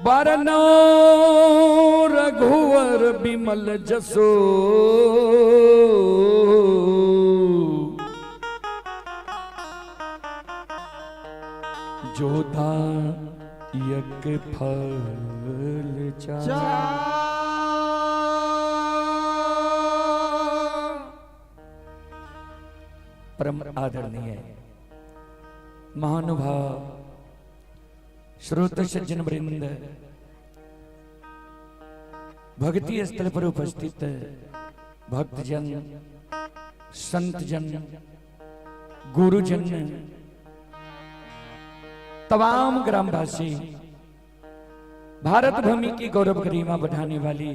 बरनो रघुवर बिमल जसो, जोदायक फल चार। परम आदरणीय महानुभाव श्रोत सज्जन वृंद, भक्ति स्थल पर उपस्थित भक्तजन, संतजन, गुरुजन, तमाम ग्रामवासी, भारत भूमि की गौरव गरिमा बढ़ाने वाली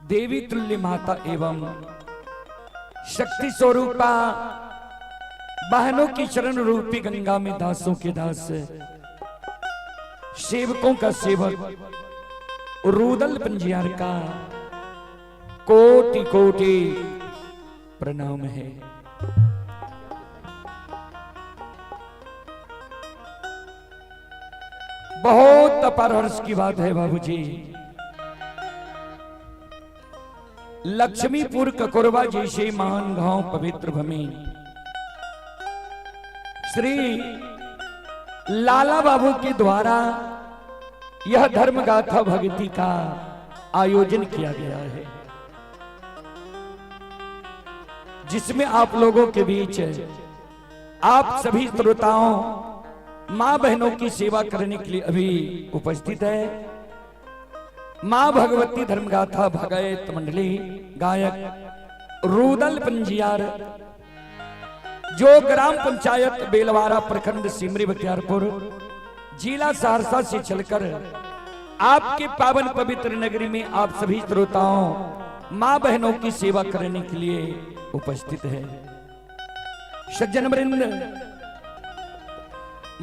देवी तुल्य माता एवं शक्ति स्वरूपा बहनों की चरण रूपी गंगा में दासों के दास, सेवकों का सेवक रूदल पंजियार का कोटि कोटि प्रणाम है। बहुत अपार हर्ष की बात है बाबूजी, लक्ष्मीपुर ककोरवा जैसे महान गांव पवित्र भूमि श्री लाला बाबू के द्वारा यह धर्म गाथा भक्ति का आयोजन किया गया है, जिसमें आप लोगों के बीच आप सभी श्रोताओं मां बहनों की सेवा करने के लिए अभी उपस्थित है मां भगवती धर्मगाथा भगत मंडली गायक रूदल पंजियार, जो ग्राम पंचायत बेलवारा प्रखंड सिमरी बख्तियारपुर जिला सहरसा से चलकर आपके पावन पवित्र नगरी में आप सभी श्रोताओं मां बहनों की सेवा करने के लिए उपस्थित है। सज्जन वृंद,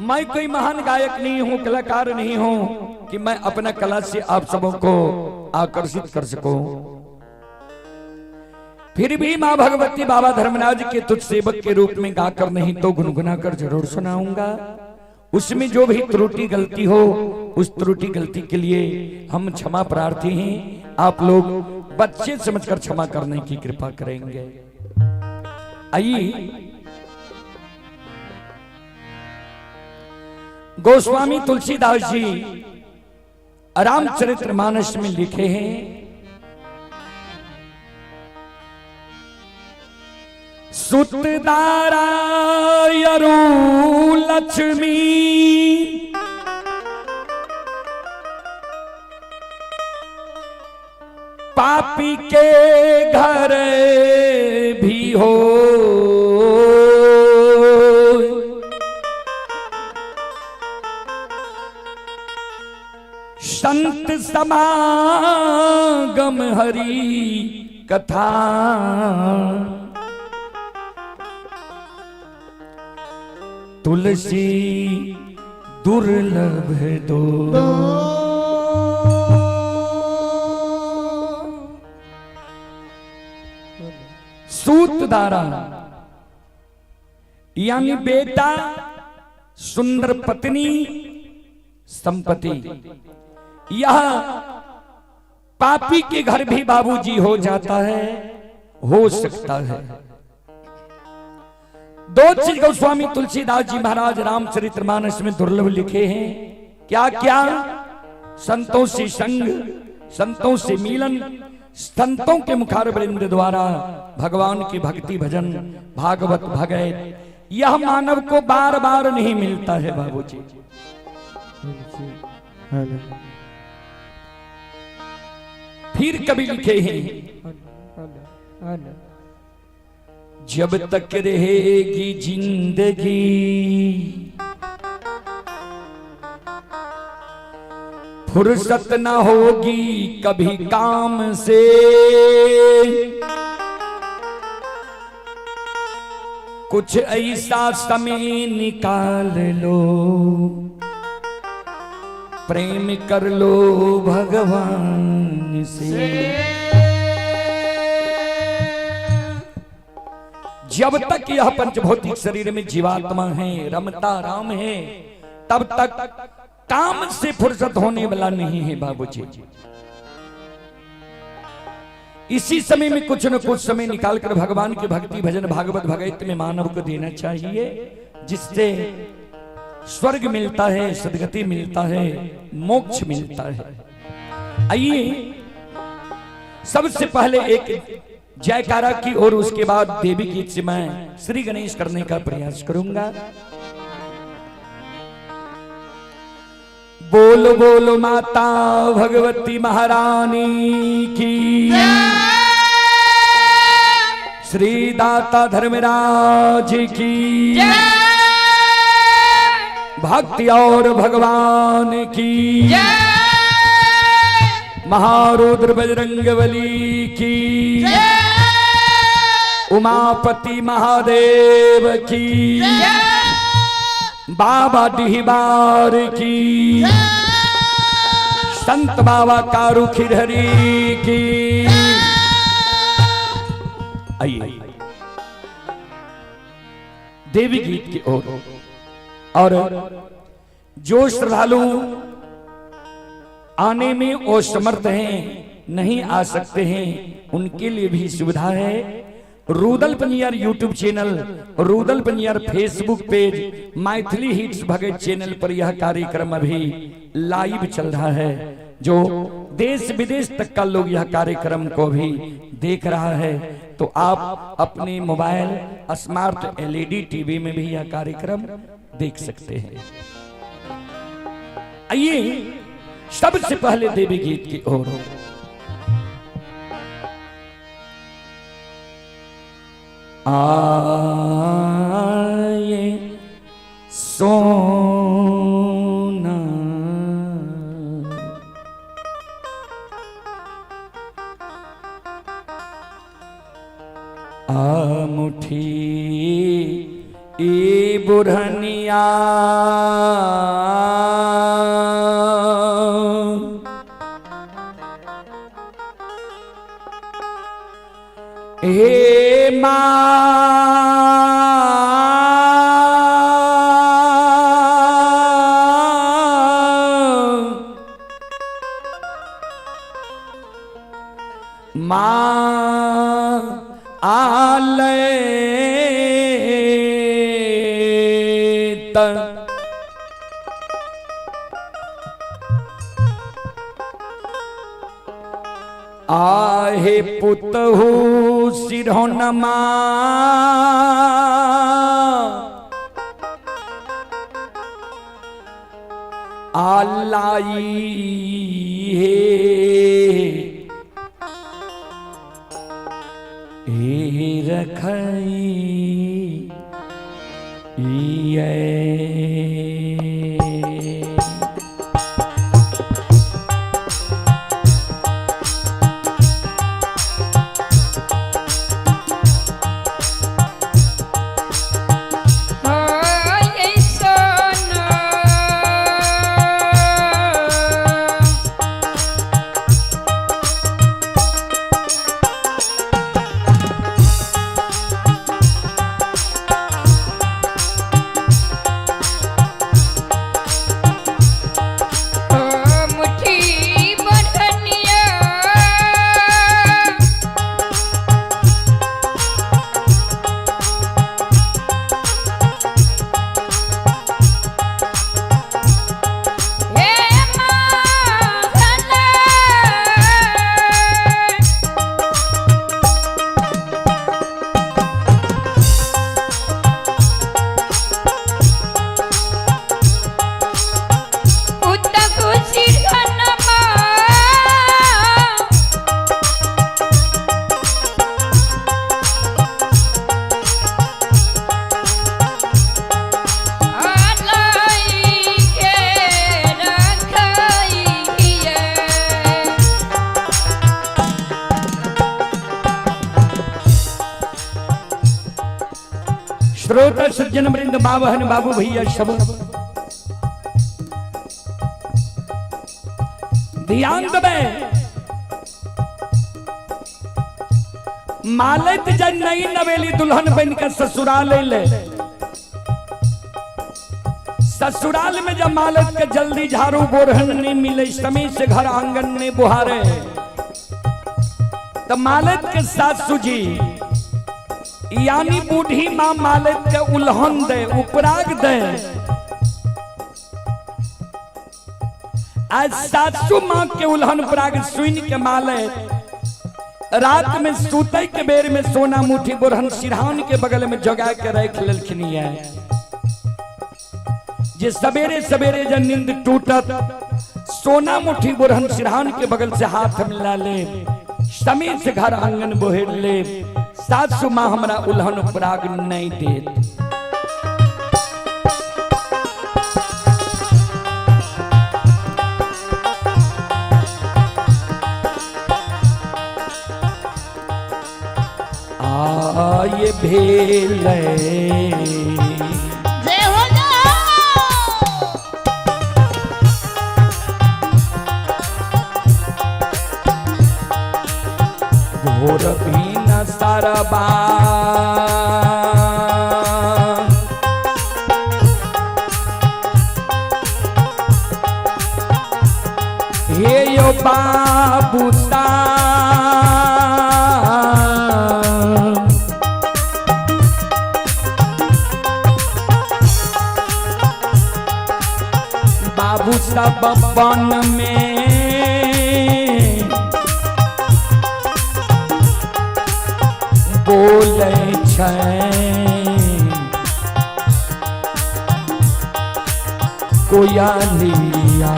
मैं कोई महान गायक नहीं हूं, कलाकार नहीं हूं कि मैं अपना कला से आप सबों को आकर्षित कर सकूं। फिर भी मां भगवती बाबा धर्मराज के तुझ सेवक के रूप में गाकर नहीं तो गुनगुना कर जरूर सुनाऊंगा। उसमें जो भी त्रुटि गलती हो, उस त्रुटि गलती के लिए हम क्षमा प्रार्थी हैं। आप लोग बच्चे समझकर क्षमा करने की कृपा करेंगे। आइए, गोस्वामी तुलसीदास जी रामचरितमानस में लिखे हैं, सुतदारा यरु लक्ष्मी पापी के घर भी हो, संत समागम हरि कथा तुलसी दुर्लभ दो। सूतदारा यानी बेटा, सुंदर पत्नी, संपत्ति, यह पापी के घर भी बाबूजी हो जाता है, हो सकता है। दो चीज गोस्वामी तुलसीदास जी महाराज रामचरितमानस में दुर्लभ लिखे हैं। क्या क्या? संतों से संग, संतों से मिलन, संतों के मुखारवृंद द्वारा भगवान की भक्ति भजन, भागवत भगत, यह मानव को बार बार नहीं मिलता है बाबूजी। फिर कभी लिखे हैं, जब तक रहेगी जिंदगी फुर्सत न होगी कभी काम से, कुछ ऐसा समय निकाल लो, प्रेम कर लो भगवान से। जब तक यह पंचभौतिक शरीर में जीवात्मा है, रमता राम है, तब तक काम से फुर्सत होने वाला नहीं है बाबूजी। इसी समय में कुछ न कुछ समय निकालकर भगवान की भक्ति भजन भागवत भगैत में मानव को देना चाहिए, जिससे स्वर्ग मिलता है, सदगति मिलता है, मोक्ष मिलता है। आइए सबसे पहले एक जयकारा की और उसके बाद देवी गीत से मैं श्री गणेश करने का प्रयास करूंगा। बोलो बोलो माता भगवती महारानी की, श्री दाता धर्मराज की, भक्ति और भगवान की, महारुद्र बजरंगबली की, उमापति महादेव की, बाबा डिहबार की, संत बाबा कारू खिरहरी की। आइए देवी गीत की ओर। और जो श्रद्धालु आने में असमर्थ हैं, नहीं आ सकते हैं, उनके लिए भी सुविधा है। Rudal Paniyar YouTube channel, Rudal Paniyar Facebook page, Maithili hits Bhagat channel पर यह कार्यक्रम अभी लाइव चल रहा है। जो देश विदेश तक का लोग यह कार्यक्रम को भी देख रहा है, तो आप अपने मोबाइल स्मार्ट एलईडी टीवी में भी यह कार्यक्रम देख सकते हैं। आइए सबसे पहले देवी गीत की ओर। आए सोना आ मुठी ई बुढ़निया हे माँ, माँ आले आहे पुतहु सिरहोनमा आलाई हे हे रखई ये। मुठी बढ़निया हे माधना। पुतहु सिरहनमा आलाई के रखइए। श्रोता सज्जन वृंद, माँ बहन बाबू भैया सब ध्यान दबे। मालत जन नई नवेली दुल्हन बन के ससुराल ले ससुराल में जब मालक के जल्दी झाड़ू बोरहन नहीं मिले, समय से घर आंगन नहीं बुहारे, तो मालक के सासू जी यानी बूढ़ी माँ मालक के उल्हन दे, उपराग दे। आज सासू माँ के उल्हन उपराग सुन के मालक रात में सूते के बेर में सोना मुठी बोरहन सिरहान के बगल में जगा के रख लेलखिन है, जे सवेरे सवेरे जब नींद टूटत सोना मुठी बोरहन सिरहान के बगल से हाथ मिला ले, समीर से घर आंगन बोहेर ले, सासू माँ हमरा उल्हन उपराग नहीं देत। आय भेलै जय हो जाओ। भोर भी न सरबा हे यो बाबू सा बाबू सब बन में बोलै छै कोयलिया।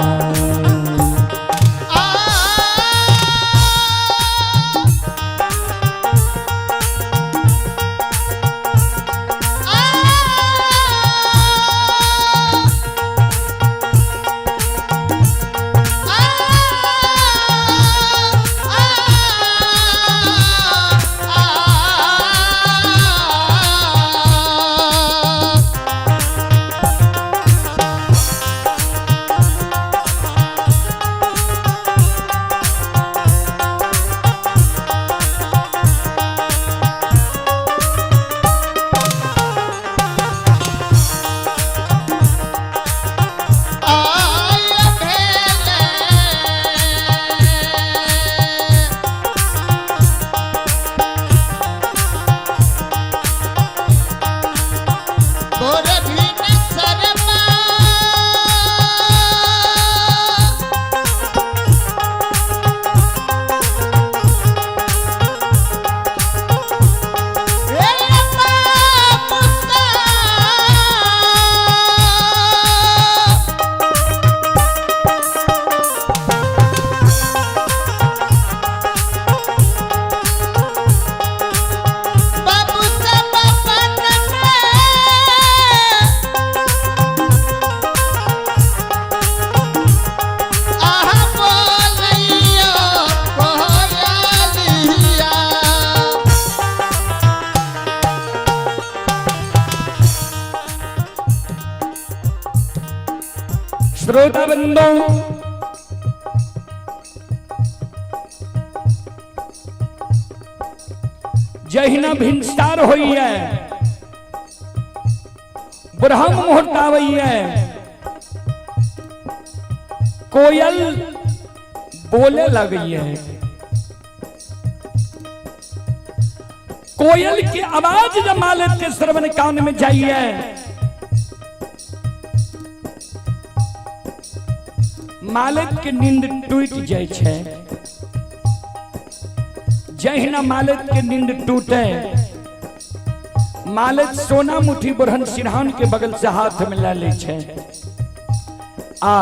आ बाबू सब बन में आहा बोलैया कोयलिया। श्रोता बंधु, जहिना भिनसार होई है, ब्रह्म मुहूर्त आवई है, कोयल बोले लगई है। कोयल की आवाज जब मालिक के श्रवण कान में जाइए, मालिक के नींद टूट जाए छै। जहिना मालिक के नींद टूटे, मालिक सोना मुठी बुरहन सिरहान के बगल से हाथ मिला ले छै आ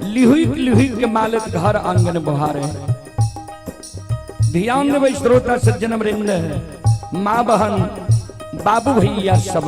लिहुक लिहुक के मालिक घर आंगन बहारे। ध्यान देबै श्रोता सज्जन वृंद, माँ बहन बाबू भैया सब।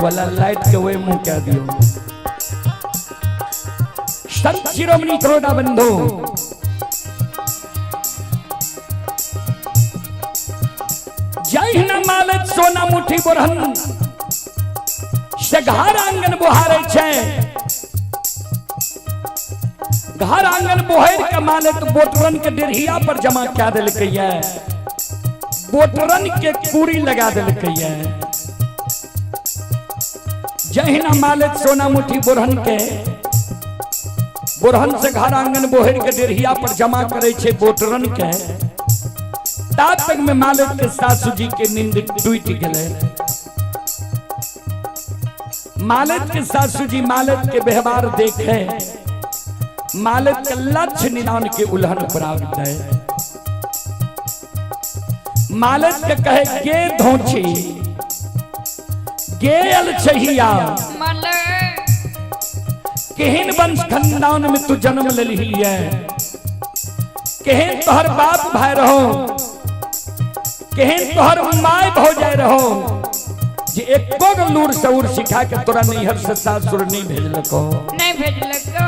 वाला लाइट के वही मुंह कह दियो। संत शिरोमणि श्रोता बंधु, जहिना मालत सोना मुट्ठी बोरहन से घर आंगन बुहारे छै, घर आंगन बोहर के मालत बोटरन के डेढ़िया पर जमा कए देलकै, बोटरन के पूरी लगा देलकै। जहिना मालत सोना मुट्ठी बोरहन के बोरहन से घर आंगन बोहर के डेढ़िया पर जमा करे छै बोटरन के, तात तक में मालिक के सासू जी के नींद टूट गए। मालिक के सासू जी मालिक के व्यवहार देखे, मालिक के लक्ष्य निदान के उल्हन प्राप्त है। मालिक के कहे गे धोछी गेल छहिया, केहन वंश खानदान में तू जन्म लेलही है, केहन तोहर बाप भाई रहो, केहन तोहर my भौजाई रहो, जे एको गो लूर सऊर सिखा के तोरा नैहर से सासुर नहीं भेजलको, नहीं भेजलको।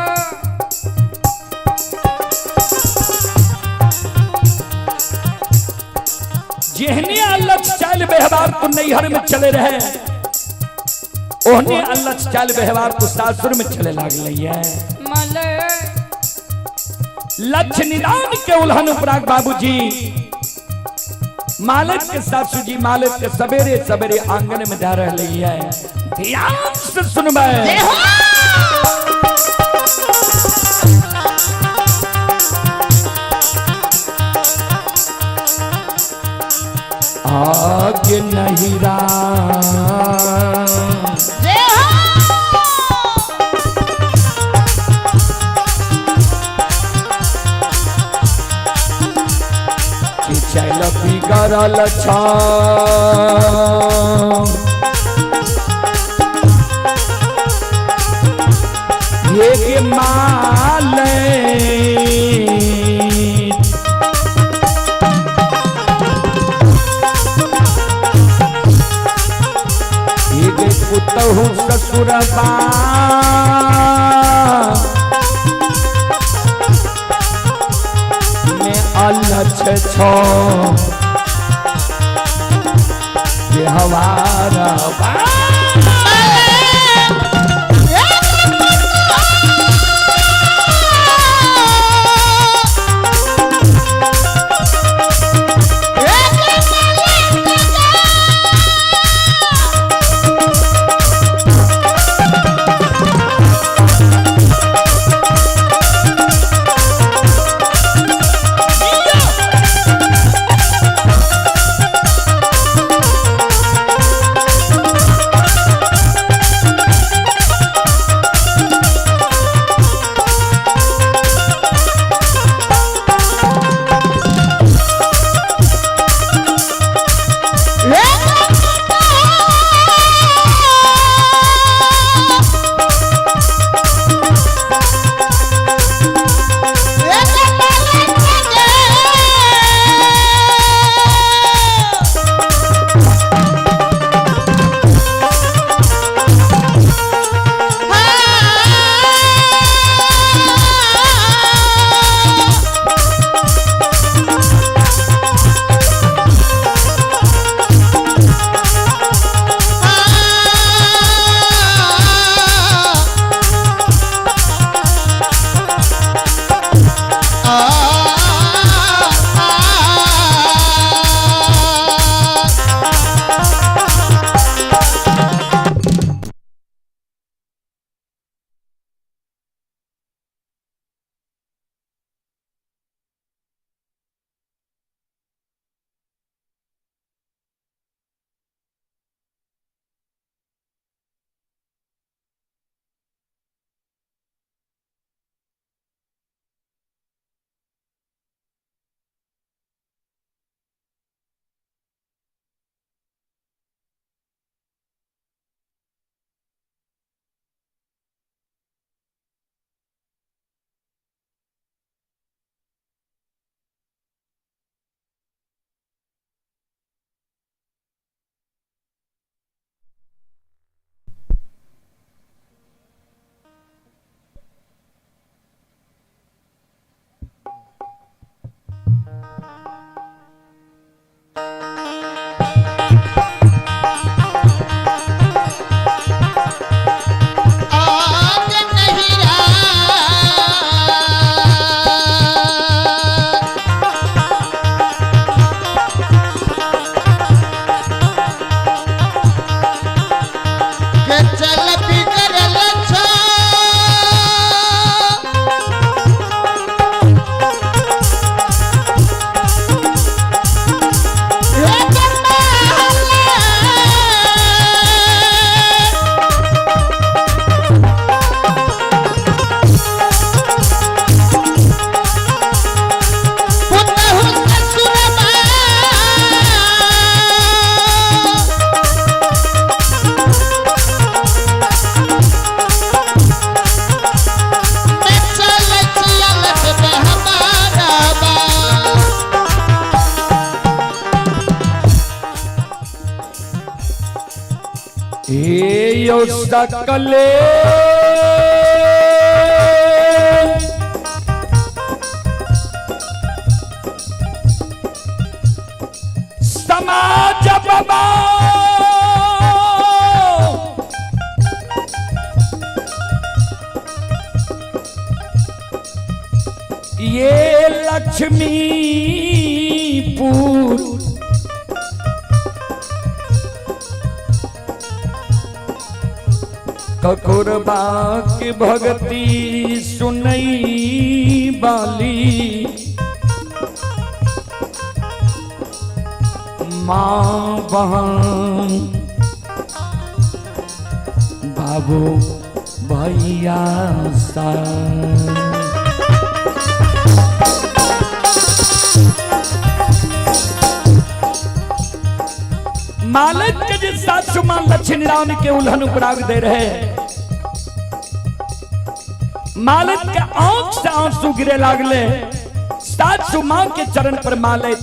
जेहने अलग चाल व्यवहार तू नैहर में चले रहे, ओहने अलग चाल व्यवहार तू सासुर में चले लागले है। लक्ष्य निदान के उल्हन उपराग बाबूजी मालिक के सासू जी मालिक के सवेरे सवेरे आंगन में जा रही है। ध्यान से सुनबे, आगे नहीं राम चल बिगड़ल छ, ये माल पुतहु ससुरबा में अलछ छो व्यवहार बा। हे यो सकले समाज बाबा ये लक्ष्मीपुर ककुरबा के भक्ति सुनई बाली माँ बहन बाबू भैया सा। मालक के जिस सासु मां लक्ष्मी राम के उल्हन उपराग दे रहे, मालक के आंख से आंसू गिरे लागले। सासु मां के चरण पर मालक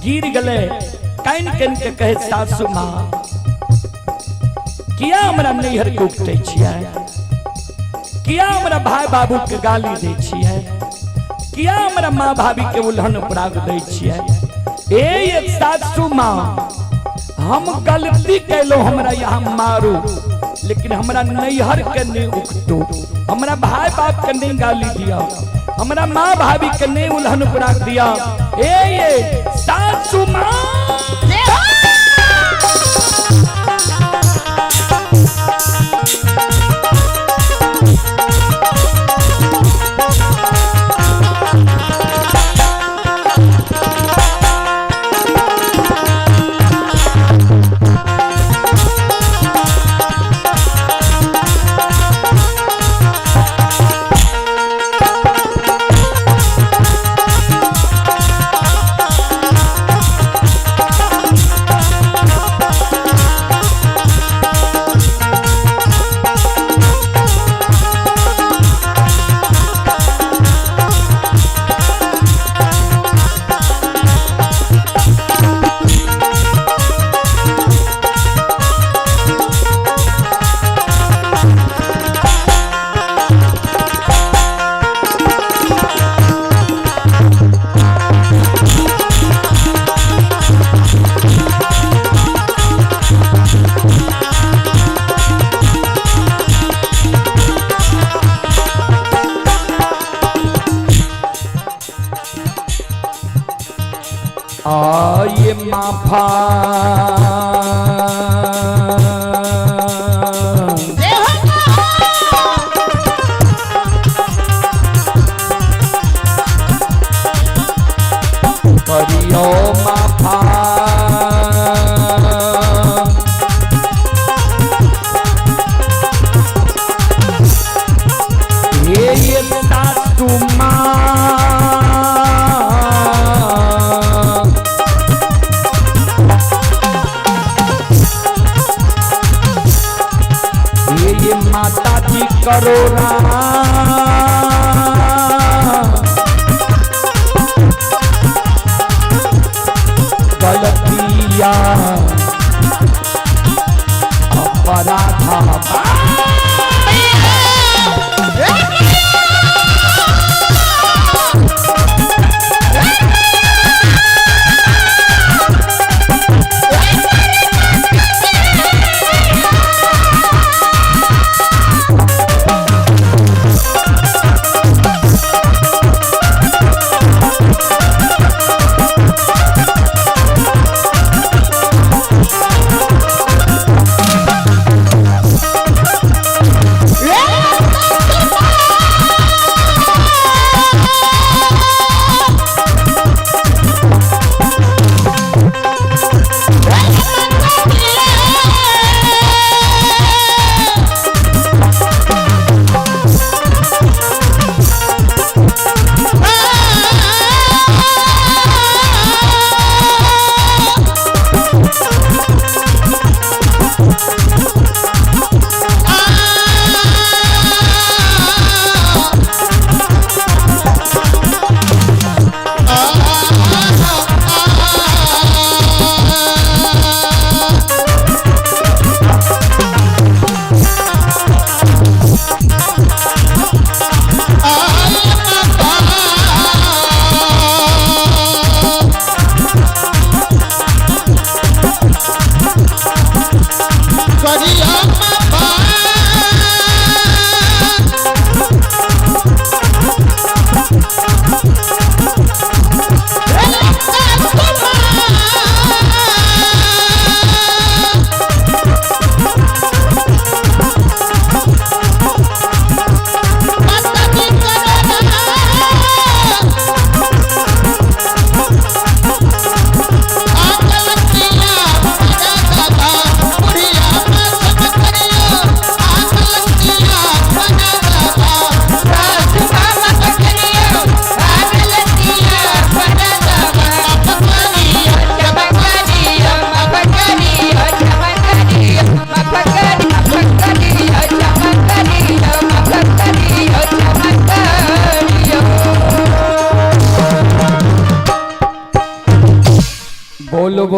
गिर गले, can can के कहे सासु मां किया हमरा नैहर के उपटै छियै, किया हमरा भाई बाबू के गाली दै छियै, किया हमरा माँ भाभी के उल्हन उपराग दै छियै। ए ये सासु माँ हम गलती कैलो, हमरा यहाँ मारू, लेकिन हमरा नैहर के नहीं उकटो, हमरा भाई बाप के नहीं गाली दिया, हमरा माँ भाभी के नहीं उल्हन उपराग दिया। ए ये सासु माँ। आ ये माफा करियो माफा ये सासू माँ ये माता जी करो गलतिया अपराधा।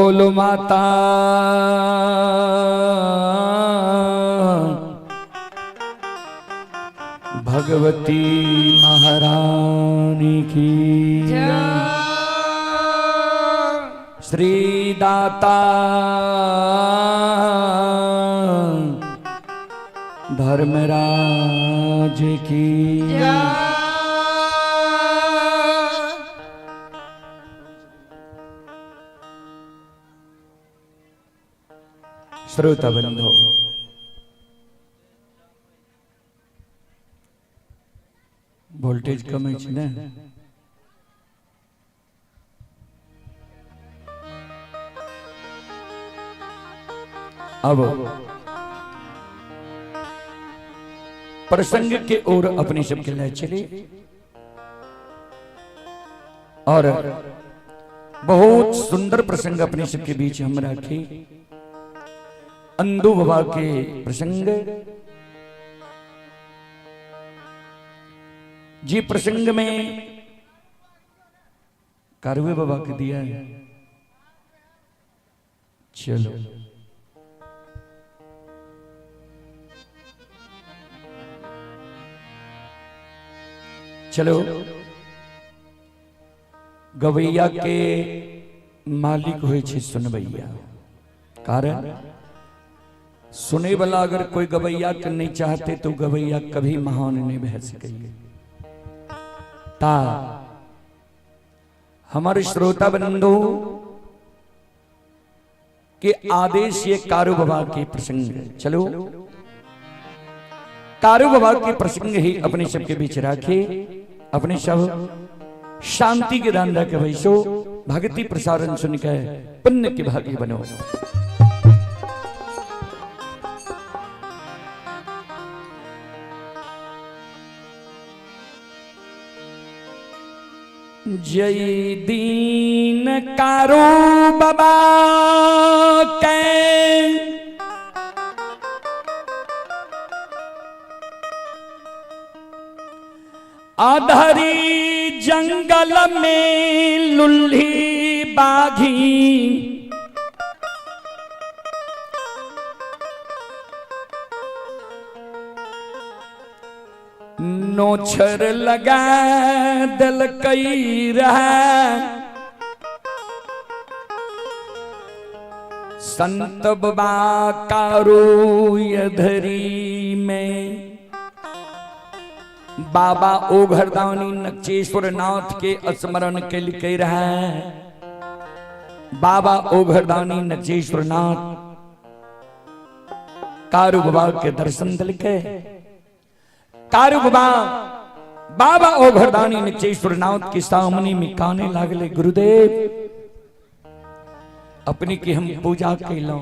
बोलो माता भगवती महारानी की श्री दाता धर्मराज की। श्रोता बंधु, वोल्टेज कम है ने? अब प्रसंग के ओर अपने सबके लिए चले और बहुत सुंदर प्रसंग अपने सबके बीच हम रखे। अंदू बाबा के प्रसंग जी, प्रसंग में कारवे बाबा के दिया है। चलो चलो, गवैया के मालिक होय छै सुनबैया। कारण सुने वाला अगर कोई गवैया के नहीं चाहते तो गवैया कभी महान नहीं भै सके। ता हमारे श्रोता बंधु के आदेश ये कारू बाबा के प्रसंग। चलो कारू बाबा के प्रसंग ही अपने सबके बीच रखे। अपने सब शांति के दान रखे वैसो भक्ति प्रसारण सुनकर पुण्य के भागी बनो। जय दीन कारू बाबा के आधरी जंगल में लुल्ही बाघी, नोछर लगा दिल कई रहा। संत बाबा कारू यधरी में बाबा ओघरदानी नक्चेश्वर नाथ के स्मरण के लिए रहा है। बाबा ओघरदानी नक्चेश्वर नाथ कारू बाबा के दर्शन दिल के। कारू बाबा बाबा ओघरदानी नक्चेश्वर नाथ के सामने में काने लागले, गुरुदेव अपने की हम पूजा कैलौं,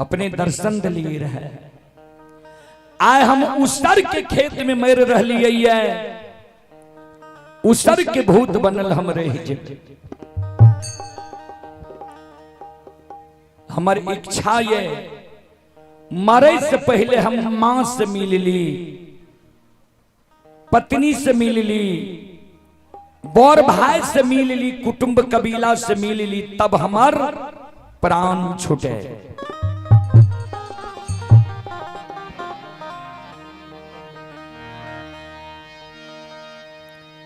अपने दर्शन दिलिए रहे। आए हम उसर के खेत में मर रही, उसर के भूत बनल हम रह जे। हमार इच्छा ये मरे से पहले हम मां से मिल ली, पत्नी से मिल ली, बौर भाई से मिल ली, कुटुंब कबीला से मिल ली, तब हमार प्राण छूटे।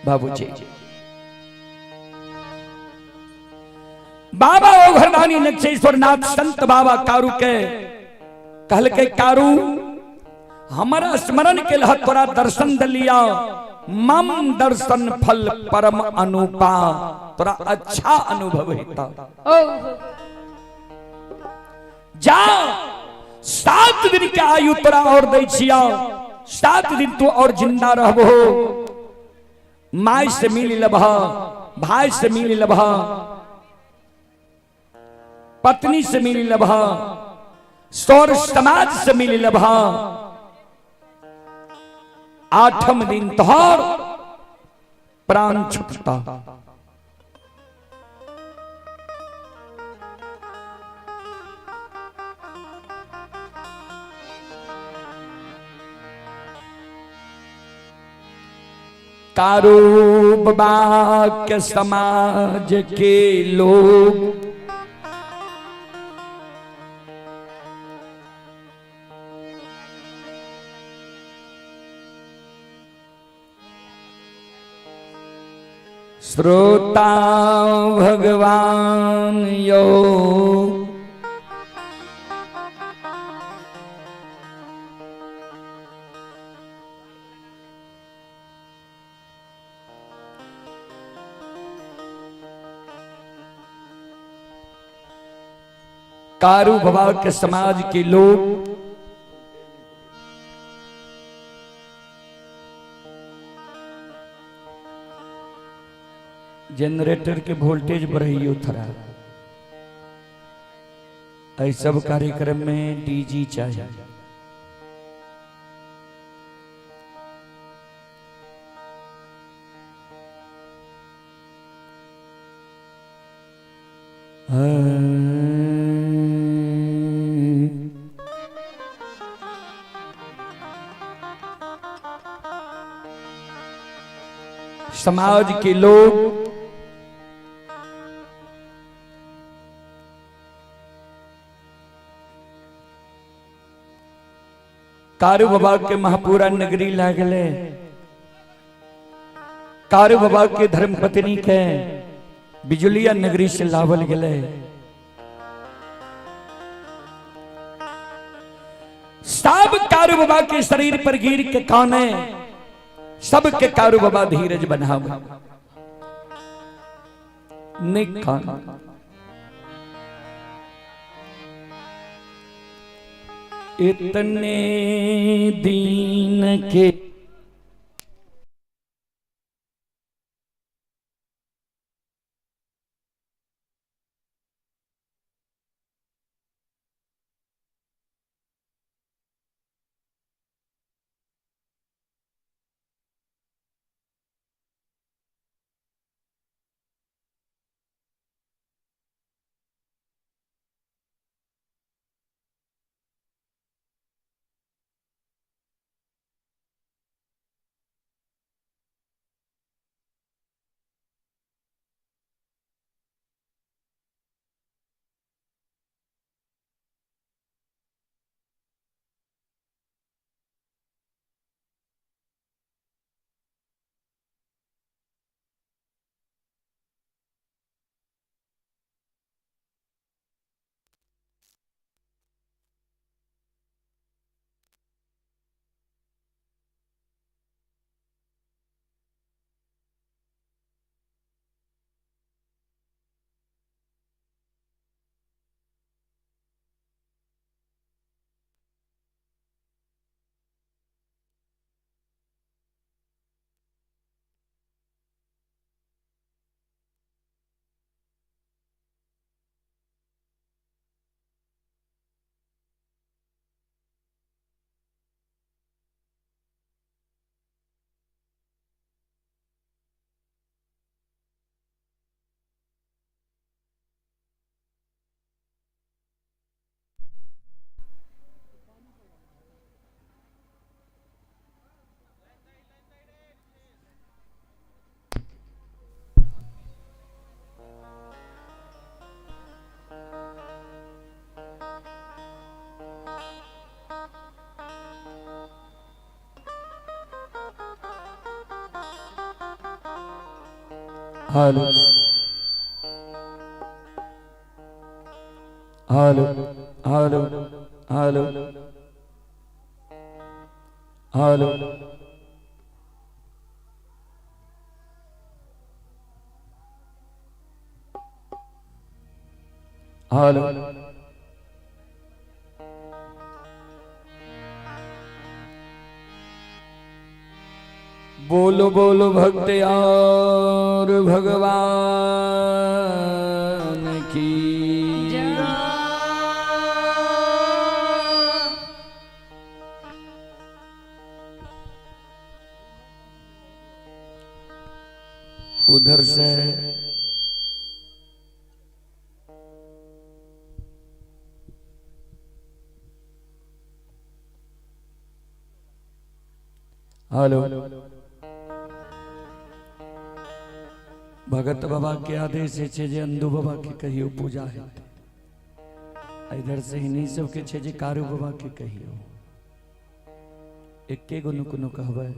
बाबूजी बाबा ओघरदानी नक्शेश्वर नाथ संत बाबा कारू के कहल के, कारू हमारा स्मरण के लह तोरा दर्शन दलिया, मम दर्शन फल परम अनुपा, तोरा अच्छा अनुभव होता। जा 7 दिन के आयु तोरा और दै छिया, 7 दिन तू और जिंदा रहबो, my से मिल लबह, भाई से मिल लबह, पत्नी से मिल लबह, सौर समाज से मिल लबह। 8वें दिन तोहर प्राण छूटता। कारू बाबा के समाज के लोग श्रोता भगवान यो कारू बाबा के समाज के लोग जनरेटर के वोल्टेज बढ़ियो थोड़ा। ऐ सब कार्यक्रम में डीजी चाहिए। समाज के लोग कारू बाबा के महापुरा नगरी लागले। कारू बाबा के धर्मपत्नी के बिजुलिया नगरी से लावल गले। सब कारू बाबा के शरीर पर गिर के काने, सबके कारू बाबा धीरज बनाव नहीं कान। इतने दीन के Hello hello hello hello hello. Hello. बोलो बोलो भक्त यार भगवान की। उधर से हेलो। भगत बाबा के आदेश होइ छै जे अंधु बाबा के कहियो पूजा हेतै। इधर से हिनी सबके छै जे कारू बाबा के कहियो। एके गो कोनो कहबै।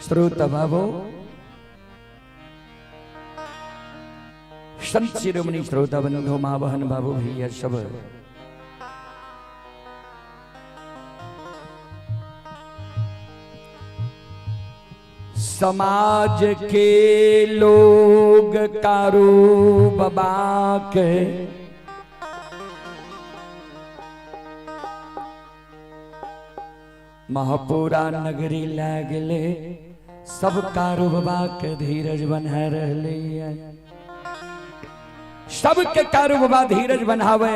श्रोता बाबो, संत शिरोमणि श्रोता बंधु, माँ बहन बाबू भैया सब, समाज के लोग कारू बाबा के महापुरा नगरी लागले, सब कारू बाबा के धीरज बना रहले है। सबके कारू बाबा धीरज बनावे।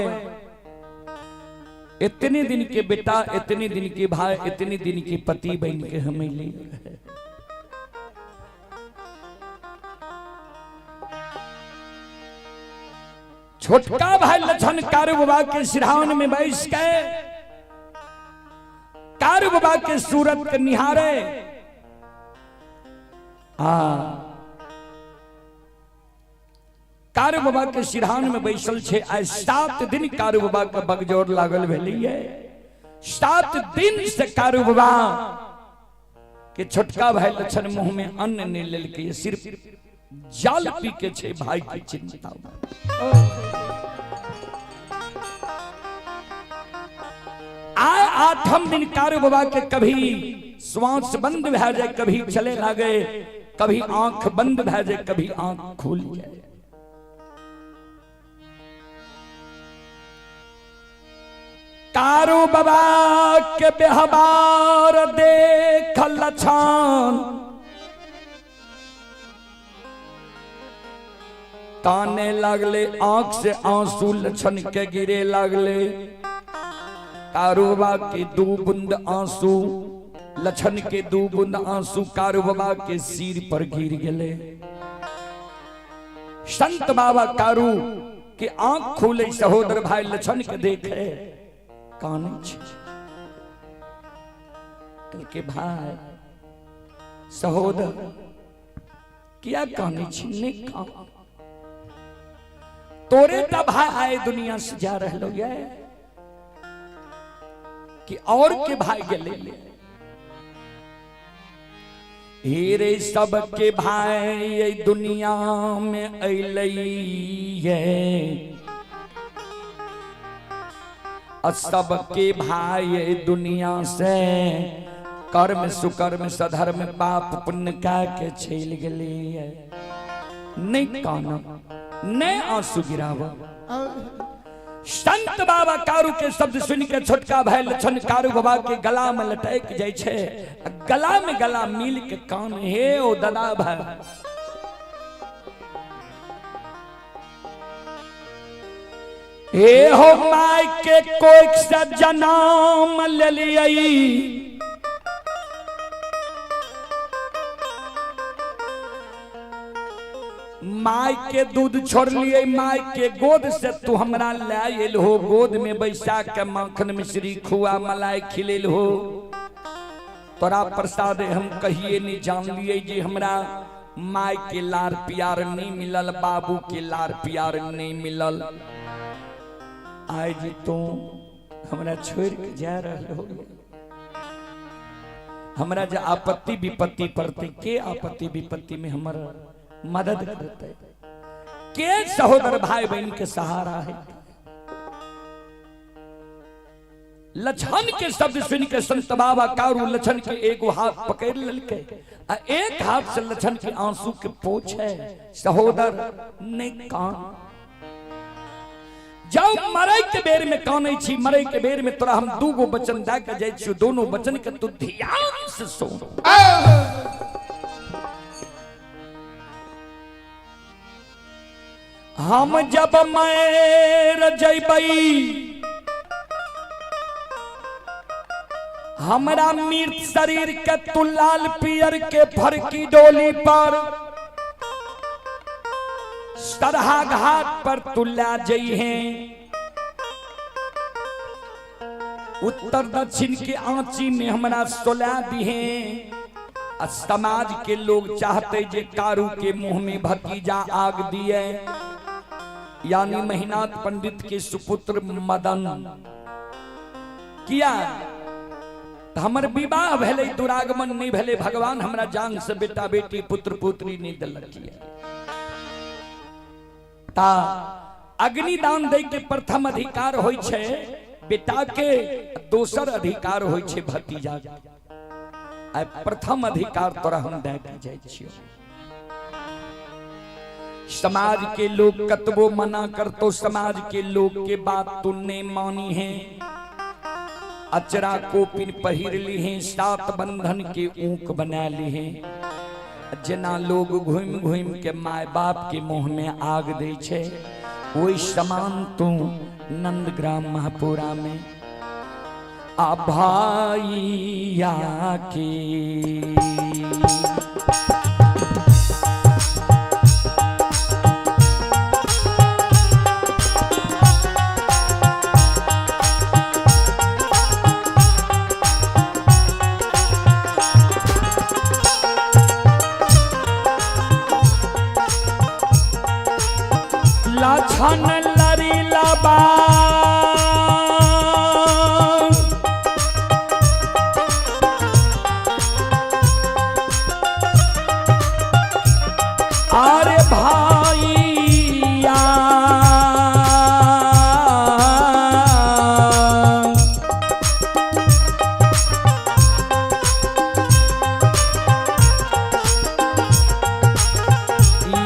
इतने दिन के बेटा, इतने दिन के भाई, इतने दिन के पति बन के हमें ले छोटका भाई लछन कारू बाबा के सिरहान में बैस के कारू बाबा के सूरत के निहारे। आ कारू बाबा के सिरहान में बैसल छे। आइ 7 दिन कारू बाबा के बगजोर लागल भेलिए। 7 दिन से कारू बाबा के छोटका भाई लछन मुंह में अन्न नहीं लेलकै, सिर्फ जल पी के छे भाई के चिंता। आए 8म दिन कारू बाबा के कभी श्वास बंद भए जाए, कभी चले लागे, कभी आंख बंद भए जाए, कभी आंख खुल जाए। कारू बाबा के व्यवहार देख लछन काने लागले, आंख से आंसू लछन के गिरे लागले। कारू बाबा के 2 बूंद आंसू, लछन के 2 बूंद आंसू कारू बाबा के सिर पर गिर गेले। संत बाबा कारू के आंख खोले, सहोदर भाई लछन के देखे काने छे। के भाई सहोदर किया काने छे? नहीं कान तोरे ता भाई आए दुनिया से जा रहलो ये कि और के भाई गेले। हेरे सबके भाई ये दुनिया में अइलै ये, सबके भाई ये दुनिया से कर्म सुकर्म सधर्म पाप पुण्य का के चल गेले। नहीं काना, नहीं आंसू गिरावा। संत बाबा कारू के शब्द सुन के छोटका भाई लछन कारू बाबा के गला में लटक जाय छे। गला में गला मिल के कान, हे ओ दादा भाई, हे हो my के कोई से जन्म ले लियई, my के दूध छोड़ लिए, my के गोद से तू हमरा लायल हो, गोद में बैसा के माखन मिश्री खुआ मलाई खिलेल हो। तोरा प्रसाद हम कहिए नहीं जान लिए जे हमरा my के लार प्यार नहीं मिलल, बाबू के लार प्यार नहीं मिलल। आज तू हमरा छोड़ के जा रहल हो। हमरा जे आपत्ति विपत्ति पड़ते, के आपत्ति विपत्ति में हमर मदद करते, के सहोदर भाई बहन के सहारा है। लछन के शब्द सुन के संत बाबा कारू लछन के एगो हाथ पकड़ ललके, आ एक हाथ से लछन के आंसू के पोछे, सहोदर नहीं कान। जाओ मरे के बेर में कानै छी, मरे के बेर में तोरा हम 2 गो वचन दे के जाय छी, दोनों वचन के तू ध्यान से सुन। हम जब मर जइबई, हमरा मृत शरीर के तू लाल पियर के फरकी डोली पर सरहा घाट पर तू ला जइहे। उत्तर दक्षिण के आंची में हमरा सोला दिहे। आ समाज के लोग चाहते जे कारू के मुंह में भतीजा आग दिए, यानी महिनाथ पंडित के सुपुत्र मदन। किया हमर विवाह भेलै, दुरागमन नहीं भेलै, भगवान हमरा जान से बेटा बेटी पुत्र पुत्री नहीं दिलक। ता अग्निदान दै के प्रथम अधिकार होइ छै बेटा के, दोसर अधिकार होइ छै भतीजा के। आ प्रथम अधिकार तोरा हम दे के जाइ छियौ। समाज के लोग कतबो मना करतो, समाज के लोग के बात तू नहीं मानी है। अचरा कोपिन पहिर ली है, सात बंधन के ऊक बना ली है। जना लोग घूम घूम के my बाप के मुंह में आग दे छे, वही समान तू नंदग्राम महापुरा में आ भाइया के लाछन लरी लबा अरे भाइया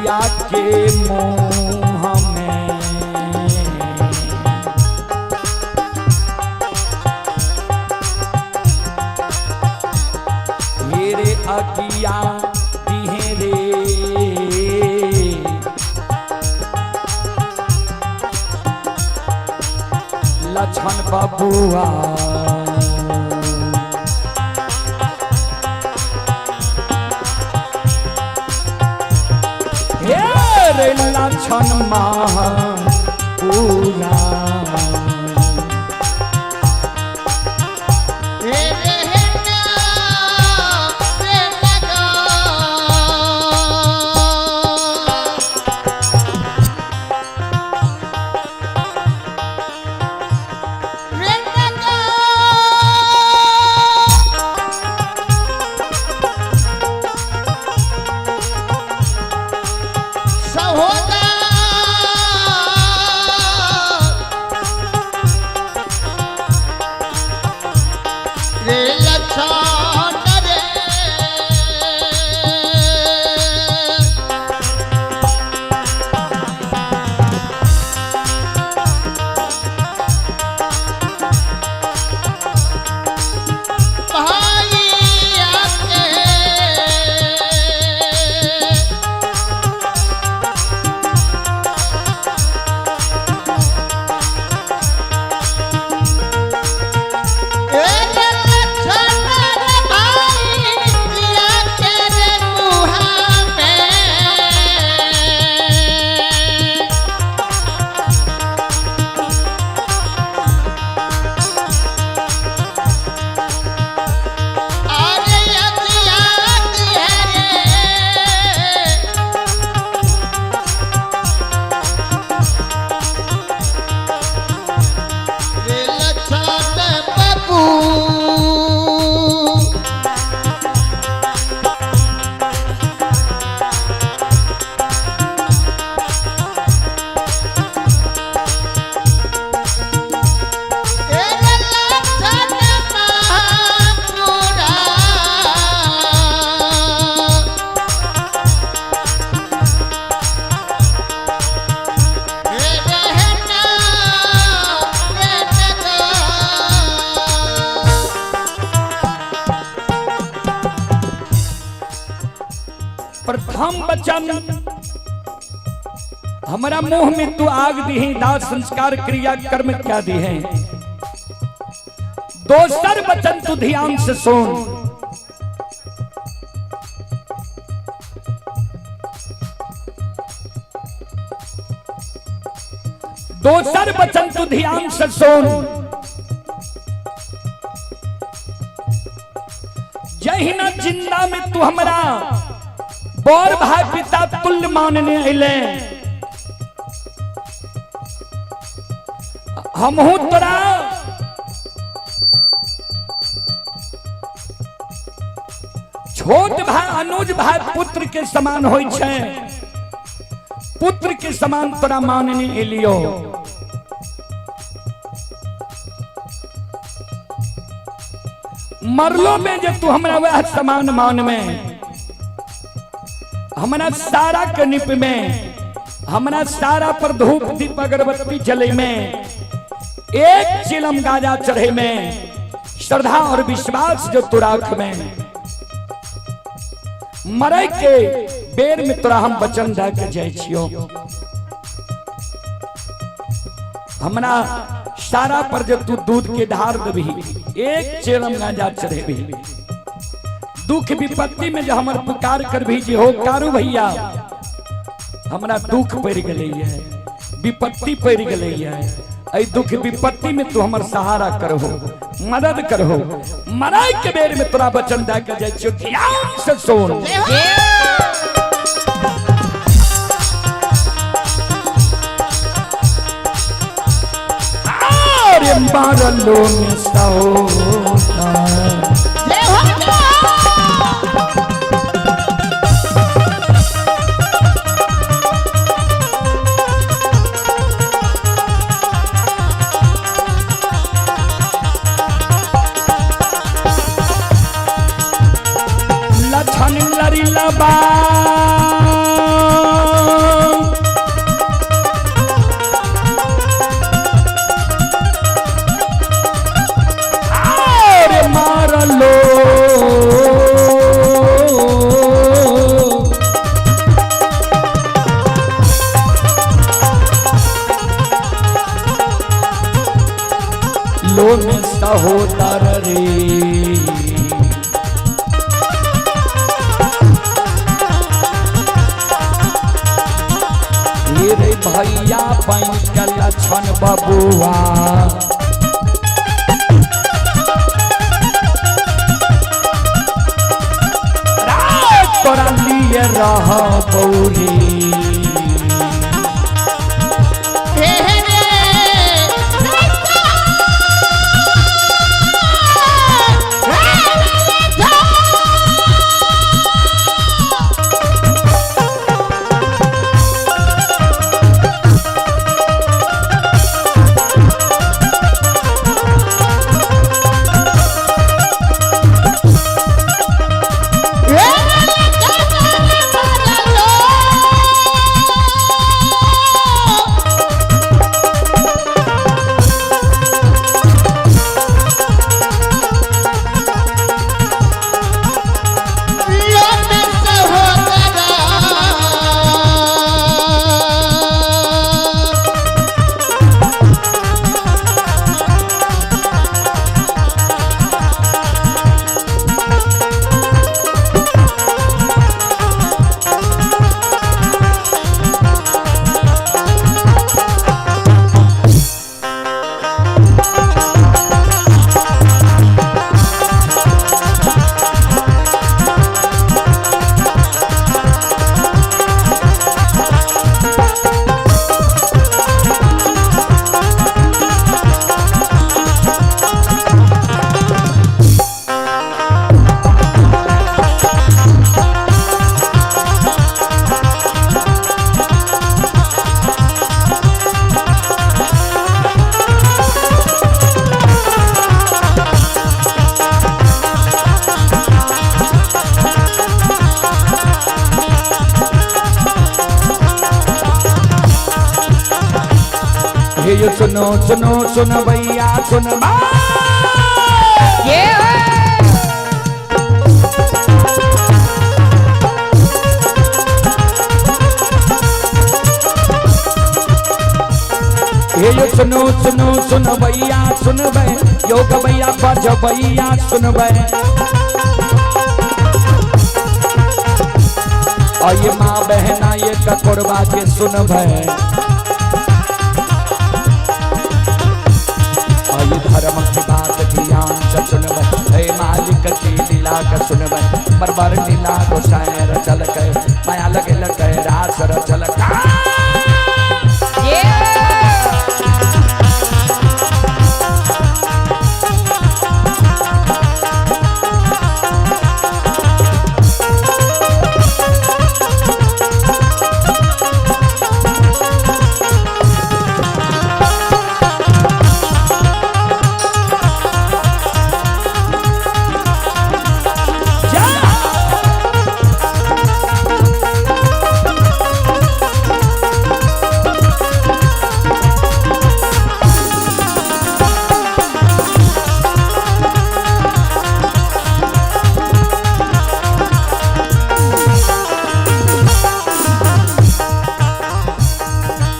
या के मुँह में मेरे अगिया दिहे रे। लक्षण बबुआ हे रे लक्षण महापुरा। प्रथम वचन हमारा मुंह में तू आग दी, दाह संस्कार क्रिया कर्म क्या दी है। दोसर वचन तू ध्यान से सुन, दोसर वचन तू ध्यान से सुन। में तू हमरा बड़ भाई पिता तुल्य मानने अइले, हमहू तोरा छोट भाई अनुज भाई पुत्र के समान होई छै, पुत्र के समान तोरा मानने एलियो। मरलो में जे तू हमरा वह समान मान में, हमरा सारा के निप में, हमरा सारा पर धूप दीप अगरबत्ती जले में, एक चिलम गाजा चढ़े में, श्रद्धा और विश्वास जो तू राख में, मरे के बेर में तोरा हम वचन दे के जाइ छियो। हमरा सारा पर जब तू दूध के धार देबही, एक चिलम गाजा चढ़ेबही, दुख विपत्ति में जो हमर पुकार करबही जे हो कारू भैया हमरा दुख पड़ गेलै है, विपत्ति पड़ गेलै है, एहि दुख विपत्ति में तू हमर सहारा करहो, मदद करहो, मराई के बेर में तोरा वचन दे के जाइ छियो। ध्यान से सुन, अरे मारलो में सहोता लछन लरी लबा अरे मारलो लो में सहोदर रे, रे भैया बन के लछन बबुआ, राज तोरा लिए रह बौरी। हे यो सुनो सुनो सुन भैया सुन बा। हे यो सुनो सुनो सुन भैया सुन बे, योग भैया बज भैया सुन बे, और ये माँ बहना ये ककोरबा के सुन बे, और ये धर्म की बात भी ध्यान से सुनबै, हे मालिक की लीला के सुनबै। बरबर लीला गोसाई रचल के, माया लगल के रास रचल का।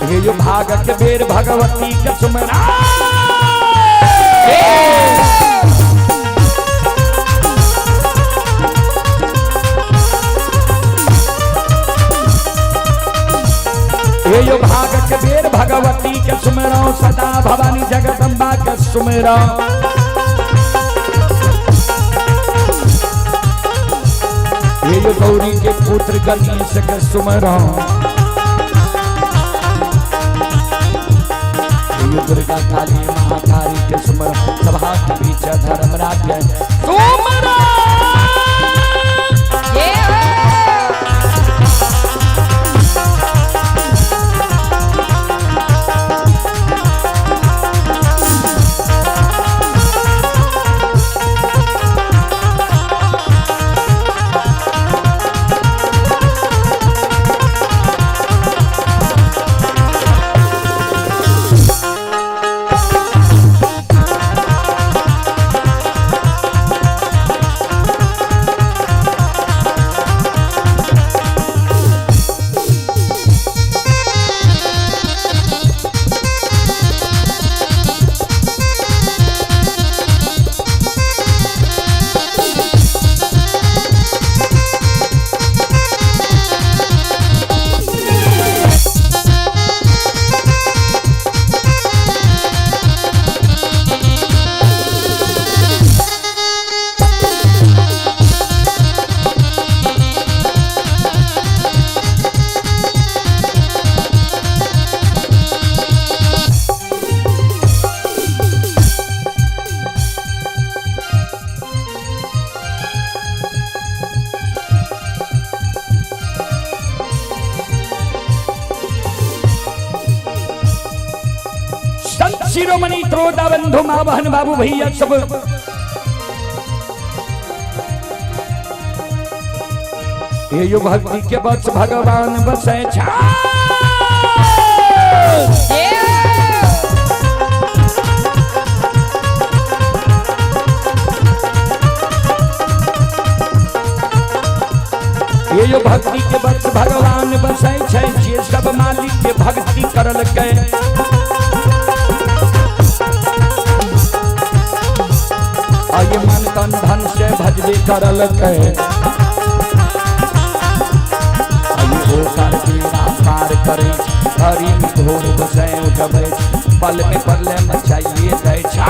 हे यो भाग के बेर भगवती के सुमरा। हे यो भाग के बेर भगवती के सुमरो, सदा भवानी जगदम्बा के सुमरो। हे यो गौरी के पुत्र गणेश के सुमरो, दुर्गा काली महाकाली के सुमरो, सभा के बीच धर्म राज्य सुमरो। शिरोमणि त्रोता बंधु माँ बहन बाबू भैया सब ये यो भक्ति के बस भगवान बसे छा। ये यो भक्ति के बस भगवान बसे छे, जे सब मालिक के भक्ति करल के। ये मन तन धन से भजबे करल के, बेड़ा पार करे, हरी घोर बसै उठबै, पल में परले मचाइए दै छा।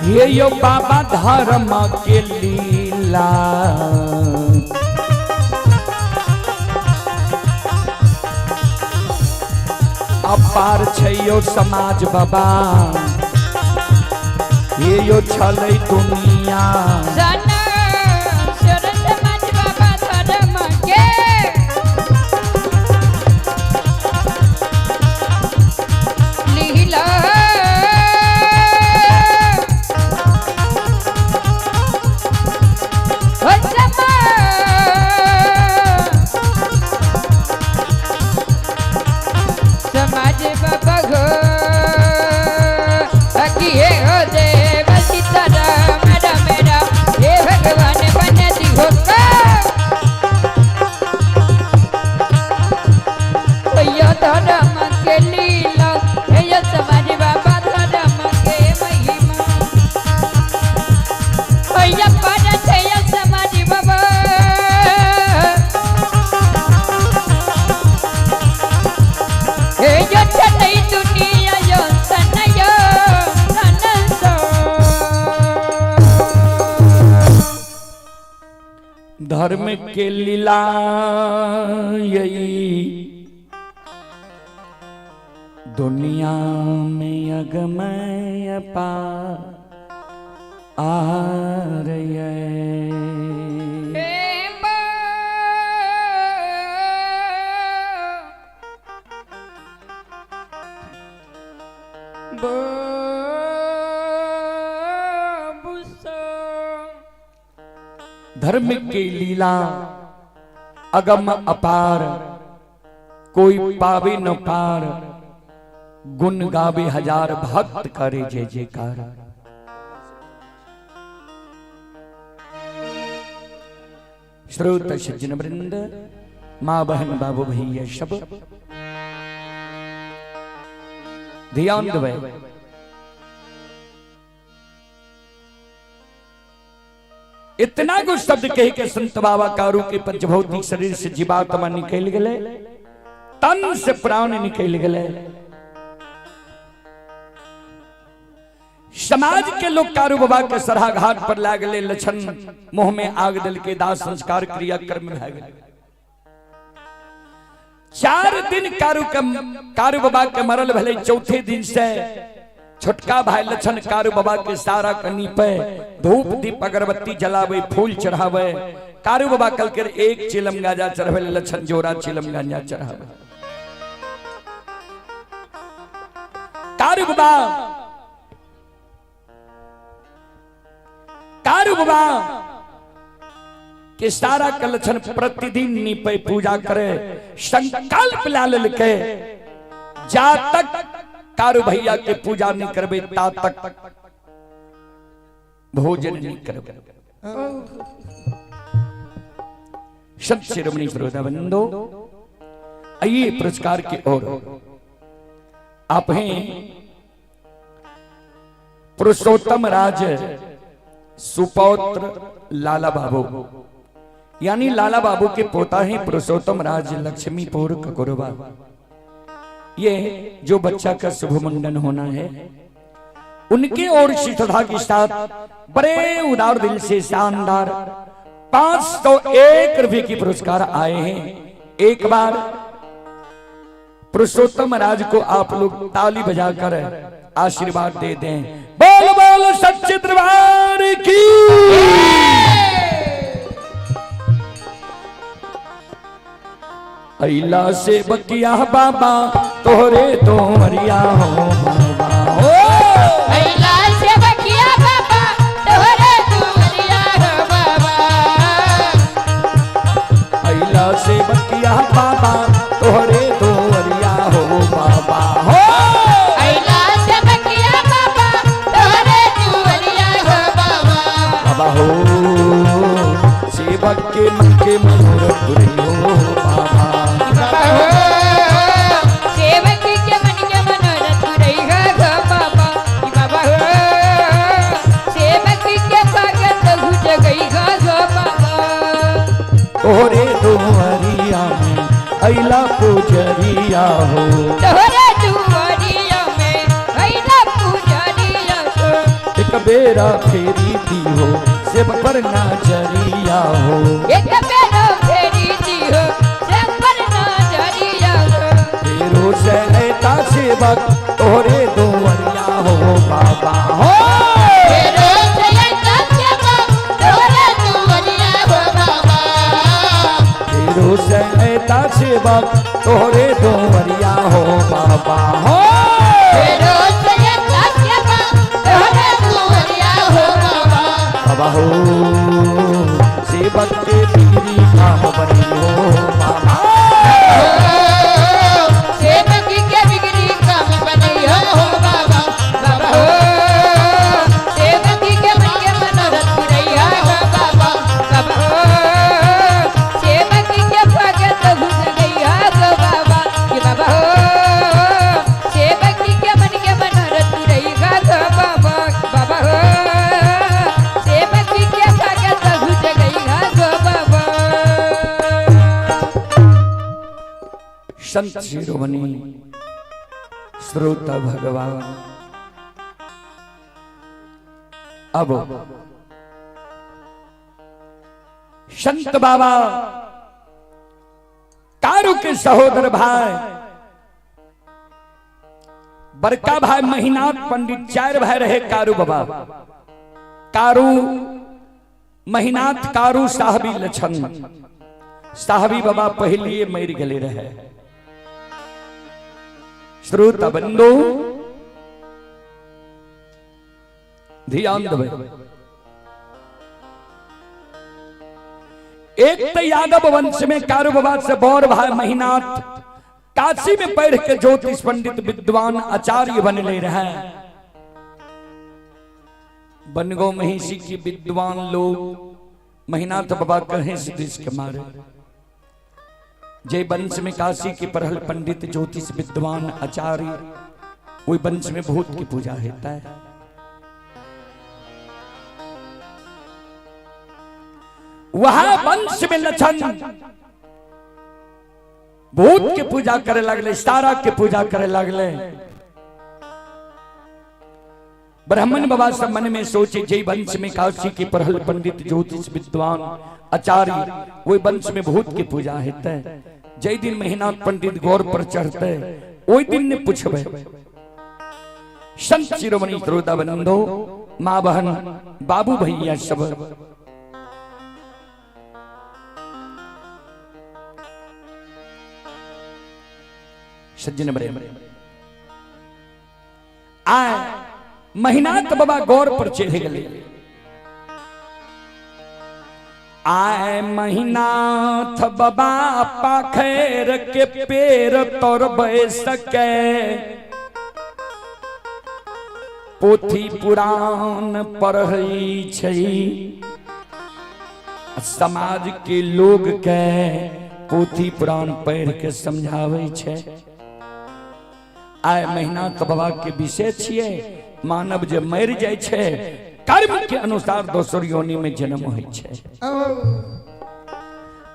ये यो बाबा धर्म के लीला। अपार छै यो समाज बाबा, ये यो छलै दुनिया। सना शरण समाज बाबा धर्म के लीला। हो समा समाज बाबा गो अकिए हो देव सीताराम राम राम, हे भगवान बन दिहो का यो धर्म के लीला, हे यो समाज बाबा धर्म के महिमा। यो पर छे यो समाज बाबा, हे यो छलै दुनिया यो सनयो सनसो। धर्म के लीला यही दुनिया में अगमय पार आर ये। धर्म के लीला अगम अपार, कोई पावे न पार, गुण गावे हजार भक्त करे जय जयकार। श्रोत सज्जन वृंद, माँ बहन बाबू भैया सब ध्यान देवे। इतना कुछ शब्द कह के संत बाबा कारू के पंचभौतिक शरीर से जीवात्मा निकल गए, तन से प्राण निकल गए। समाज के लोग कारू बाबा के सरहा घाट पर लागले, लछन मुंह में आग दल के दाह संस्कार क्रिया कर्म भए गेल। 4 दिन कारू बाबा के मरल भले, चौथे दिन से छोटका भाई लछन कारू बाबा के सारा कनी पे धूप दीप अगरबत्ती जलावे, फूल चढ़ावे। कारू बाबा कल के एक चिलम गांजा चढ़ावे, लछन जोरा चिलम गांजा चढ़ावे। कारू बाबा, कारू बाबा के सारा कलछन प्रतिदिन नीपे पूजा करे, संकल्प ला लेलके जा तक कारू भैया के पूजा नहीं करबे ता तक भोजन नहीं करबे। संत शिरोमणि श्रोता बंधो, आइए पुरस्कार की ओर। आप हैं पुरुषोत्तम राज सुपौत्र लाला बाबू, यानी लाला बाबू के पोता हैं पुरुषोत्तम राज लक्ष्मीपुर ककुरबा। ये जो बच्चा का शुभ मुंडन होना है, उनके और श्रद्धा के साथ बड़े उदार दिल से शानदार 501 रुपए की पुरस्कार आए हैं। एक बार पुरुषोत्तम राज को आप लोग ताली बजाकर आशीर्वाद दे दें। बोल बोल सच्चे दरबार की। अइला से बकिया बाबा तोहरे तोहरिया हो बाबा हो। अइला से बकिया बाबा तोहरे तोहरिया हो बाबा। अइला से बकिया बाबा तोहरे तोहरिया हो बाबा हो। अइला से बकिया बाबा तोहरे तोहरिया हो बाबा। बाबा हो सेवक के मन के मनोरथ पूरे हो बाबा। बाबा हो सेवक के मन के मनोरथ रही हो बाबा। बाबा हो सेवक के भगत घुट गई हो बाबा। तोहरे दुआरिया में अइला पुजरिया हो। तोहरे दुआरिया में अइला पुजरिया हो। एक बेरा फेरी दीहो सेवक पर नजरिया हो। एक बेरा फेरी दिहो सेवक पर नजरिया हो। फेरो से ऐता सेवक तोहरे दुवरिया हो बाबा हो। फेरो से ऐता सेवक तोहरे दुवरिया हो बाबा। फेरो से ऐता सेवक तोहरे दुवरिया हो बाबा हो। फेरो से ऐता सेवक तोहरे दुवरिया हो बाबा। बाबा हो सेवक के पीरी काम बनी हो बाबा। सेवक के बिगड़ी काम बनैयो हो बाबा। बाबा हो सेवक के मन के मनोरथ पुरैया हो बाबा। बाबा हो सेवक के भगत घुस गैया गो बाबा। कि बाबा हो सेवक के मन के मनोरथ पुरैया गो बाबा। बाबा हो सेवक के भगत घुस गैया गो बाबा। संत शिरोमणि श्रोता भगवान, अब संत बाबा कारू के सहोदर भाई बड़का भाई महिनाथ पंडित, चार भाई रहे कारू बाबा, कारू महिनाथ कारू साहबी लछन। साहबी बाबा पहलिए मर गए रहे। श्रोता बंधु ध्यान देबै, एक तो यादव वंश में कारू बाबा से बड़ भाई महिनाथ काशी में पढ़ के ज्योतिष पंडित विद्वान आचार्य बनले रहे। बनगो महिषी की विद्वान लोग महिनाथ बाबा कहे से this के मारे। जय वंश में काशी के पढ़ल पंडित ज्योतिष विद्वान आचार्य, वही वंश में भूत की पूजा होता है। वहां वंश में लछन भूत के पूजा करे लगले, तारा के पूजा करे लगले। ब्राह्मण बाबा सब मन में सोचे जय वंश में काशी के पढ़ल पंडित ज्योतिष विद्वान आचार्य, वही वंश में भूत के पूजा होते। जय दिन महीना पंडित गौर पर चढ़ते वही दिन ने पूछबे। संत शिरोमणि श्रोता बंधो, माँ बहन बाबू भैया सब, सज्जन बड़े आए महिनाथ बाबा गौर पर चढ़ गए। आए महिनाथ बाबा पाखैर के पेड़ तर बैस सके, पोथी पुराण पढ़ै छै, समाज के लोग के पोथी पुराण पढ़ के समझाबै छै। आए महिनाथ बाबा के विषय छियै मानव जे मरि जाइ छै कर्म के अनुसार दोसर योनि में जन्म होइ छै।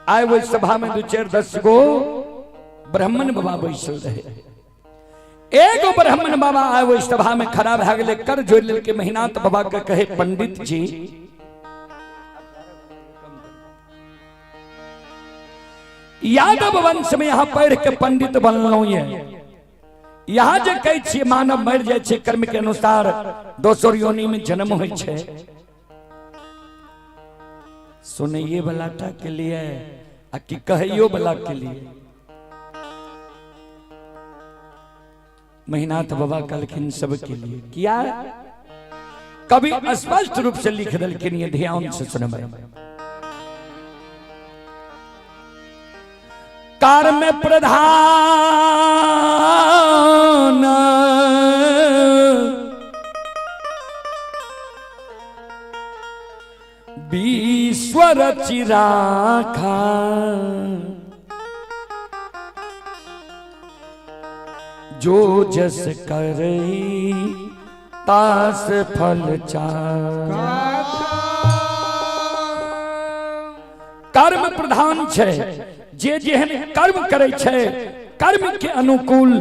आए ओहि सभा में 2 4 10 गो ब्राह्मण बाबा बैसल रहे। एगो ब्राह्मण बाबा आए ओहि सभा में खड़ा भए गेलै, कर जोड़ि लेलकै। महिनाथ बाबा के कहे पंडित जी यादव वंश में यहाँ पढ़ के पंडित बनलहुँ ये, यहाँ जे कहै छियै मानव मरि जाइ छै कर्म के अनुसार दोसर योनि में जन्म होइ छै, सुनैये वाला टा के लिए आ कि कहैयो वाला के लिए। महिनाथ बाबा कहलखिन सबके लिए। किया कभी स्पष्ट रूप से लिख देलखिन, ये ध्यान से सुनबै। कर्म प्रधान विश्व रचिराखा, जो जस करई तास फल चार। कर्म प्रधान छै, जे जेहन कर्म करै छै कर्म के अनुकूल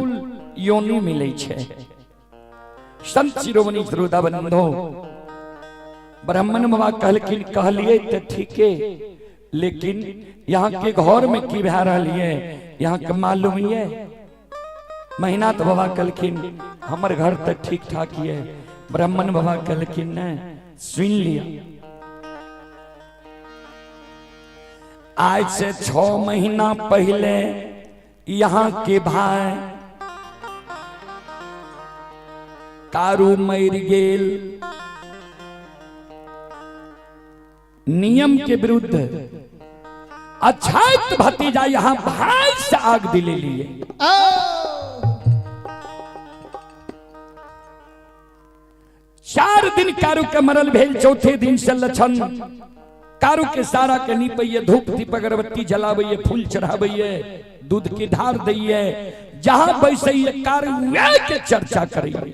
योनि मिलै छै। संत शिरोमणि श्रोता बंधो, ब्राह्मण बाबा कहलखिन कहलिए तो ठीके, लेकिन यहाँ के घर में की भए रहल ये यहाँ के मालूम ये? महिनाथ बाबा कहलखिन हमर घर तो ठीक ठाक ये। ब्राह्मण बाबा कहलखिन नहीं, सुन लिया, आज से 6 महीना पहले यहाँ के भाई कारू मर गेल, नियम के विरुद्ध अछैत भतीजा यहाँ भाई से आग दिले लिए। 4 दिन कारू के मरल भेल, चौथे दिन से लक्षण कारू के सारा के नीपैये, धूप दीप अगरबत्ती जलाबैये, फूल चढ़ाबैये, दूध की धार दैये, जहां बैसैये कारू के चर्चा करैये।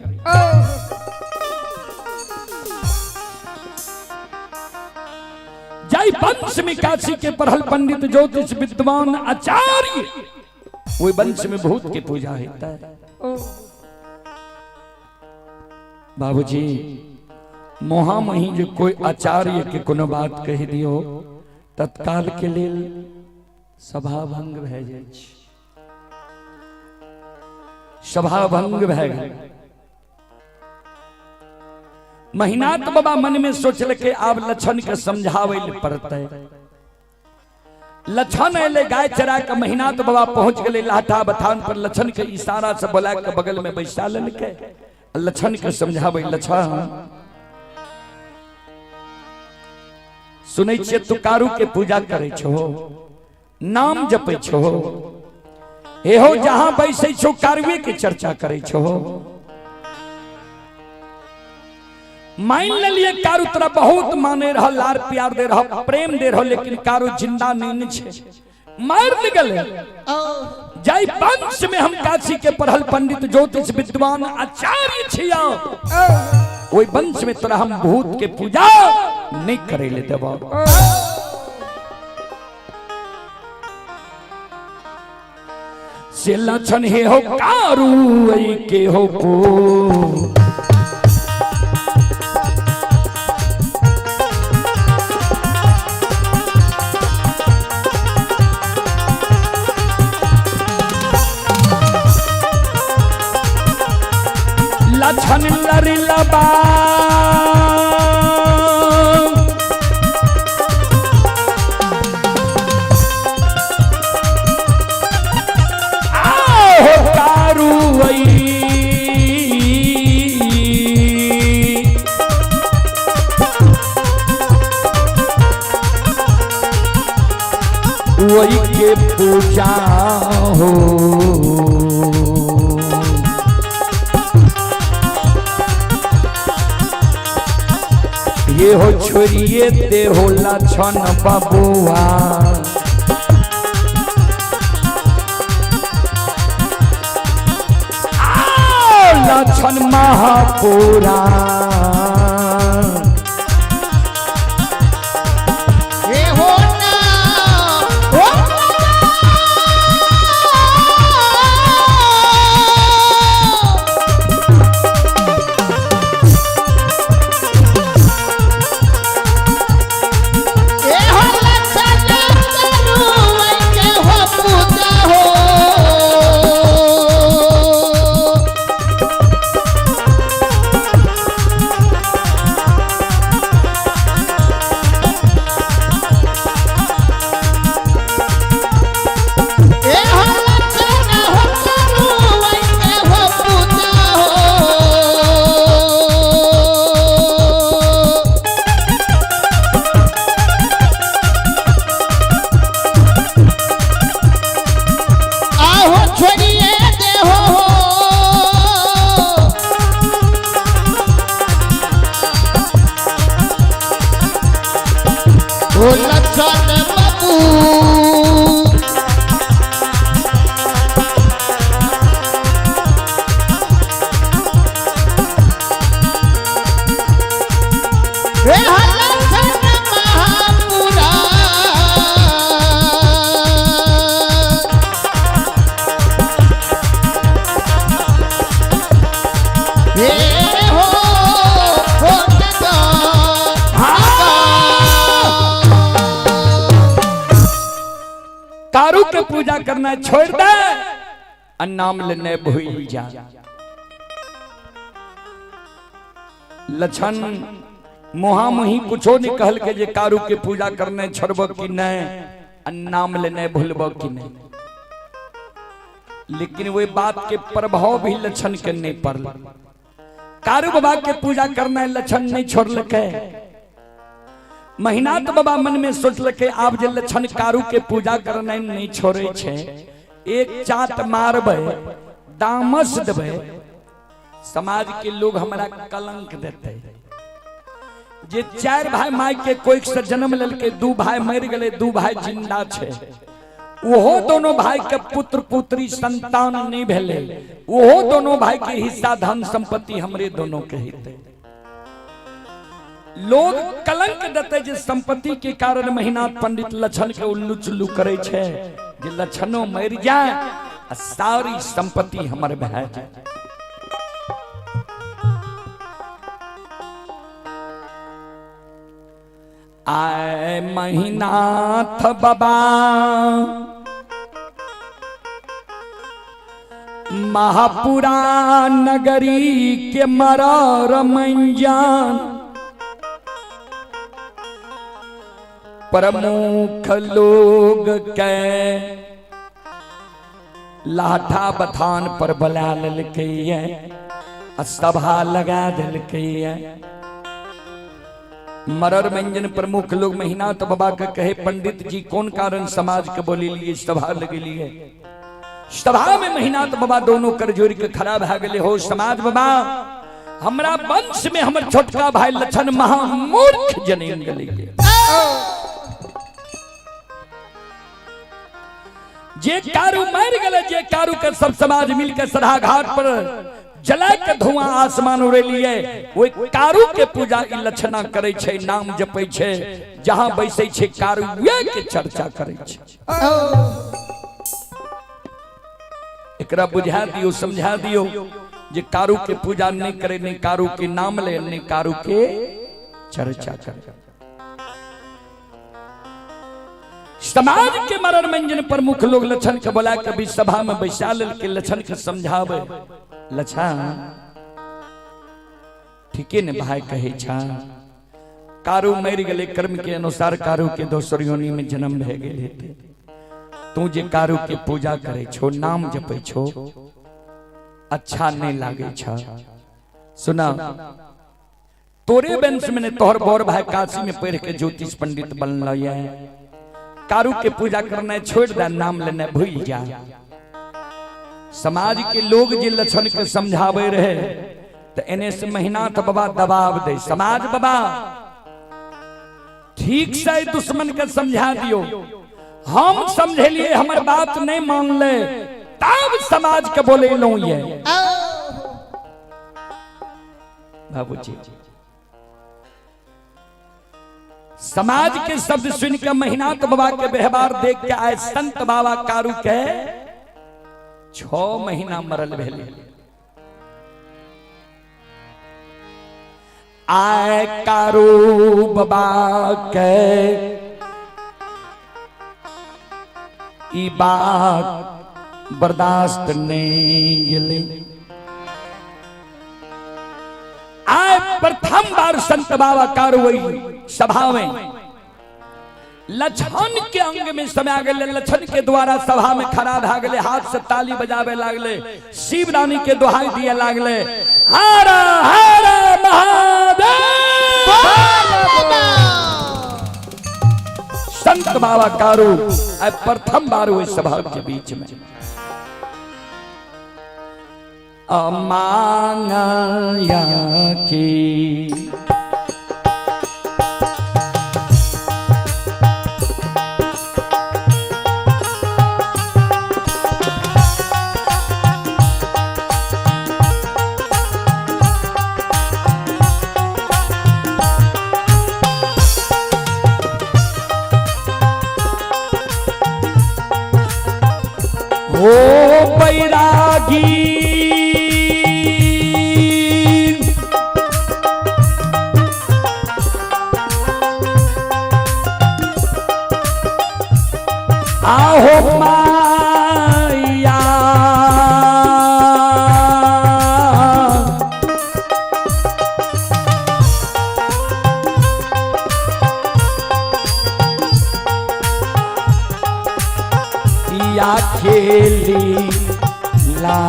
जय वंश में काशी के पढ़ल पंडित ज्योतिष विद्वान आचार्य, वही वंश में भूत की पूजा होता है। बाबूजी मोहा मही जो कोई आचार्य के कोनो बात कह दियो तत्काल के लिए सभा भंग भए जाइ छै, सभा भंग भए गेल। महिनाथ बाबा मन में सोचलकै आब लक्षण के समझाबै ले पड़तै। लक्षण अयलै गाय चरा के महिनाथ बाबा पहुंच गेलै लाठा बथान पर। लक्षण के इशारा से बोला के बगल में बैसा लेलकै, लक्षण के समझाबै, लक्षण सुनै छियै तू कारू के पूजा करै छो, नाम जपै छो, एहो जहां बैसै छो कारुए के चर्चा करै छो, मान लेलिए कारू तोरा बहुत माने रह, लार प्यार दे रह, प्रेम दे रह, लेकिन कारू जिंदा नहीं छे, मर गेलै। जय वंश में हम काशी के पढ़ल पंडित ज्योतिष विद्वान आचार्य छिया, ओहि वंश में तोरा हम भूत के पूजा नहीं करे ले देबो। से लक्षण हे हो कारू के हो को लक्षण लरिलबा आहो कारू वही के पूजा हो। ये हो छोड़िए दे हो लक्षण बबुआ, लक्षण महापुरा। के पूजा करना छोड़ दे आ नाम लेने भूल जा। लक्षण मुहा मुही कुछो नहीं कहल के जे कारू के पूजा करने छोड़ब कि नहीं आ नाम लेने भूलब कि नहीं, लेकिन वही बात के प्रभाव भी लक्षण के नहीं पड़ल। कारू बाबा के पूजा करना लक्षण नहीं छोड़लकै। महिनाथ बाबा मन में सोचलकै आब जे लक्षण कारू के पूजा करना नहीं छोड़े छे, एक चाट मारबै दामस देबै, समाज के लोग हमरा कलंक देते। जे 4 भाई माय के कोई से जन्म लेलकै, 2 भाई मर गए, 2 भाई जिंदा छे, ओहो दोनों भाई के पुत्र पुत्री संतान नहीं भेले, ओहो दोनों भाई के हिस्सा धन संपत्ति हमरे दोनों के हिते। लोग कलंक देते जे संपत्ति के कारण महिनाथ पंडित लक्षण के उल्लू चुल्लू करे छे, जे लक्षणों मर जाए आ सारी संपत्ति हमर भए जाए। आए महिनाथ बाबा महापुरा नगरी के मरर मंजान प्रमुख लोग के लाठा बथान पर बुला ललकै आ सभा लगा देलकै। मरर मंजन प्रमुख लोग महिनाथ बाबा के कहे पंडित जी कौन कारण समाज के बोली लिए सभा लगेलिए। सभा में महिनाथ बाबा दोनों कर जोड़ के खड़ा भए गेले। हो समाज बाबा, हमरा वंश में हमर छोटका भाई लक्षण महामूर्ख जन्म गेले। जे कारू मर गेले, जे कारू के सब समाज मिलके सदा घाट पर जला के धुआं आसमान उड़ेलिए, ओहि कारू के पूजा ई लक्षणा करे छे, नाम जपै छे, जहां बैसै छे कारूए के चर्चा करे छे। एकरा बुझा दियो, समझा दियो जे कारू के पूजा नहीं करे, नहीं कारू के नाम ले, नहीं कारू के चर्चा करे। समाज के मरण मंजन प्रमुख लोग लक्षण के बोला के भी सभा में बैसा लेल के लक्षण के समझावे। लक्षण ठीके ने भाई कहे छा, कारू मर गेले कर्म के अनुसार कारू के दोसर योनि में जन्म भए गेल हेतै। तू जे कारू के पूजा करे छो, नाम जपै छो, अच्छा नहीं लागे छा। सुना, तोरे वंश में ने तोहर बड़ भाई काशी में पढ़ के ज्योतिष पंडित बनल ये, कारू के पूजा करना छोड़ दे, नाम लेना भूल जा। समाज के लोग जे लक्षण के समझावे रहे तो एने से महिनाथ बाबा दबाव दे। समाज बाबा ठीक से दुश्मन के समझा दियो, हम समझेलिए हमर बात नहीं मान ले तब समाज के बोले लो ये। बाबूजी समाज के शब्द सुन के महिनाथ बाबा के व्यवहार देख के आए संत बाबा कारू के 6 महीना मरल भेले। आए कारू बाबा के ई बात बर्दाश्त नहीं गेले। आए प्रथम बार संत बाबा कारू वही सभा में लक्षण के अंग में समा गए, लक्षण के द्वारा सभा में खड़ा भा गए, हाथ से ताली बजावे लागले, शिव रानी के दुहाई दिए लागले, हर हर महादेव। संत बाबा कारू आए प्रथम बार हुए सभा के बीच में। अमांगया की हो बैरागी आहो माँ। माया खेली ला।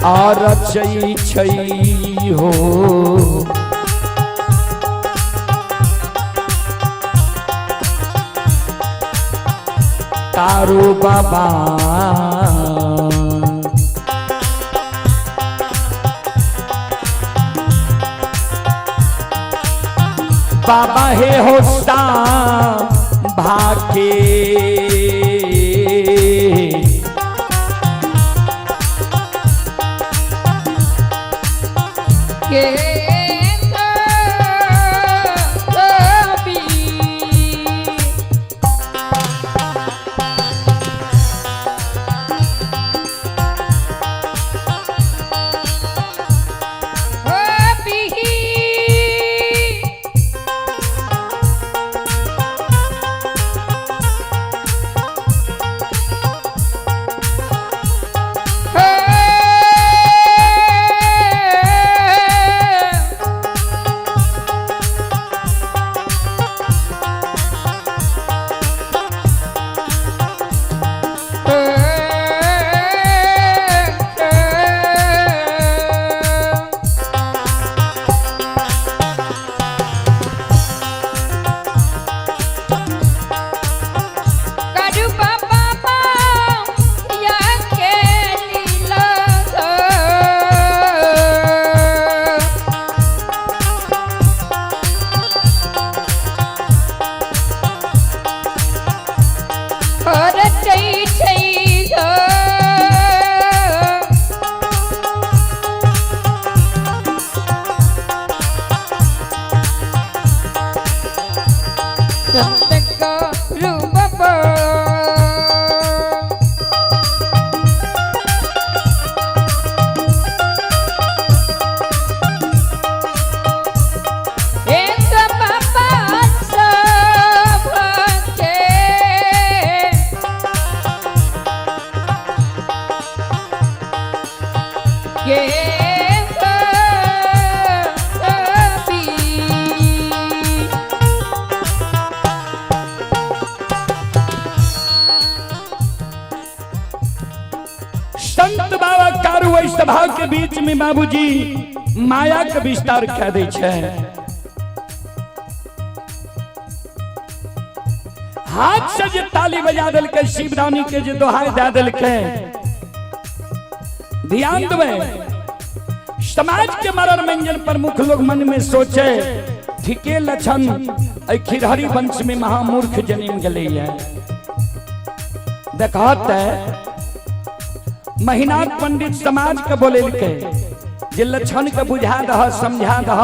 आ रचै छै हो कारू बाबा। बाबा हे होता भाके। के कवि हो। करू बाबा या के लीला। और चै चै हो। संत का रूप। एक बाबा सबके के कवि। संत बाबा कारू एहि सभा के बीच में बाबूजी माया के विस्तार कह दै छै। हाथ से जे ताली बजा देलकै, शिवरानी के जे दोहाई दे देलकै। ध्यान देबै, समाज के मरण मंजन प्रमुख लोग मन में सोचे, ठीके लक्षण एहि खिरहरी वंश में महामूर्ख जन्म गेलैया। देखत महिनाथ पंडित समाज के बोलेलकै जे लक्षण के बुझा दह, समझा दह,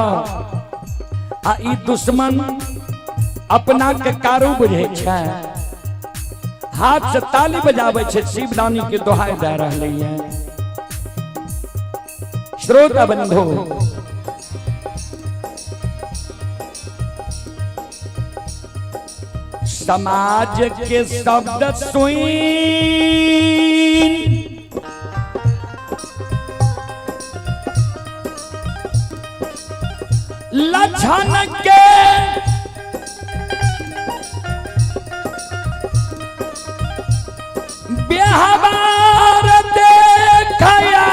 आ ई दुश्मन अपना के कारू बुझे छै, हाथ से ताली बजाबै छै, शिवदानी के दोहाई दे रहलै है। श्रोता बंधु, समाज के शब्द सुन लक्षण के व्यवहार देखया,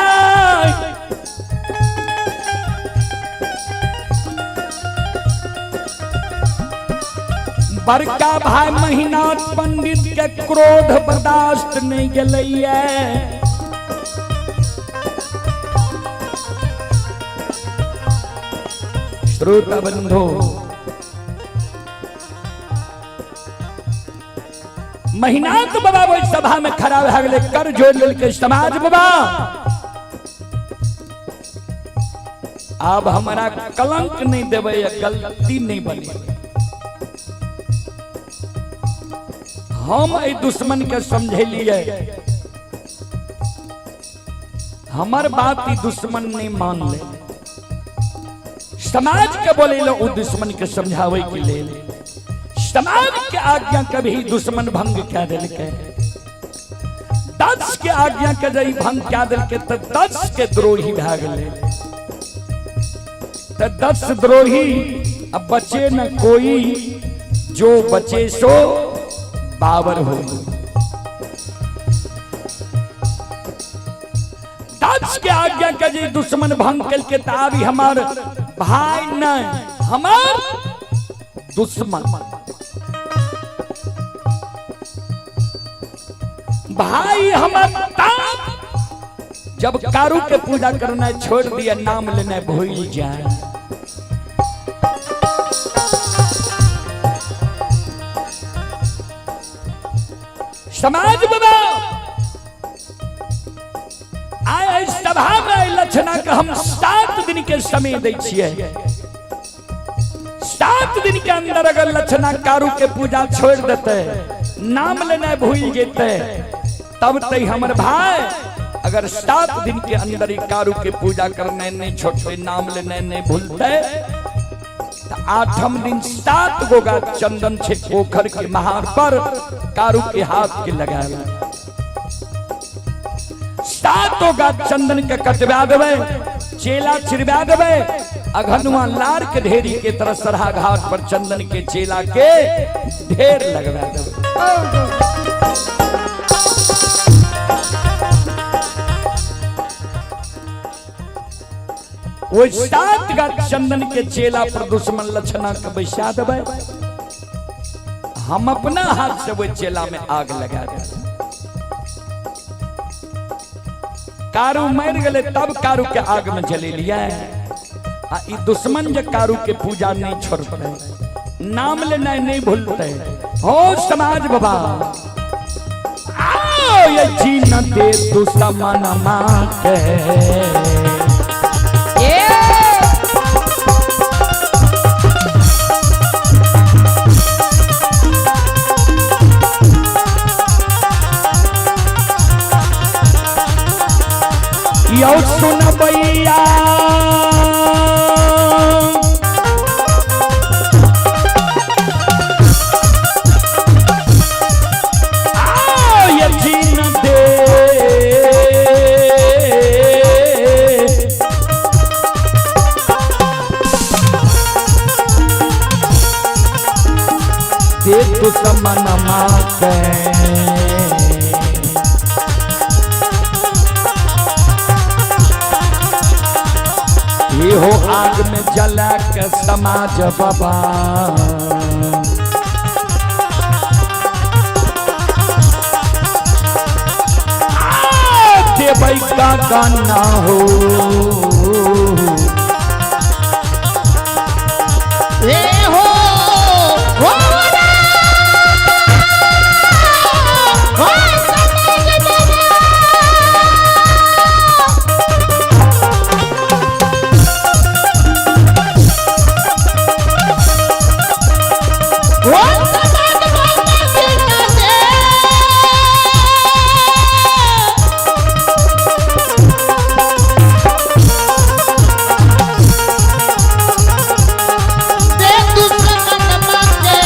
बड़का भाई महिनाथ पंडित के क्रोध बर्दाश्त नहीं गेलैया। श्रोता बंधु, महिनाथ बाबा ओहि सभा में खड़ा भए गेलै, कर जोड़ लेलकै, समाज बाबा आब हमरा कलंक नहीं देबै या गलती नहीं बनेबै। हम एहि दुश्मन के समझेलियै, हमर बात ई दुश्मन नहीं मान ले। समाज के बोले लो उ दुश्मन के समझावे के लेल, समाज के आज्ञा कभी दुश्मन भंग कह देलकै। 10 के आज्ञा के जब भंग कह देलकै तो 10 के द्रोही भए गेलै। तो 10 द्रोही अब बचे न कोई, जो बचे सो बाबर हो। 10 के आज्ञा के जे दुश्मन भंग करके ताबी हमार भाई नहीं, हमार दुश्मन। भाई हमार ताप जब कारू के पूजा करना छोड़ दिया, नाम लेना भूल जाए। समाज बाबा आए सभा में लक्षणा के हम 7 दिन के समय दै छियै। 7 दिन के अंदर अगर लक्षणा कारू के पूजा छोड़ देते, नाम लेना भूल जेते, तब तक हमर भाई अगर 7 दिन के अंदर ही कारू के पूजा करने नहीं छोड़ते, नाम लेने नहीं भूलते, तो 8म दिन 7 गोगा चंदन छे पोखर के महार पर कारू के हाथ के लगाए। 7 गोगा चंदन के कटवा देवे, चेला चिरवा देवे, अघनुआ लार के ढेरी के तरह सरहा घाट पर चंदन के चेला के ढेर लगवा देवे। वो 7 गाछ चंदन के चेला पर दुश्मन लक्षणा के बैसा देवे, हम अपना हाथ से वो चेला में आग लगा दे। कारू मर गए तब कारू के आग में जले लिया। आ ई दुश्मन जे कारू के पूजा नहीं छोड़ते, नाम लेना नहीं भूलते। हो समाज बाबा आओ ये जीन दे दुश्मन मां के। यो सुन भैया आओ ये जीन दे दे दुश्मन मां के। ये हो आग में जला के समाज बाबा देवई का गाना हो। ए हो हो समाज बाबा ओ समाज बाबा बिना दे। दे दुश्मन मांगे।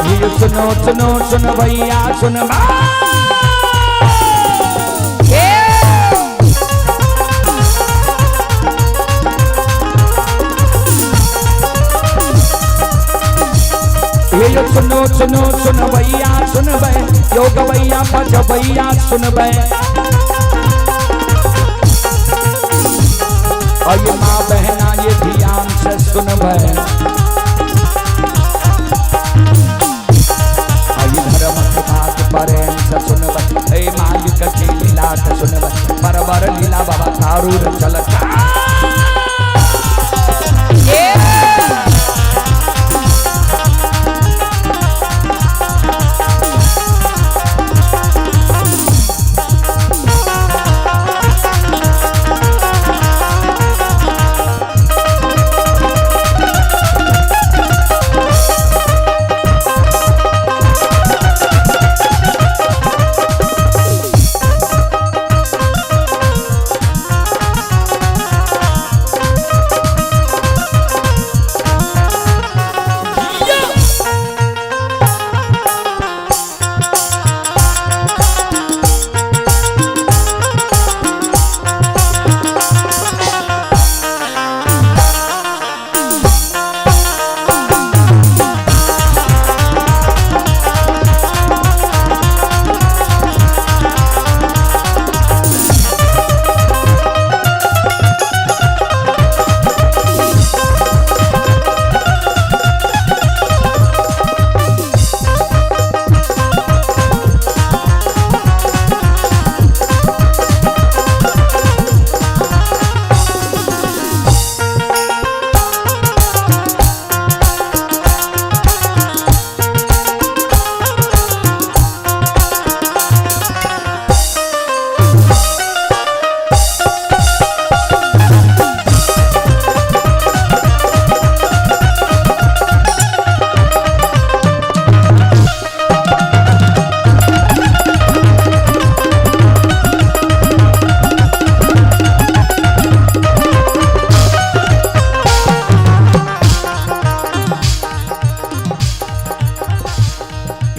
ये सुनो सुनो सुन भैया सुन ये सुनो सुनो सुन भैया सुन बे योग भैया पच भैया सुन बे। और ये माँ बहना ये ध्यान से सुन बे। धर्म के सुनबै, हे मालिक के लीला के सुनबै, बरबर लीला बाबा तारूर चलत।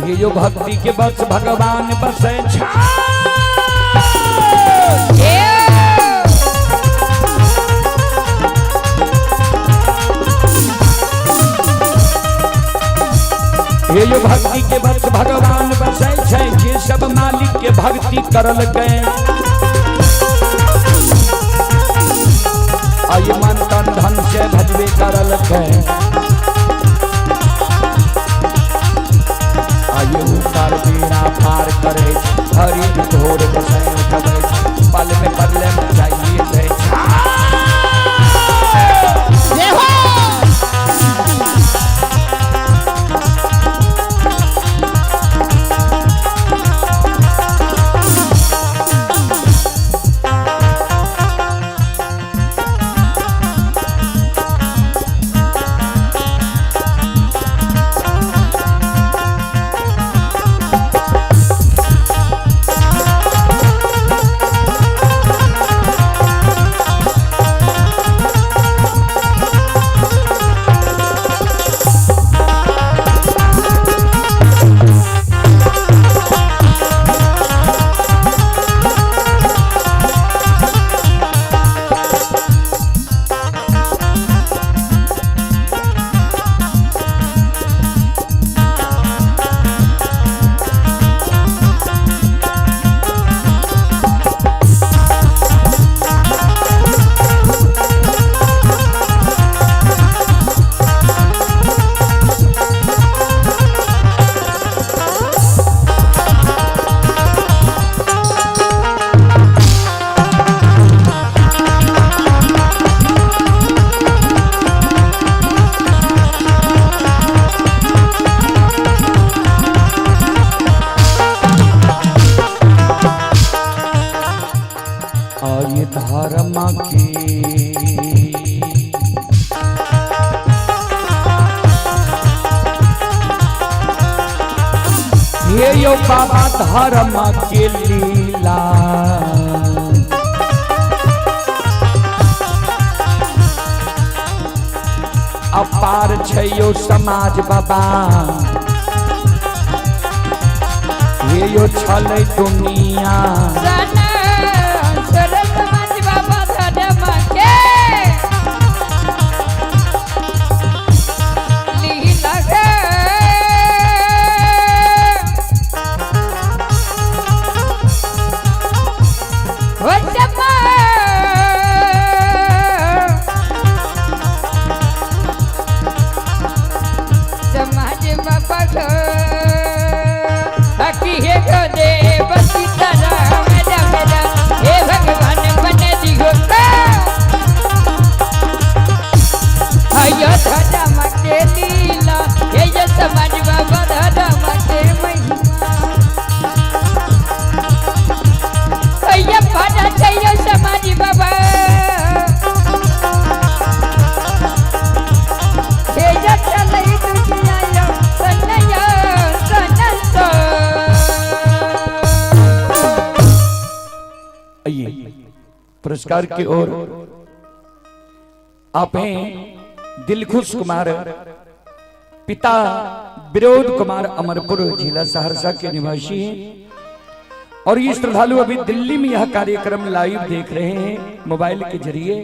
ये जो भक्ति के बस भगवान बसे छा। ये जो भक्ति के बस भगवान बसे छे, जे सब मालिक के भक्ति करल गए, आई मन तन धन से भजबे करल गए, आयु कर बेड़ा पार करे, हरि घोर बसै उठबै, पल में पल में जाइए दै। जय हो। और ये धर्म की ये यो बाबा धर्म के लीला, अपार छै यो समाज बाबा, ये यो छलै दुनिया। समाज बाबा धर्म के लीला गे। हो चम्मा समाज बाबा की हे गो दे। पुरस्कार की ओर। आप हैं दिलखुश कुमार, पिता विरोध कुमार, अमरपुर, जिला सहरसा के निवासी हैं और ये श्रद्धालु अभी दिल्ली में यह कार्यक्रम लाइव देख रहे हैं मोबाइल के जरिए।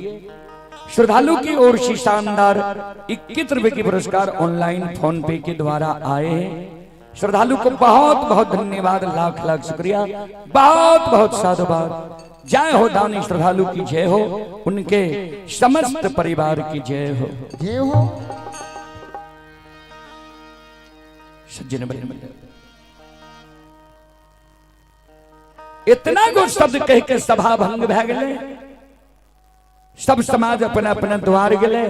श्रद्धालु की ओर से शानदार 21 रुपए की पुरस्कार ऑनलाइन फोन पे के द्वारा आए हैं। श्रद्धालु को बहुत बहुत धन्यवाद, लाख लाख शुक्रिया, बहुत बहुत साधुवाद। जय हो दानी श्रद्धालु की जय हो, उनके समस्त परिवार की जय हो। जय हो। सज्जन बने इतना गो शब्द कह के सभा भंग भए गेलै। सब समाज अपना अपना द्वार गेलै।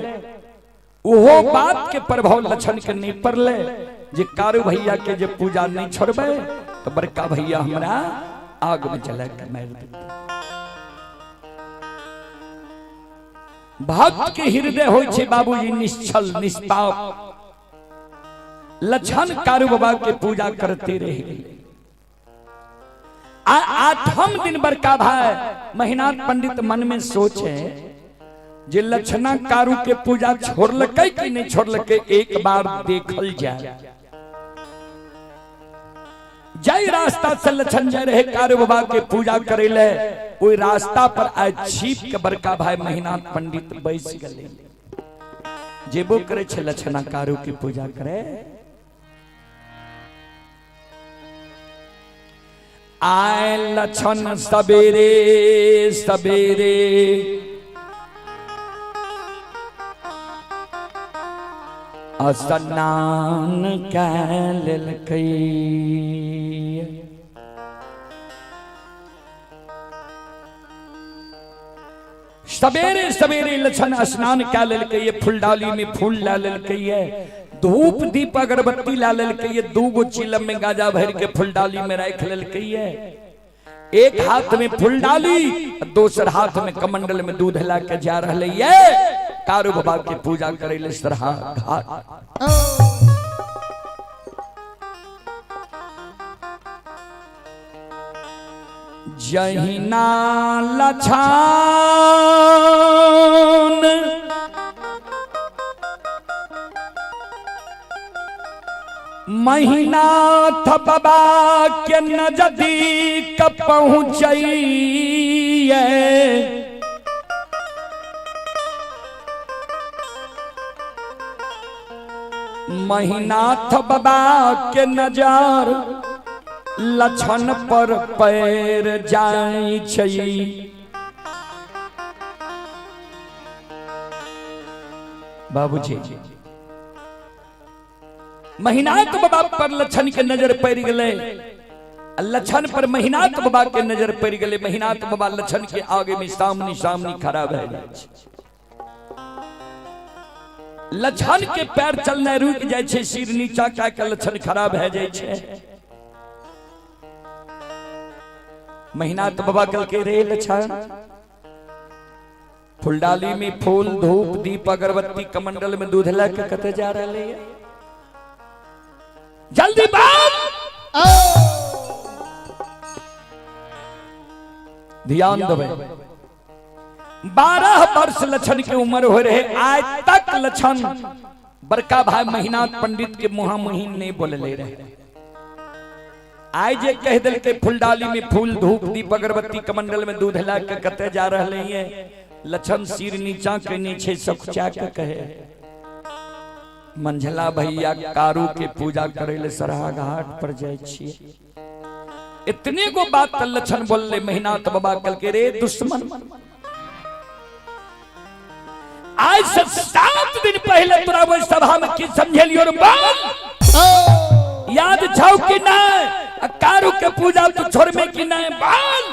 ओहो बात के प्रभाव लक्षण के नहीं पड़ले जे कारू भैया के जे पूजा नहीं छोड़बै तो बड़का भैया हमरा आग में जला के मारि देतै। भक्त के हृदय होइ छै बाबूजी निश्चल निष्पाप। लक्षण कारू बाबा के पूजा करते रहे। आ आठम दिन बड़का भाई महिनाथ पंडित मन में सोचे जे लक्षणा कारू के पूजा छोड़लकै कि नहीं छोड़लकै, एक बार देखल जाए। जय रास्ता से लक्षण जाय रहे कारू बाबा के पूजा करे ले, ओहि रास्ता पर आइ छिप के बड़का भाई महिनाथ पंडित बैस गेले। जेबो करे छे लक्षणा कारू के पूजा करे। आए लक्षण सवेरे सवेरे स्नान कै लेलकै। सवेरे सवेरे लक्षण स्नान कै लेलकै, ये फुलडाली में फूल ला लेलकै, ये धूप दीप अगरबत्ती ला लेलकै, ये दू गो चिलम में गाजा भर के फुलडाली में राख लेलकै। ये एक हाथ में फुलडाली, दोसर हाथ में कमंडल में दूध ला के जा रहा ये कारू बाबा के पूजा करे ले सरहा घाट। जहिना लछान महिनाथ बाबा के नजदीक पहुंचैये, महिनाथ बाबा के नजर लक्षण पर पैर जाय छै। बाबूजी महिनाथ बाबा पर लक्षण के नजर पड़ गेलै, लक्षण पर महिनाथ बाबा के नजर पड़ गेलै। महिनाथ बाबा लक्षण के आगे में सामने सामने खड़ा भए जाइ छै। लक्षण के पैर चलनाइ रुकि जाइ छै, सिर नीचा कए के लक्षण खड़ा भए जाइ छै। महिनाथ बाबा कहलकै रे लक्षण, फुलडाली में फूल धूप दीप अगरबत्ती कमंडल में दूध लए के कतऽ जा रहलै ये? जल्दी बात ध्यान देबै। 12 वर्ष लक्षण के उम्र हो रहे, आज तक लक्षण बड़का भाई महिनाथ पंडित के मुहा मुही नहीं बोलले रहे। आइ जे कह देलकै फुलडाली में फूल धूप दीप अगरबत्ती कमंडल में दूध ला के कते जा रहले ये, लक्षण सिर नीचा के नीचे सकुचा के कहे मंझला भैया कारू के पूजा करे ले सरहा घाट पर जाय छियै। इतने गो बात त लक्षण बोलले। महिनाथ बाबा कहलकै रे दुश्मन, आज से 7 दिन पहले तोरा ओहि सभा में की समझेलियो रे बाल, याद छौ कि नहीं? आ कारू के पूजा तू छोड़मे कि नहीं बाल?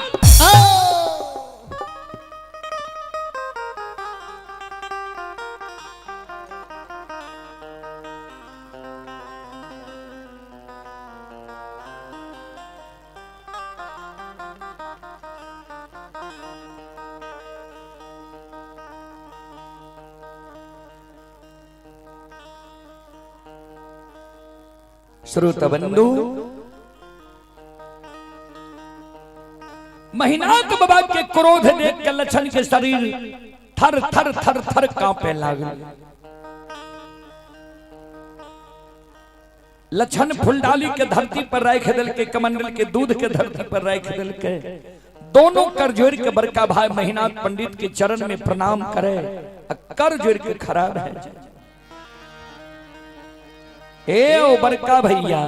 श्रोता बंधु, महिनाथ बाबा के क्रोध देख के लक्षण के शरीर थर थर थर थर कांपे लागल। लक्षण फुलडाली के धरती पर राख दिल के, कमंडल के दूध के धरती पर राख दिल के, दोनों कर जोड़ के बड़का भाई महिनाथ पंडित के चरण में प्रणाम करे, कर जोड़ के खड़ा रह जाए। ए ओ बड़का भैया,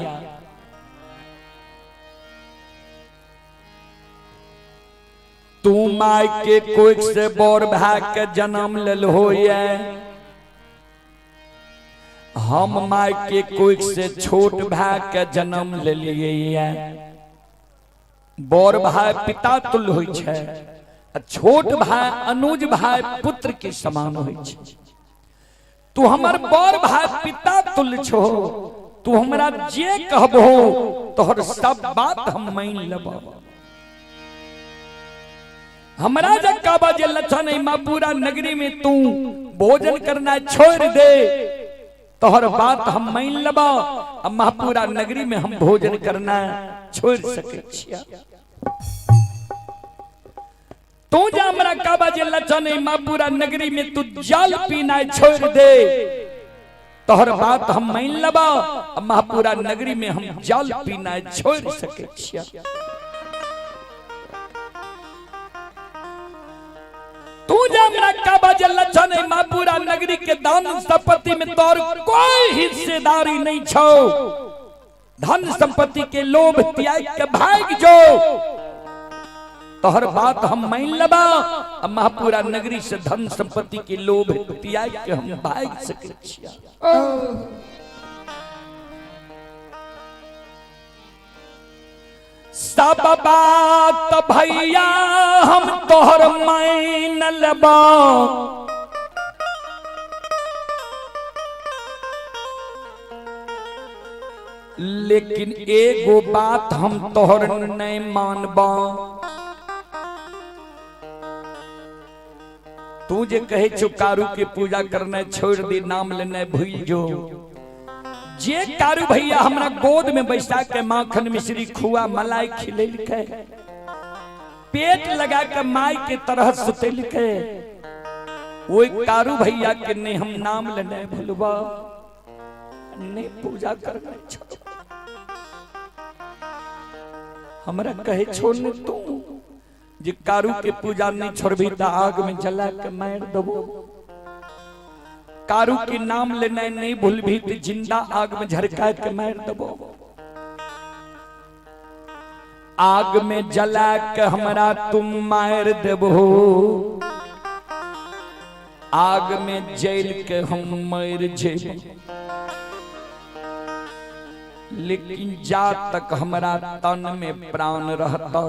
तू my के कोख से बोर भाई के जन्म लेल होए, हम my के कोख से छोट भाई के जन्म लेलिए। बोर भाई पिता तुल्य होइ छै, आ छोट भाई अनुज भाई पुत्र के समान होइ छै। तू हमर बोर भाई पिता तुल्य छो, तू हमरा जे कहबो तोहर सब बात हम मान लेबो। हमरा जे कहबा जे लक्षण है मापुरा नगरी में तू भोजन करना छोड़ दे, तोहर बात हम मान लेबो, आ महापुरा नगरी में हम भोजन करना छोड़ सके छिया। तू जा हमरा कहबा जे लक्षण है महापुरा नगरी में तू जल पीना छोड़ दे, तोहर बात हम मान लेबो, आ महापुरा नगरी में हम जल पीना छोड़ सके छिया। तू जा हमरा कहबा जे लक्षण है महापुरा नगरी के दान संपत्ति में तोर कोई हिस्सेदारी नहीं छो, धन संपत्ति के लोभ त्याग के भाग जो, तोहर बात हम मान लेबा, आ महापुरा नगरी से धन संपत्ति के लोभ त्याग के हम भाग सके छिया। सब बात भैया हम तोहर मान लेबा, लेकिन एगो बात हम तोहर नहीं मानबा। तू जे कहे छो कारू के पूजा करना छोड़ दे, नाम लेना भूल जो, जे कारू भैया हमरा गोद में बैसा के माखन मिश्री खुआ मलाई खिलेलकै, पेट लगा के माई के तरह सुतेलकै, ओई कारू भैया के नहीं हम नाम लेना भूलबा, नहीं पूजा करना छोड़। हमरा कहे छो ने तू जे कारू के पूजा नहीं छोड़बी त आग में जला के मार दबो, कारू के नाम लेना नहीं भूलबी त जिंदा आग में झरका के मार दबो। आग में जला के हमरा तुम मार देबो, आग में जल के हम मर जेबो, लेकिन जा तक हमरा तन में प्राण रहता,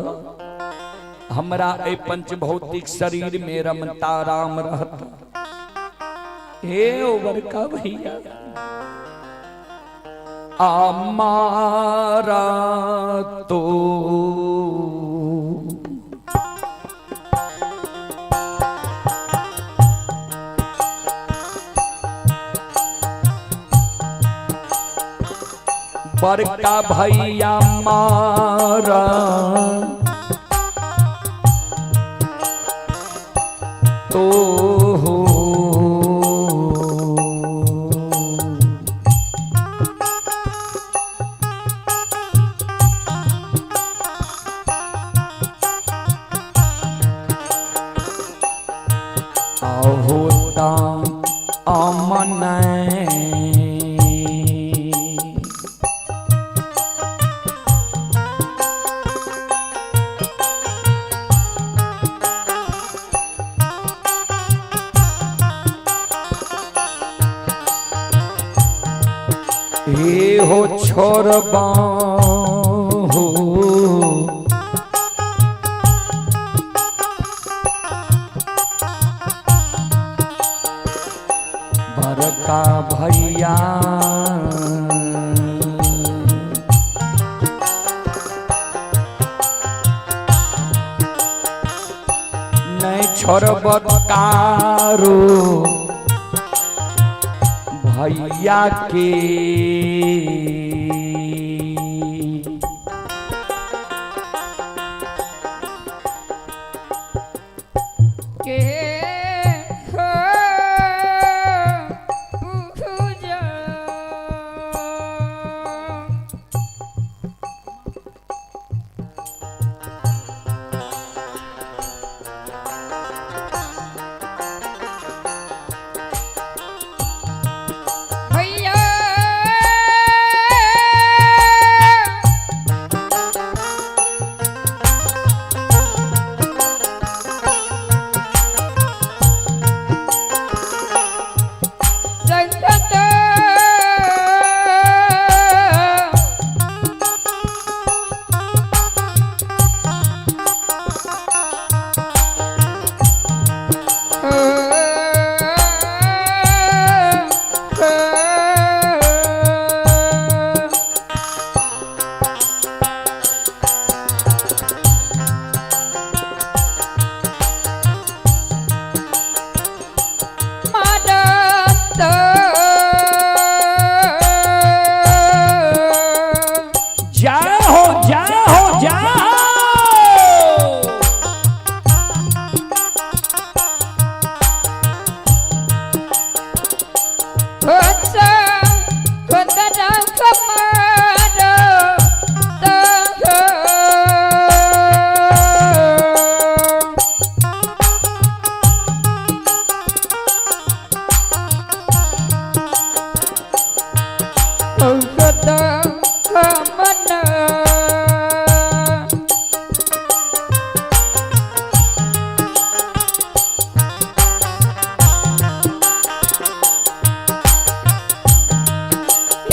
हमरा ए पंच भौतिक शरीर में रमता राम रहता। हे ओ बड़का भैया, हमारा तो बड़का भैया मारा तो हो, होता अमन हे हो छोड़बा हो, बड़का भैया नहीं छोड़ब कारू भैया के, भगत मन।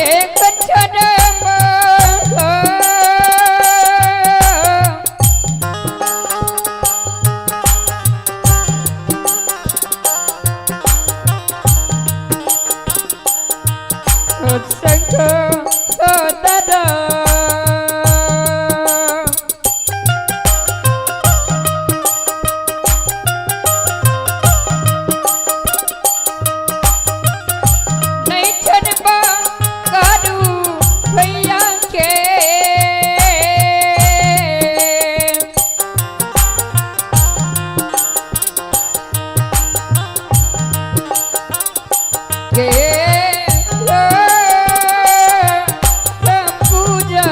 एक क्षण संग दादा। नहीं छड़बा करू भैया के, के पूजा।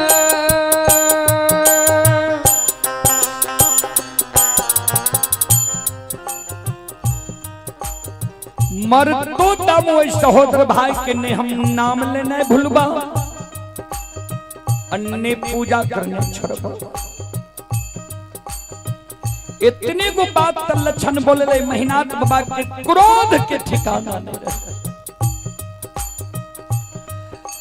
मरतो दम ओहि सहोदर भाई के ने हम नाम लेने भूलबा, अन्य पूजा करने छोड़बा। इतने गो बात त लक्षण बोले रहे महिनाथ बाबा के क्रोध के ठिकाना नहीं रहे।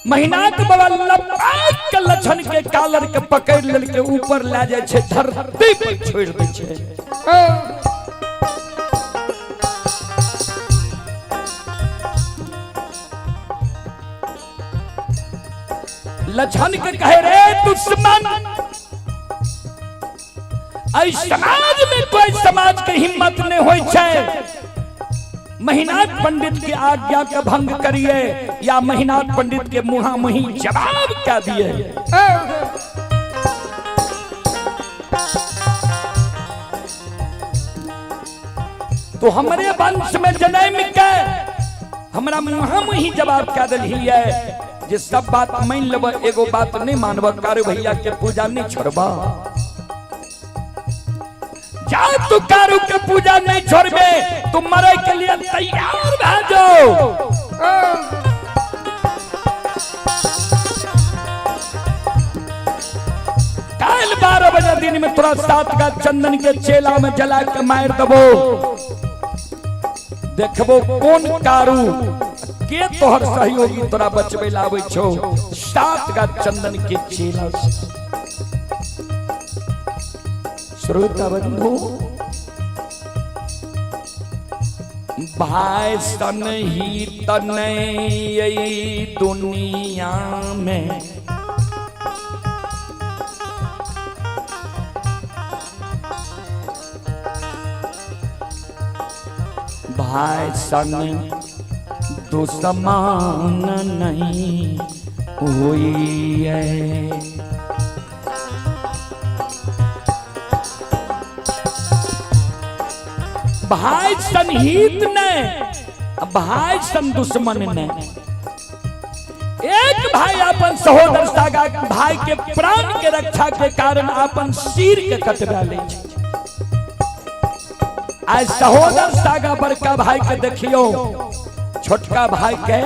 महिनाथ बाबा लपाक के लक्षण के कालर के पकड़ लेल के ऊपर ले जाय छै, धरती पर छोड़ दै छै। लक्षण के कहे रे दुश्मन, ऐ समाज में कोई समाज के हिम्मत नहीं होय छै महिनाथ पंडित के आज्ञा के भंग करिए या महिनाथ पंडित के मुहा मुही जवाब क्या दिए। तो हमरे वंश में जन्म के हमरा मुहा मुही जवाब क्या दिली है जे सब बात मान लेब, एगो बात नहीं मानब, कारू भैया के पूजा नहीं छोड़ब। जा तू कारू के पूजा नहीं छोड़बे तू मरे के लिए तैयार भा जाओ। काल 12 बजे दिन में तोरा 7 का चंदन के चेला में जला के मार दबो, देखबो कौन कारू के तोहर सहयोगी तोरा बचबे लावे छो 7 का चंदन के चेला से। श्रोता बंधु, भाई सन ही तने दुनिया में भाई सन दुश्मन नहीं हुई है। भाई सन हित ने भाई सन दुश्मन ने, एक भाई अपन सहोदर सागा भाई के प्राण के रक्षा के कारण अपन सिर के कटवा ले। आज सहोदर सागा बड़का भाई के देखियो छोटका भाई के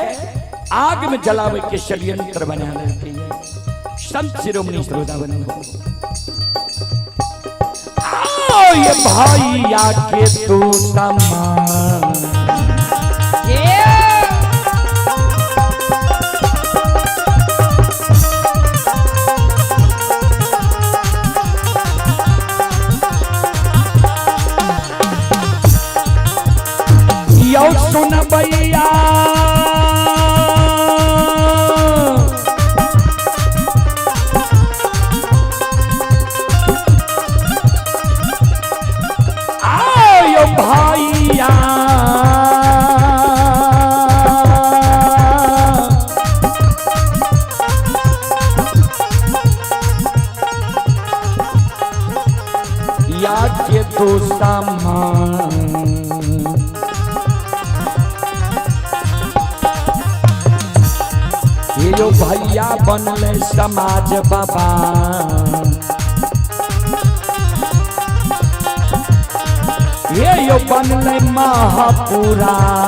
आग में जलावे के षड्यंत्र बना लेती है। संत शिरोमणि श्रोता बनो, आओ ये भैया के तू समान यौ सुन भैया आओ भैया या के तू समान ये जो भैया बनले समाज बाबा ये यो बनले महापुराण।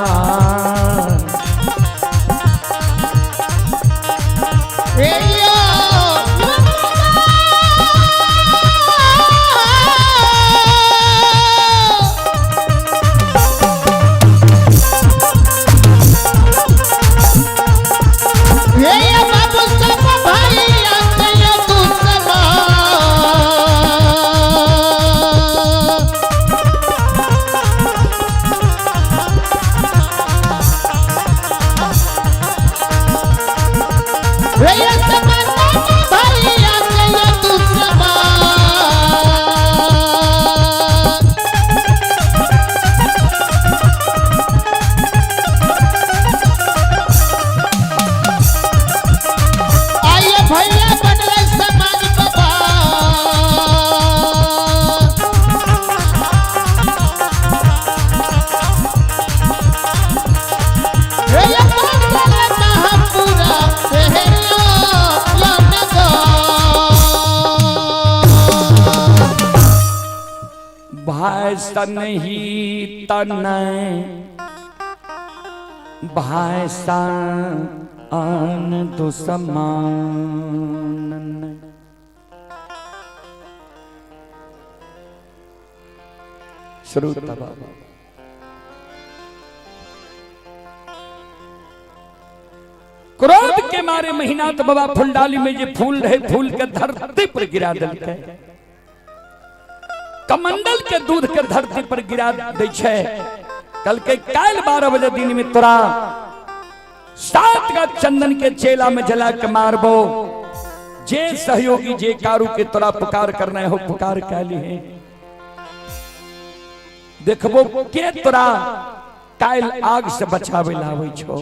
भाषण ही तनय भाषण दुश्मन। श्रोता बाबा, क्रोध के मारे महिनाथ बाबा फुलडाली में जे फूल रहे फूल के धरती पर गिरा देलकै, कमंडल के दूध के धरती पर गिरा दै छै। कल के काल्हि 12 बजे दिन में तोरा 7 गाछ चंदन के चेला में जला के मारबो। जे सहयोगी जे कारू के तोरा पुकार करना हो पुकार कैली है, देखबो के तोरा काल्हि आग से बचावे लावे छो।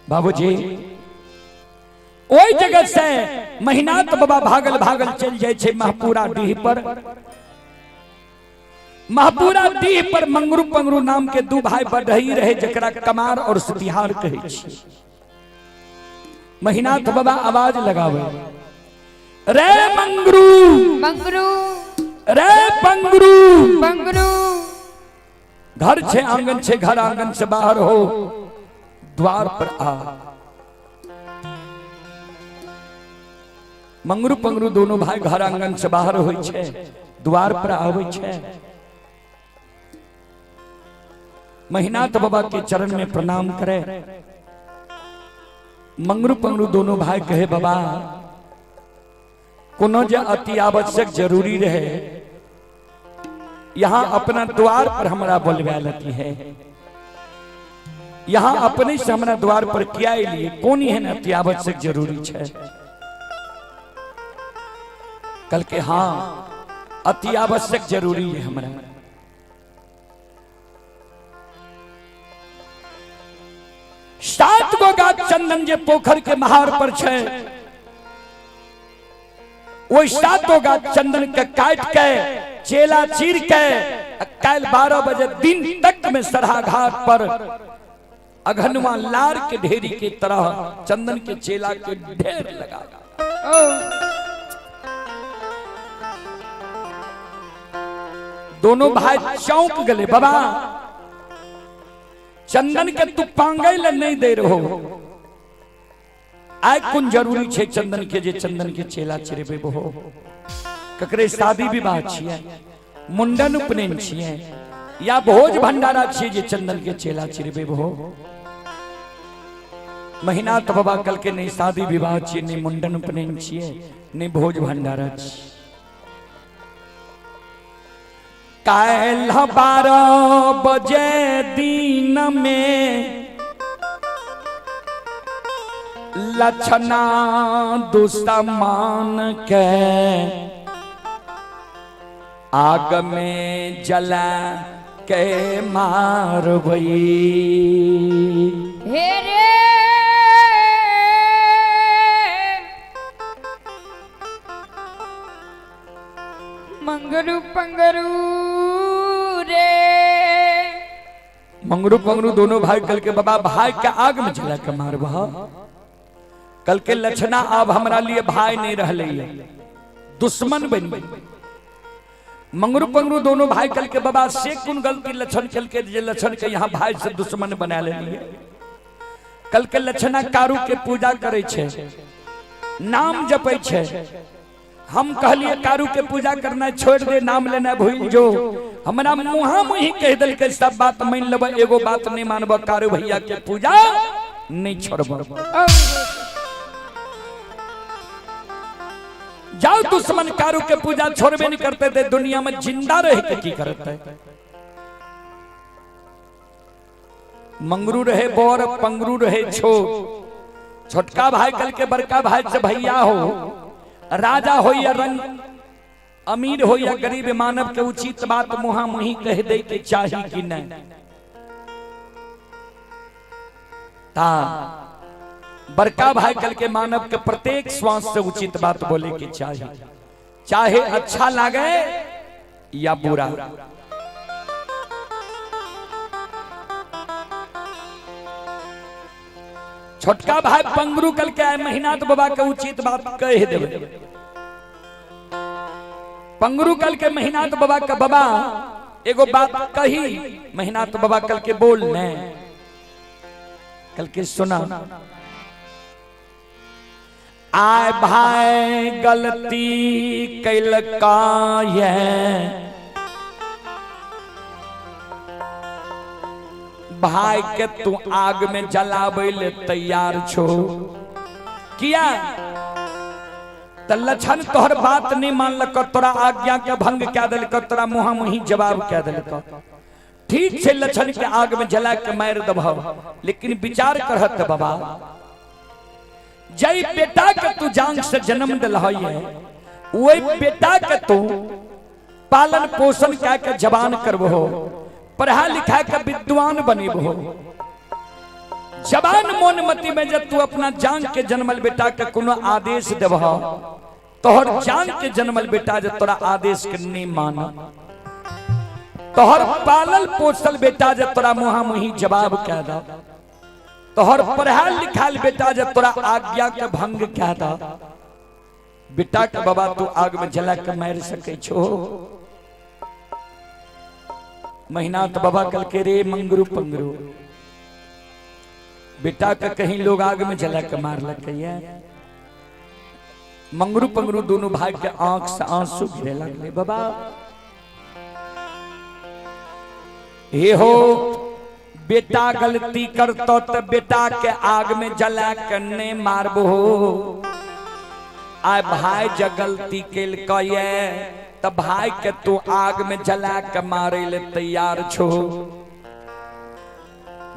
बाबूजी ओहि जगह से महिनाथ बाबा भागल भागल चल जाए छे महपुरा डीह पर। महपुरा डीह पर मंगरू पंगरू नाम के दू भाई बढ़ई रहे, जकरा कमार और सतिहार कहै छी। महिनाथ बाबा आवाज लगावे, रे मंगरू मंगरू, रे पंगरू पंगरू, घर छे आंगन छे, घर आंगन से बाहर हो द्वार पर आ। मंगरू पंगरू दोनों भाई घर आंगन से बाहर होई छे, द्वार पर आवे छे। महिनाथ बाबा के चरण में प्रणाम करे। मंगरू पंगरू दोनों भाई कहे, बाबा कोनो जे अति आवश्यक जरूरी रहे यहाँ अपना द्वार पर हमरा बोलवा लेती है, यहाँ अपने से हमरा द्वार पर किया लिए, कोन एहन अति आवश्यक जरूरी छे? कल के हाँ अति आवश्यक जरूरी है हमरा। 7 गो गाछ चंदन जे पोखर के महार पर छे, ओहि 7 गाछ चंदन के काट के चेला चीर के काल्हि 12 बजे दिन तक में सरहा घाट पर अघनुआ लार के ढेरी के तरह चंदन के चेला के ढेर लगा। दोनों भाई चौंक गए, बाबा चंदन के तू पांगे ले नहीं दे रहो, आइ कोन जरूरी छे चंदन के जे चंदन के चेला चिरेबे हो? ककरे शादी विवाह छियै, मुंडन उपनयन छियै या भोज भंडारा छियै जे चंदन के चेला चिरेबे हो? महिनाथ बाबा कल के नहीं शादी विवाह छियै, नहीं मुंडन उपनयन छियै, नहीं भोज भंडारा छियै। काल्हि 12 बजे दिन में लक्षणा दुश्मन के आग में जला के मारबई। हे रे मंगरू पंगरू रे, मंगरू पंगरू दोनों भाई कल के बाबा भाई के आग में जला के मारबह। कल के लक्षणा अब हमरा लिए भाई नहीं रहले, दुश्मन बन गई। मंगरू पंगरू दोनों भाई कल के बाबा से कौन गलती लक्षण कल के जे लक्षण के यहाँ भाई से दुश्मन बना ले। कल के लक्षणा कारू के पूजा करे छे, नाम जपे छे। हम कहलिए कारू के पूजा करना छोड़ दे, नाम लेना भूल जो। हमरा मुहा मुही कह दिल के सब बात मान लेब, एगो बात नहीं मानब, कारू भैया के पूजा नहीं छोड़ब। जाओ दुश्मन कारू के पूजा छोड़बे नहीं करते थे, दुनिया में जिंदा रह के की करते? मंगरू रहे बोर पंगरू रहे छो, छोटका भाई कल के बड़का भाई से भैया हो, राजा हो या रंग अमीर हो या गरीब, मानव के उचित बात मुहा मुही कह दे के चाही कि नहीं। ता बड़का भाई कल के मानव के प्रत्येक श्वास से उचित बात बोले के चाही, चाहे अच्छा लागे या बुरा। छोटका भाई पंगरू कल के आए महिनाथ बाबा के उचित बात कह देवे। पंगरू कल के महिनाथ बाबा के बाबा एगो बात कही, महिनाथ बाबा कल के बोल ने, कल के सुना। आय भाई गलती कैलका ये, भाई के तू आग में जलाबै ले तैयार छो किया? त लक्षण तोहर बात नहीं मानलक, तोरा आज्ञा के भंग कह देलक, तोरा मुहा मुही जवाब कह देलक। ठीक छै लक्षण के आग में जला के मार दबह, लेकिन विचार करहत बाबा, जय बेटा के तू जांग से जन्म दिल है, वही बेटा के तू पालन पोषण कह के जवान करबहो, पढ़ा लिखा के विद्वान बनेबहो। जवान मोन मति में जब तू अपना जान के जन्मल बेटा के कोनो आदेश देबह, तोहर जान के जन्मल बेटा जे तोरा आदेश के नहीं मान, तोहर पालल पोसल बेटा जे तोरा मुहा मुही जवाब कह दा, तोहर पढ़ाल लिखाल बेटा जे तोरा आज्ञा के भंग कह दा, बेटा के बाबा तू आग में जला के मार सके छो? महिनाथ बाबा कल के रे मंगरू पंगरू, बेटा के कहीं लोग आग में जला के मार लगे। मंगरू पंगरू दोनों भाई के आंख से आंसू गिरे लगले। बाबा हे हो बेटा गलती करतो तो बेटा के आग में जला के नहीं मारबो, आय भाई ज गलती केलकै त भाई के तू आग में जला के मारे ले तैयार छो।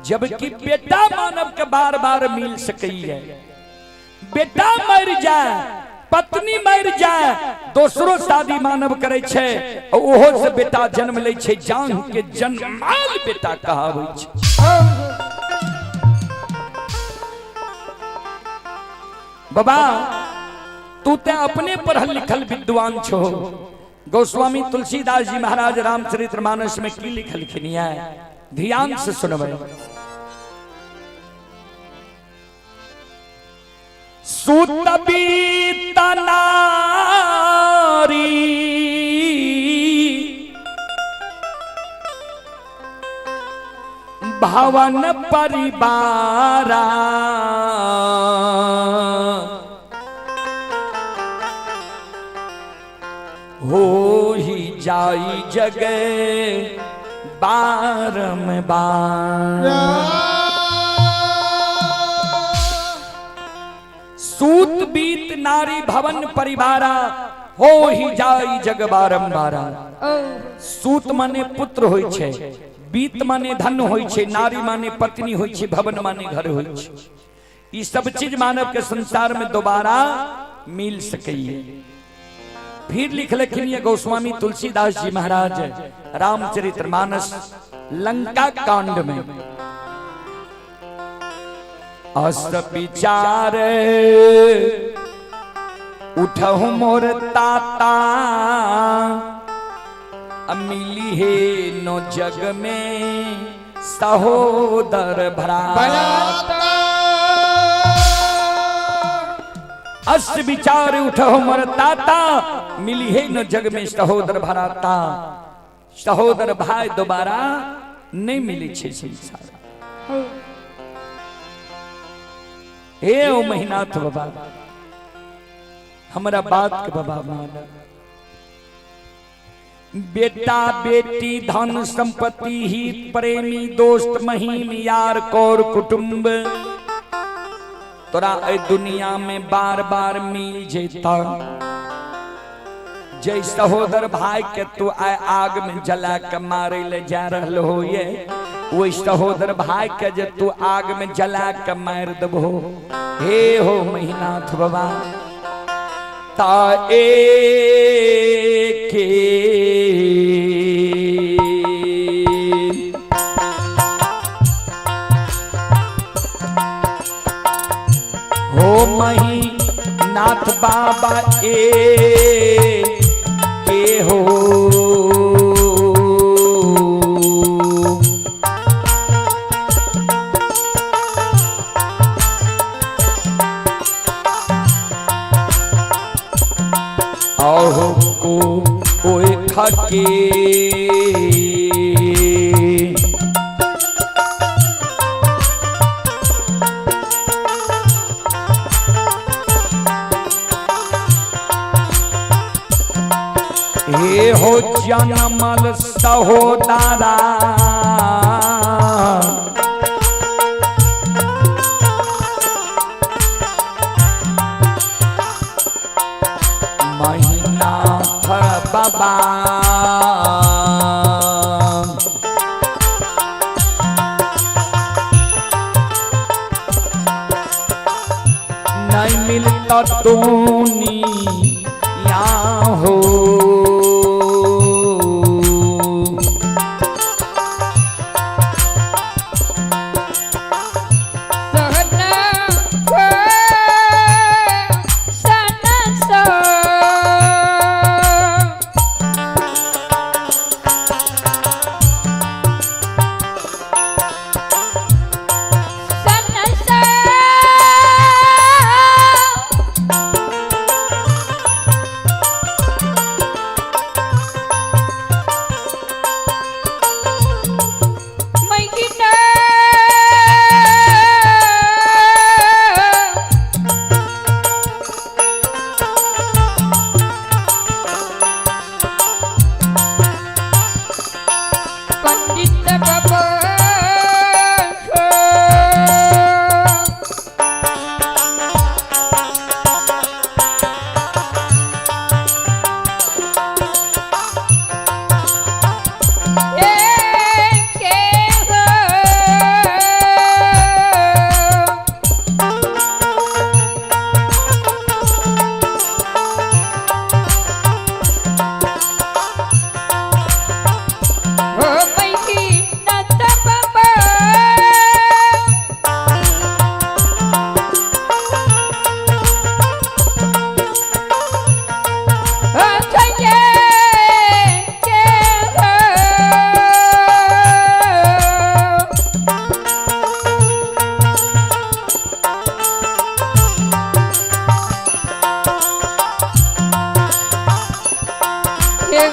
जबकि बेटा मानव के बार बार मिल सकैया, बेटा मर जाए, पत्नी मर जाए, दोसरो शादी मानव करे छै, ओहो से बेटा जन्म लै छै, जान के जन्माल बेटा कहाबै छै। बाबा तू ते अपने पढ़ल लिखल विद्वान छो। गोस्वामी तुलसीदास जी महाराज रामचरित्र मानस में की लिखलखिन है, ध्यान से सुनबै। सुत बीत नारी भवन परिवारा, हो ही जाई जगे बारम बार। सूत बीत नारी भवन परिवारा, हो ही जाई जग बारंबारा। सूत माने पुत्र होई छे, बीत माने धन होई छे, नारी माने पत्नी होई छे, भवन माने घर होई छे। ई सब चीज मानव के संसार में दोबारा मिल सकैये। फिर लिखलखिन ये गोस्वामी तुलसीदास जी महाराज रामचरित्र मानस लंका कांड में, अस विचार उठहु मोर ताता, मिली हे नो जग में सहोदर भ्राता। अस विचार उठहु मोर ताता, मिली हे न जग में सहोदर भराता। सहोदर भाई दोबारा नहीं मिली छे संसार। हे ओ महिनाथ बाबा, हमरा बात के बाबा मान। बेटा बेटी धन संपत्ति हित प्रेमी दोस्त महीम यार कौर कुटुंब, तोरा ए दुनिया में बार बार मिल जेता। जय सहोदर भाई के तू आए आग में जला के मारे ले जा रहल हो, ये वही सहोदर भाई के जे तू आग में जला के मार दबो। हे हो महिनाथ बाबा, ता के हो महिनाथ बाबा ए के हो, जनमल सहोदरा। महिनाथ बाबा नहीं मिलता तूनी या हो। सहना हो सना सो। सना सो। महिना पंडित बाबा के हो। हो महिनाथ बाबा। हो खये के हो। के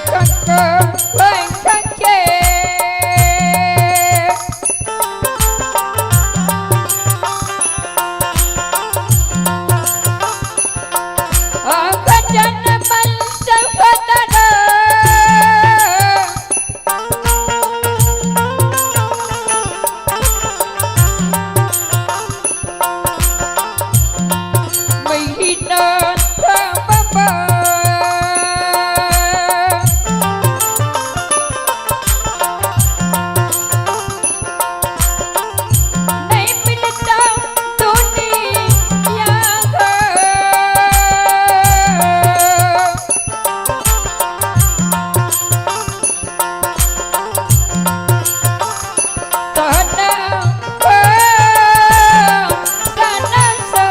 के। गजन बंश सदर। महिनाथ बाबा। नहीं मिलता दुनिया को। सहना हो सना सो।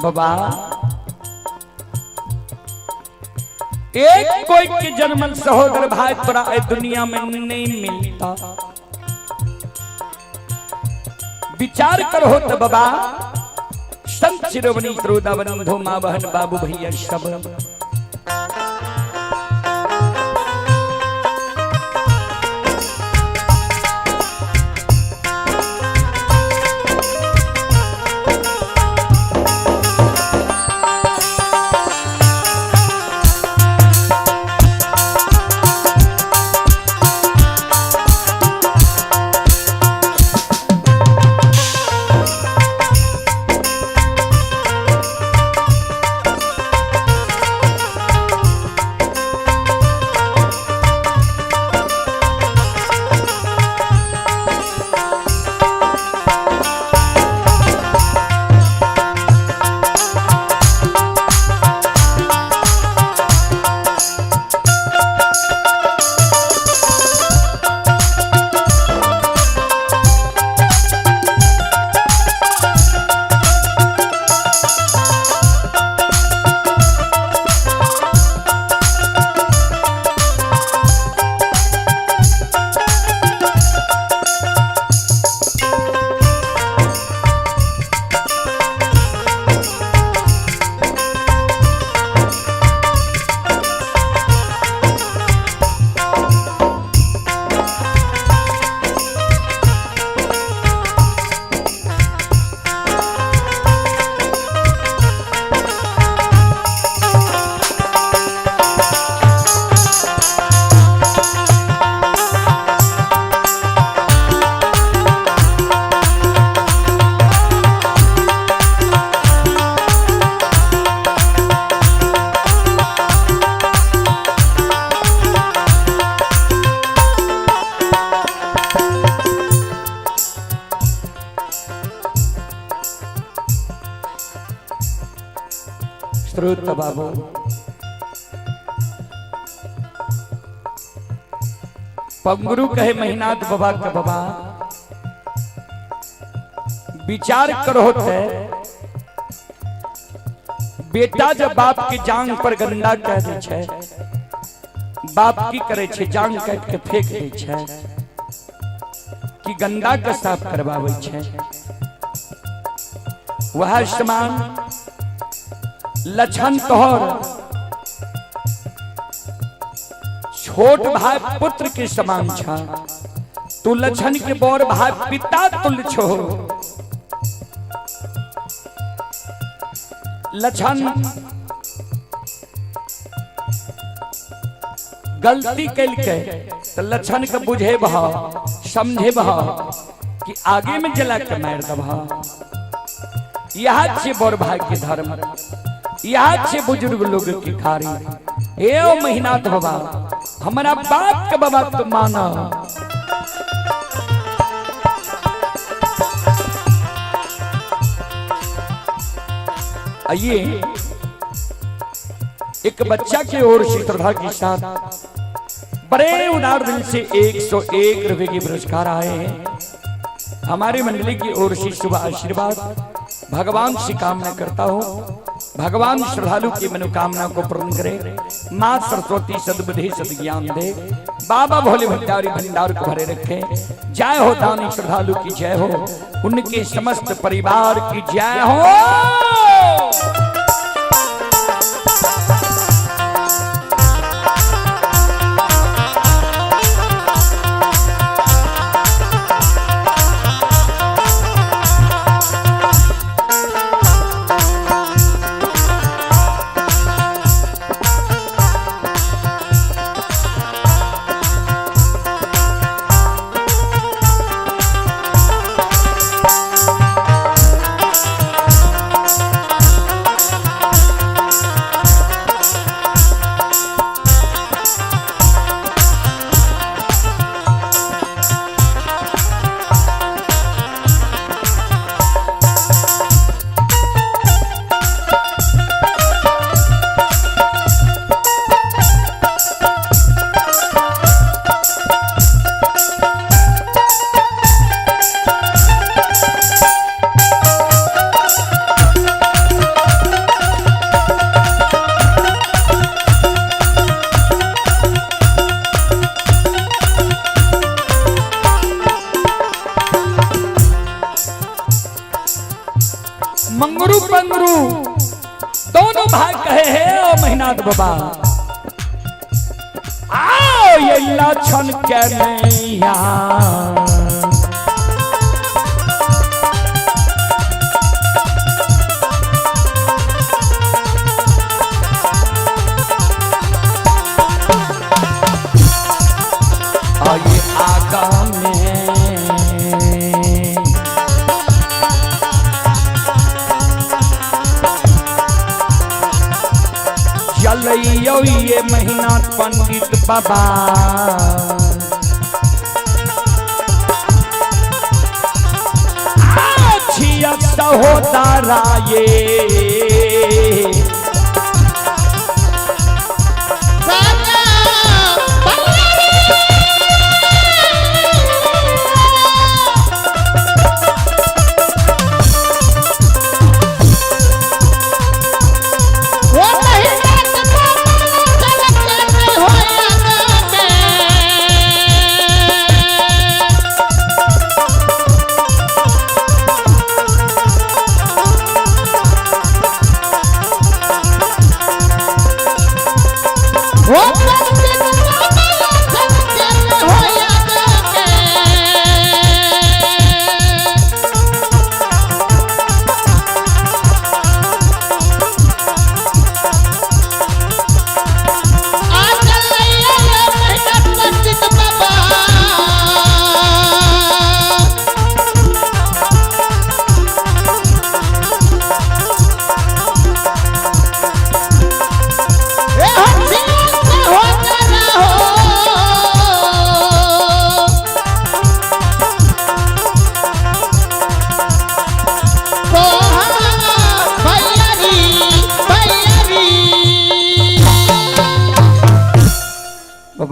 बाबा एक कोई के जन्मल सहोदर भाई तोरा ए दुनिया में नहीं मिलता। विचार करो तो बाबा संत शिरोमणि त्रोदा बंधु माँ बहन बाबू भैया सब श्रोत बाबू पंगरू कहे महिनाथ बाबा के बाबा विचार करो थे, बेटा जब बाप के जांग पर गंदा कह दे छे, बाप की करे छे जांग काट के फेंक दे छे कि गंदा के साफ करवावे छे। वह समान लक्षण तोहर छोट भाई पुत्र के समान छा, तू लक्षण के बड़ भाई पिता तुल्य छो। लक्षण गलती कैलकै तो लक्षण के बुझे बहा समझे बहा कि आगे में जला के मार दबा। यह छे बड़ भाई के धर्म, यह छे बुजुर्ग लोग की खारी। ए ओ महिनाथ बाबा हमारा बाप के बाबा तो माना। आइए एक बच्चा की ओर से श्रद्धा के साथ बड़े उदार दिल से 101 रुपए के पुरस्कार आए हैं। हमारी मंडली की ओर से शुभ आशीर्वाद भगवान से कामना करता हूँ, भगवान श्रद्धालु की मनोकामना को पूर्ण करे, माँ सरस्वती सद्बुद्धि सद्ज्ञान दे, बाबा भोले भंडारी भंडार को भरे रखे। जय हो दानी श्रद्धालु की जय हो, उनके समस्त परिवार की जय हो। मंगरू पंगरू दोनों भाई कहे हैं ओ महिनाथ बाबा आओ ये लक्षण के नैया। आइए आगा में चलइयो ये महीना पंडित बाबा छिया सहोदरा ये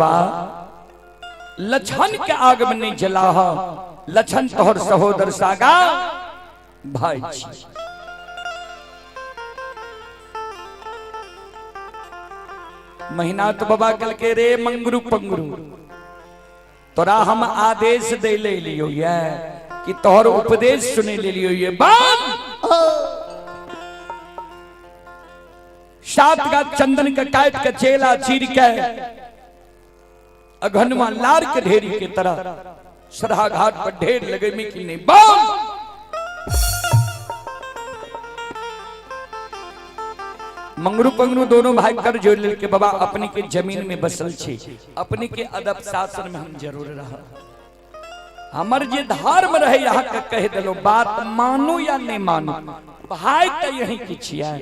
बाबा लछन के आग में नहीं जला, लछन तोहर सहोदर सागा भाई छी। महीना तो बाबा कल के रे मंगरू पंगरू, तोरा हम आदेश दे ले लियो ये कि तोहर उपदेश सुने ले लियो ये बात। सात का चंदन के काट के चेला चीर के अघनमा लार के ढेरी के तरह सरहा घाट पर ढेर लगे में कि नहीं बाल। मंगरू पंगरू दोनों भाई कर जोड़ लेल के बाबा अपने के जमीन में बसल छी, अपने के अदब शासन में हम जरूर रह, हमर जे धर्म रहे यहाँ के कह दिलो, बात मानू या नहीं मानू भाई तो यही की छिया।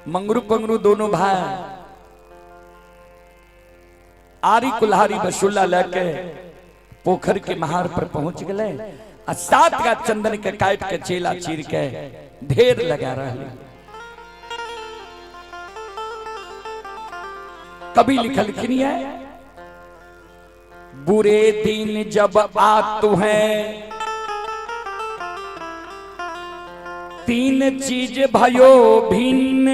मंगरू पंगरू दोनों भाई आरी कुल्हारी बसुला लेके पोखर के महार पर पहुंच गए आ सात का चंदन के काट के चेला चीर के ढेर लगा रहे। कभी लिखल है बुरे दिन जब आतु हैं तीन चीज भयो भिन्न,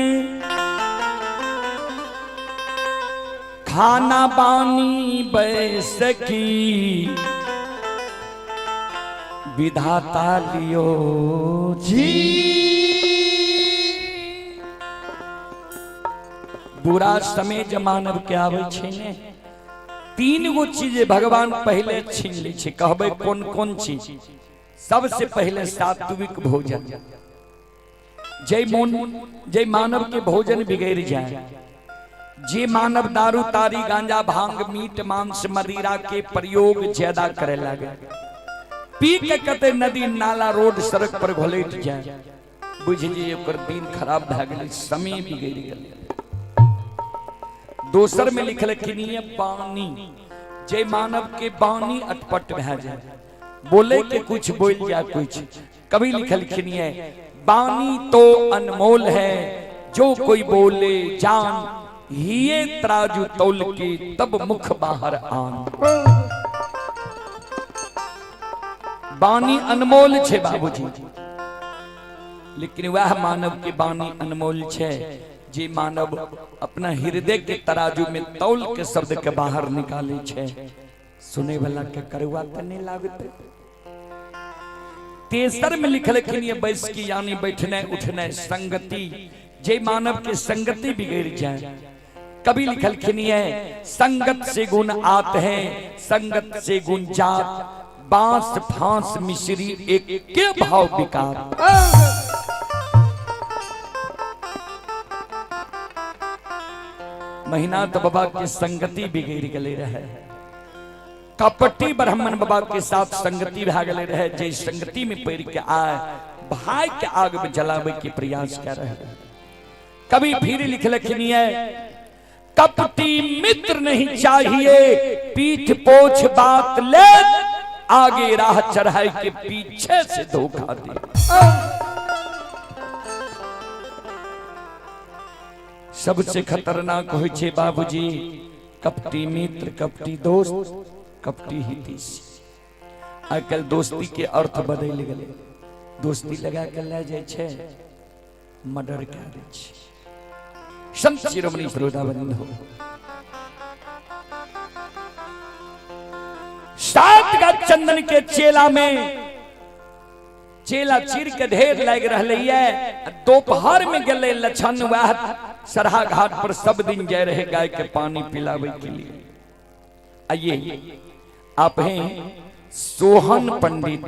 खाना बानी बैसकी विधाता लियो जी। बुरा समय जमानव के आवे छे ने तीन गो चीज भगवान पहले छीन लै छे, कहबै कौन कौन चीज। सबसे पहले सात्विक भोजन, जय मोन जय मानव के भोजन बिगड़ जाए, जे मानव दारू तारी गांजा भांग मीट मांस मदिरा के प्रयोग ज्यादा करे लगे, पी के कते नदी नाला रोड सड़क पर घोलट जाए, बुझ जी ओकर दिन खराब भए गेलै, समय बिगड़ गेलै। दोसर में लिखल है बानी, जे मानव के बानी अटपट भए जाए, बोले के कुछ बोल जाए कुछ। कभी लिखल है बानी तो अनमोल है, जो कोई बोले जान, ये तराजू तौल के तब मुख बाहर आन। बानी अनमोल छे बाबूजी, लेकिन वह मानव के बानी अनमोल छे जे मानव अपना हृदय के तराजू में तौल के शब्द के बाहर निकाले छे, सुने वाला के करुआ त नहीं लागते। तेसर में लिखल बैस की यानी बैठने उठने संगति, जे मानव के संगति बिगड़ जाए। कभी लिखल है संगत से गुण आत है संगत से गुण जात, बांस फांस मिश्री एक के भाव विकार। महीना तो बाबा के संगति बिगड़ गए रहे, कपटी ब्राह्मण बाबा के साथ संगति भा गए रहे, जे संगति में पड़ के आए भाई के आग में जलावे के प्रयास कर रहे। कभी फिर लिखल है कपटी मित्र नहीं चाहिए, पीठ पोछ बात ले, आगे राह चढ़ाई के पीछे से धोखा दे। सबसे खतरनाक हो छे बाबूजी कपटी मित्र, कपटी दोस्त, कपटी हितीश। आजकल दोस्ती के अर्थ बदल गए, दोस्ती लगा के ले जाए छे मर्डर कर दे छे। संत शिरोमणि श्रोता बंधु, सात का चंदन के चेला में चेला चीर के ढेर लग रहा है। दोपहर में गले लछन वह सरहा घाट पर सब दिन जाए रहे गाय के पानी पिलावे के लिए। आइए आप हैं सोहन पंडित,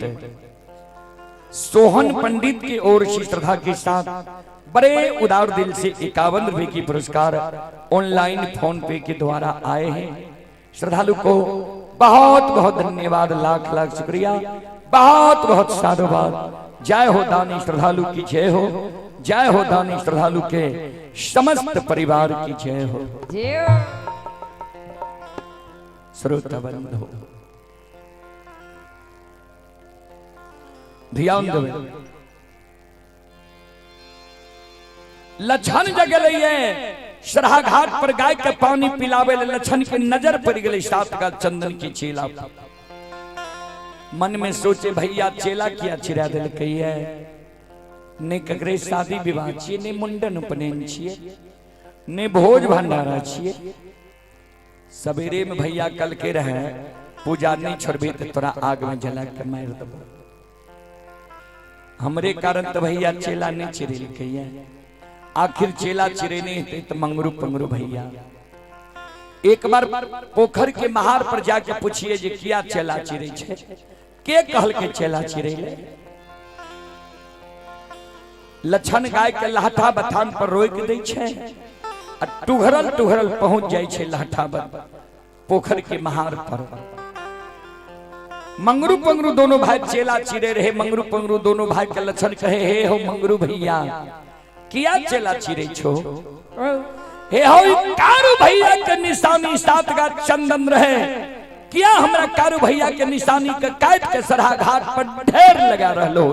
सोहन पंडित की ओर से श्रद्धा के साथ बड़े उदार दिल से 51 रुपए की पुरस्कार ऑनलाइन फोन पे के द्वारा आए हैं। श्रद्धालु को बहुत बहुत धन्यवाद, लाख लाख शुक्रिया, बहुत बहुत साधुवाद। जय हो दानी श्रद्धालु की जय हो, जय हो दानी श्रद्धालु के समस्त परिवार की जय हो। श्रोता बंधु ध्यान देवे, लछन जगल है सरहा घाट पर गाय के पानी पिलावे ले लछन के नजर पड़ गई सात का चंदन की चेला। मन में सोचे भैया चेला किया चिरा दिल है, ने ककरे शादी विवाह छिए, ने मुंडन उपनयन छिए, ने भोज भंडारा छिए। सवेरे में भैया कल के रहे पूजा नहीं छोड़बे तो तोरा आग में जला के मार देबो। हमरे कारण तो भैया चेला नहीं चिरेलकै है, आखिर चेला चिरे नहीं हेतै तो मंगरू पंगरू भैया। एक बार पोखर के महार पर जाके पूछिए जे किया चेला चिरे छे, के कहल के चेला चिरे ले। लछन गाय के लहठा बथान पर रोक दै छे आ टुघरल टुघरल पहुंच जाय छे लहठा पोखर के महार पर। मंगरू पंगरू दोनों भाई चेला चिरे रहे। मंगरू पंगरू दोनों भाई के लछन कहे हे हो मंगरू भैया किया चेला चिरे छो, हे हो कारू भैया के निशानी सात गा चंदन रहे, किया हमरा कारू भैया के निशानी के काट के सरहा घाट पर ढेर लगा रहलो हो।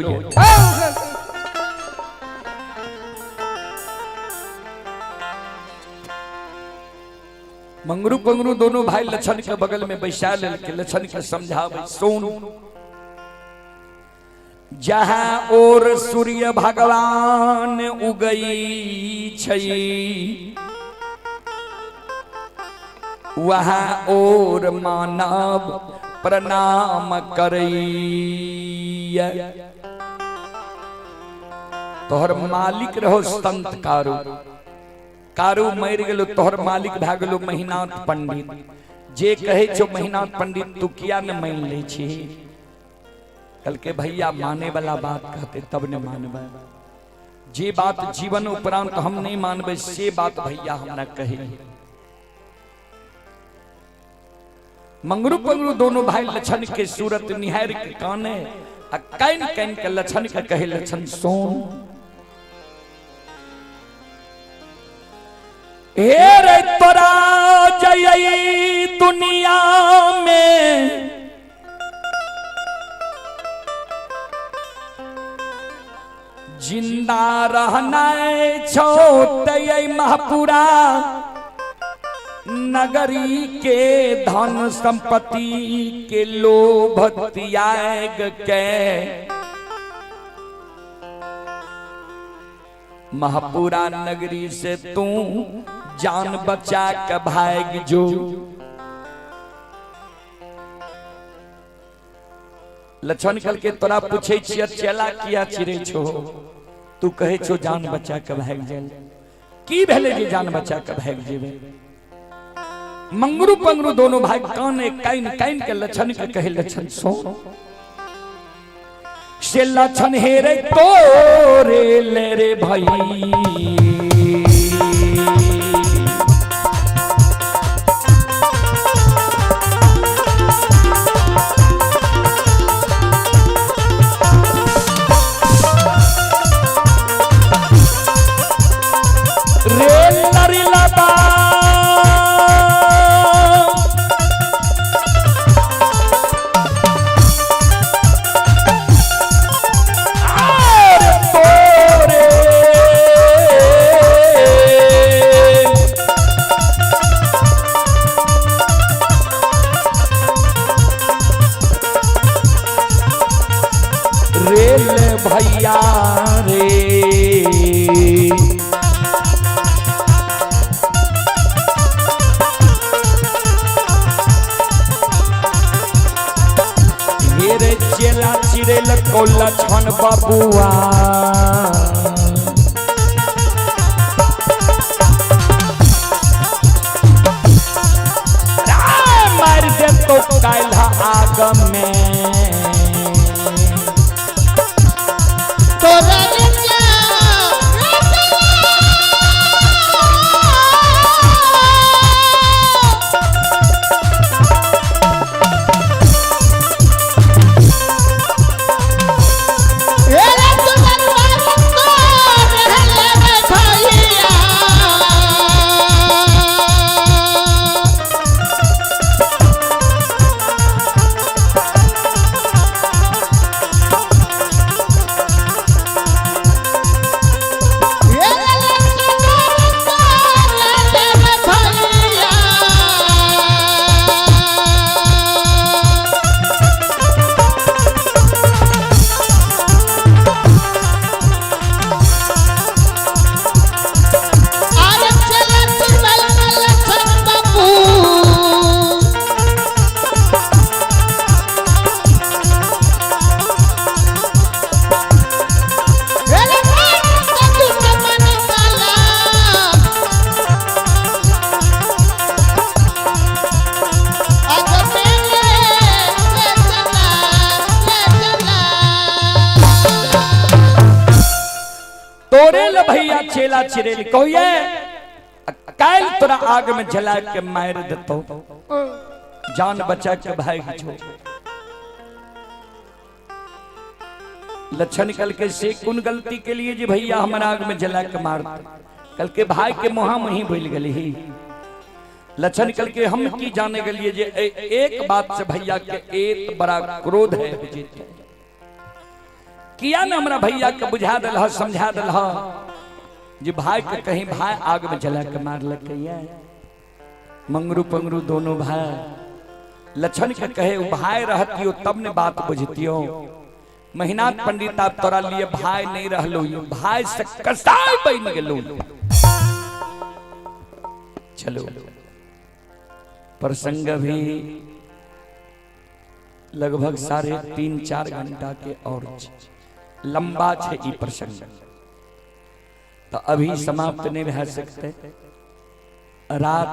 मंगरू पंगरू दोनों भाई लछन के बगल में बैसा लेल के लछन के समझावे सुन, जहां और सूर्य भगवान उगई छई वहां और मानव प्रणाम करई। तोहर मालिक रहो संत कारू, कारू मर गेलो तोहर मालिक भए गेलो महिनाथ पंडित। जे कहे छो महिनाथ पंडित तू किया न मान ले छी, कल के भैया माने वाला बात कहते तब न मानबे, जे बात जीवन उपरांत हम नहीं मानबे से बात भैया हमरा कहे। मंगरू पंगरू दोनों भाई लछन के सूरत निहार के काने आ can can के लछन के कहे लछन सोन, हे रे तोरा जय दुनिया में जिंदा रहना छो तय महापुरा नगरी के धन संपत्ति के लोभ त्याग के महापुरा नगरी से तू जान बचा के भाग जो। लछन कल के तोरा पूछे छियै चेला किया चिरे छो, तू कहे छो जान बचा के भाग जाए, की भेले जे जान बचा के भाग जेबे। मंगरू पंगरू दोनों भाई काने काइन काइन के लछन के कहे लछन सो से लछन हे रे तोरे ले रे भाई, रे लरी लबा भैया रे हेरे चेला चिरेल को लछन बबुआ, मार दे तो काल्ह आग में। Era tu तोरे ल भैया चेला चिरेल कहिए काल तोरा आग में जला के मार देतो, जान बचा के भाग जो। लक्षण कल के से कौन गलती के लिए जी भैया हमरा आग में जला के मार, कल के भाई के मुहा मुही भूल गली ही। लक्षण कल के हम की जाने के लिए जे एक बात से भैया के एक बड़ा क्रोध है किया न हमरा भैया के बुझा दिल ह समझा दिल ह जे भाई के कहीं भाई आग में जला के मार लगे मंगरू पंगरू दोनों भाई। लक्षण के कहे उ भाई रहतियो तब ने बात बुझतियो। महिनाथ पंडित आप तोरा लिए भाई नहीं रहलो, भाई से कसाई बन गेलो। चलो प्रसंग भी लगभग 3.5-4 घंटा के और लंबा छे ई प्रसंग, तो अभी समाप्त नहीं रह सकते। रात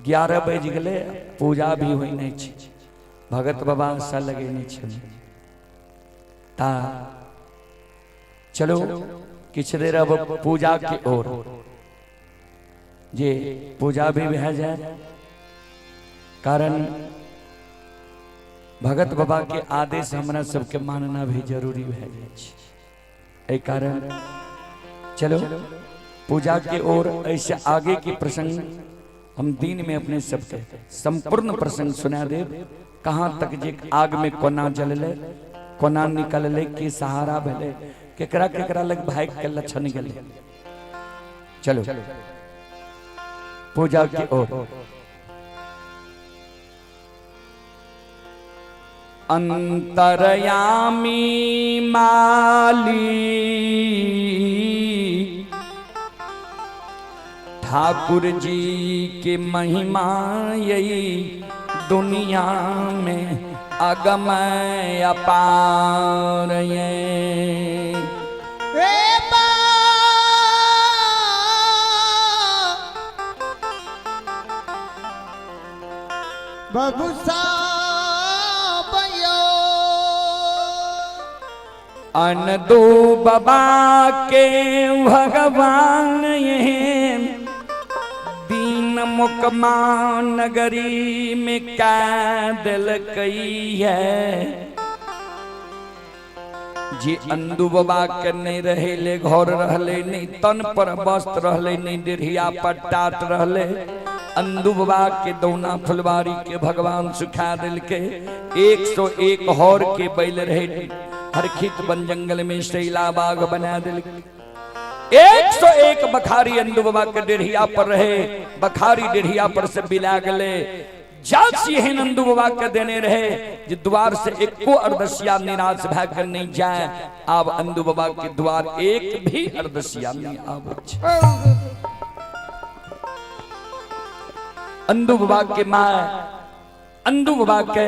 11 बज गए, पूजा भी हुई नहीं छे, भगत बाबा आशा लगे नहीं छे। ता चलो किछ देर अब पूजा के ओर जे पूजा भी भै जाए, कारण भगत बाबा के आदेश हमरा सबके मानना भी जरूरी भै जाए छे। एहि कारण चलो पूजा के ओर। ऐसे आगे के प्रसंग हम दिन में अपने सबके संपूर्ण प्रसंग सुना देब, कहाँ तक जे आग में कोना जलले कोना निकलले के सहारा भेले केकरा केकरा लग भाग के लक्षण गेले। चलो पूजा के ओर। अंतरयामी माली ठाकुर जी के महिमा यही दुनिया में अगम अपार ये। बाबू अनदो बाबा के भगवान ये दीन मुकमा नगरी में कैदल कई है। जे अंदू बाबा के नहीं रहेले घर रहले नहीं, तन पर वस्त्र रहले नहीं, डेढ़िया पर टाट रहले, अंदू बाबा के दौना फुलवारी के भगवान सुखा दिल के 101 हौर के बैल रहे, हरखित बन जंगल में शैला बाग बना दिल। 101 बखारी अंदू बाबा के डेढ़िया पर रहे, बखारी डेढ़िया पर से बिला गले। जासी नंदू बाबा के देने रहे जे द्वार से एको अर्दसिया निराश भय नहीं जाए। अब अंदू बाबा के द्वार एक भी अर्दसिया नहीं आवे। अंदू बाबा के मां अंदू बाबा के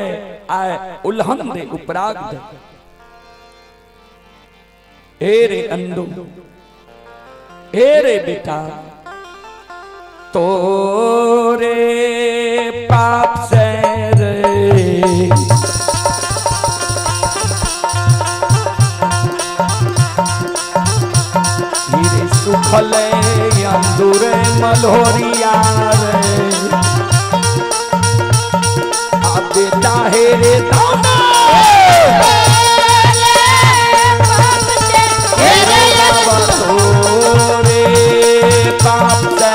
आए उल्हन दे उपराग दे, हे रे अंदू हे रे बेटा तोरे पाप से रे हीरे सुखले अंदूरे मल्होरिया रे आ बेटा हे रे दाना तोरे पाप से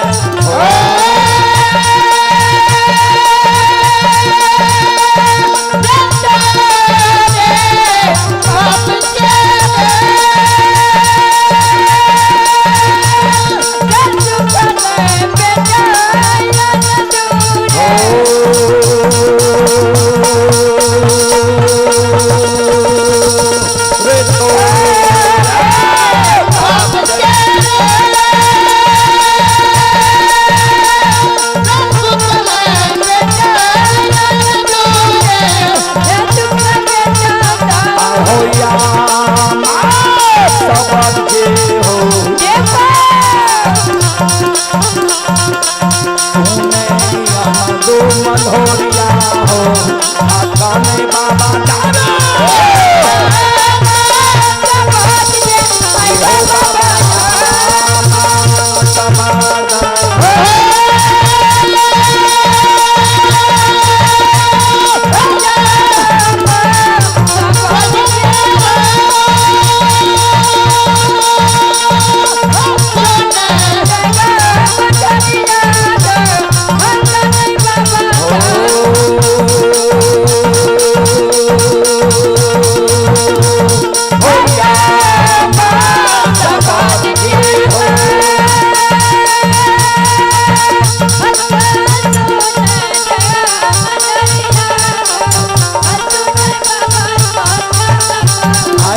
बाबा दादा।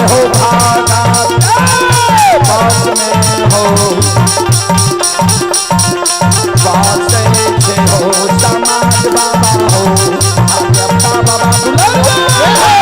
हो भागा पास में हो पास से हो समाज बाबा हो अपना बाबा बुलाओ।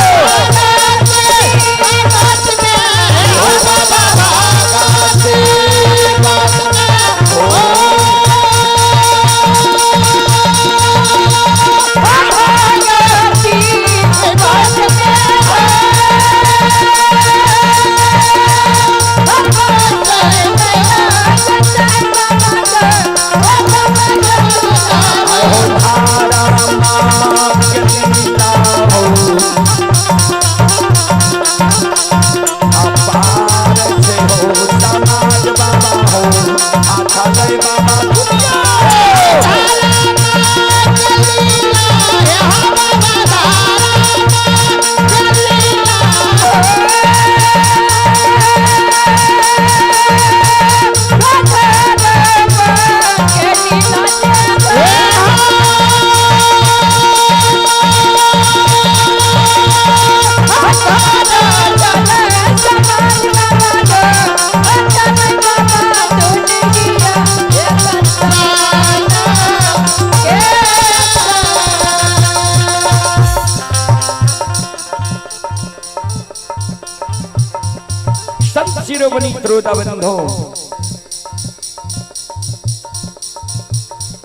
संत शिरोमणि त्रोता बंधो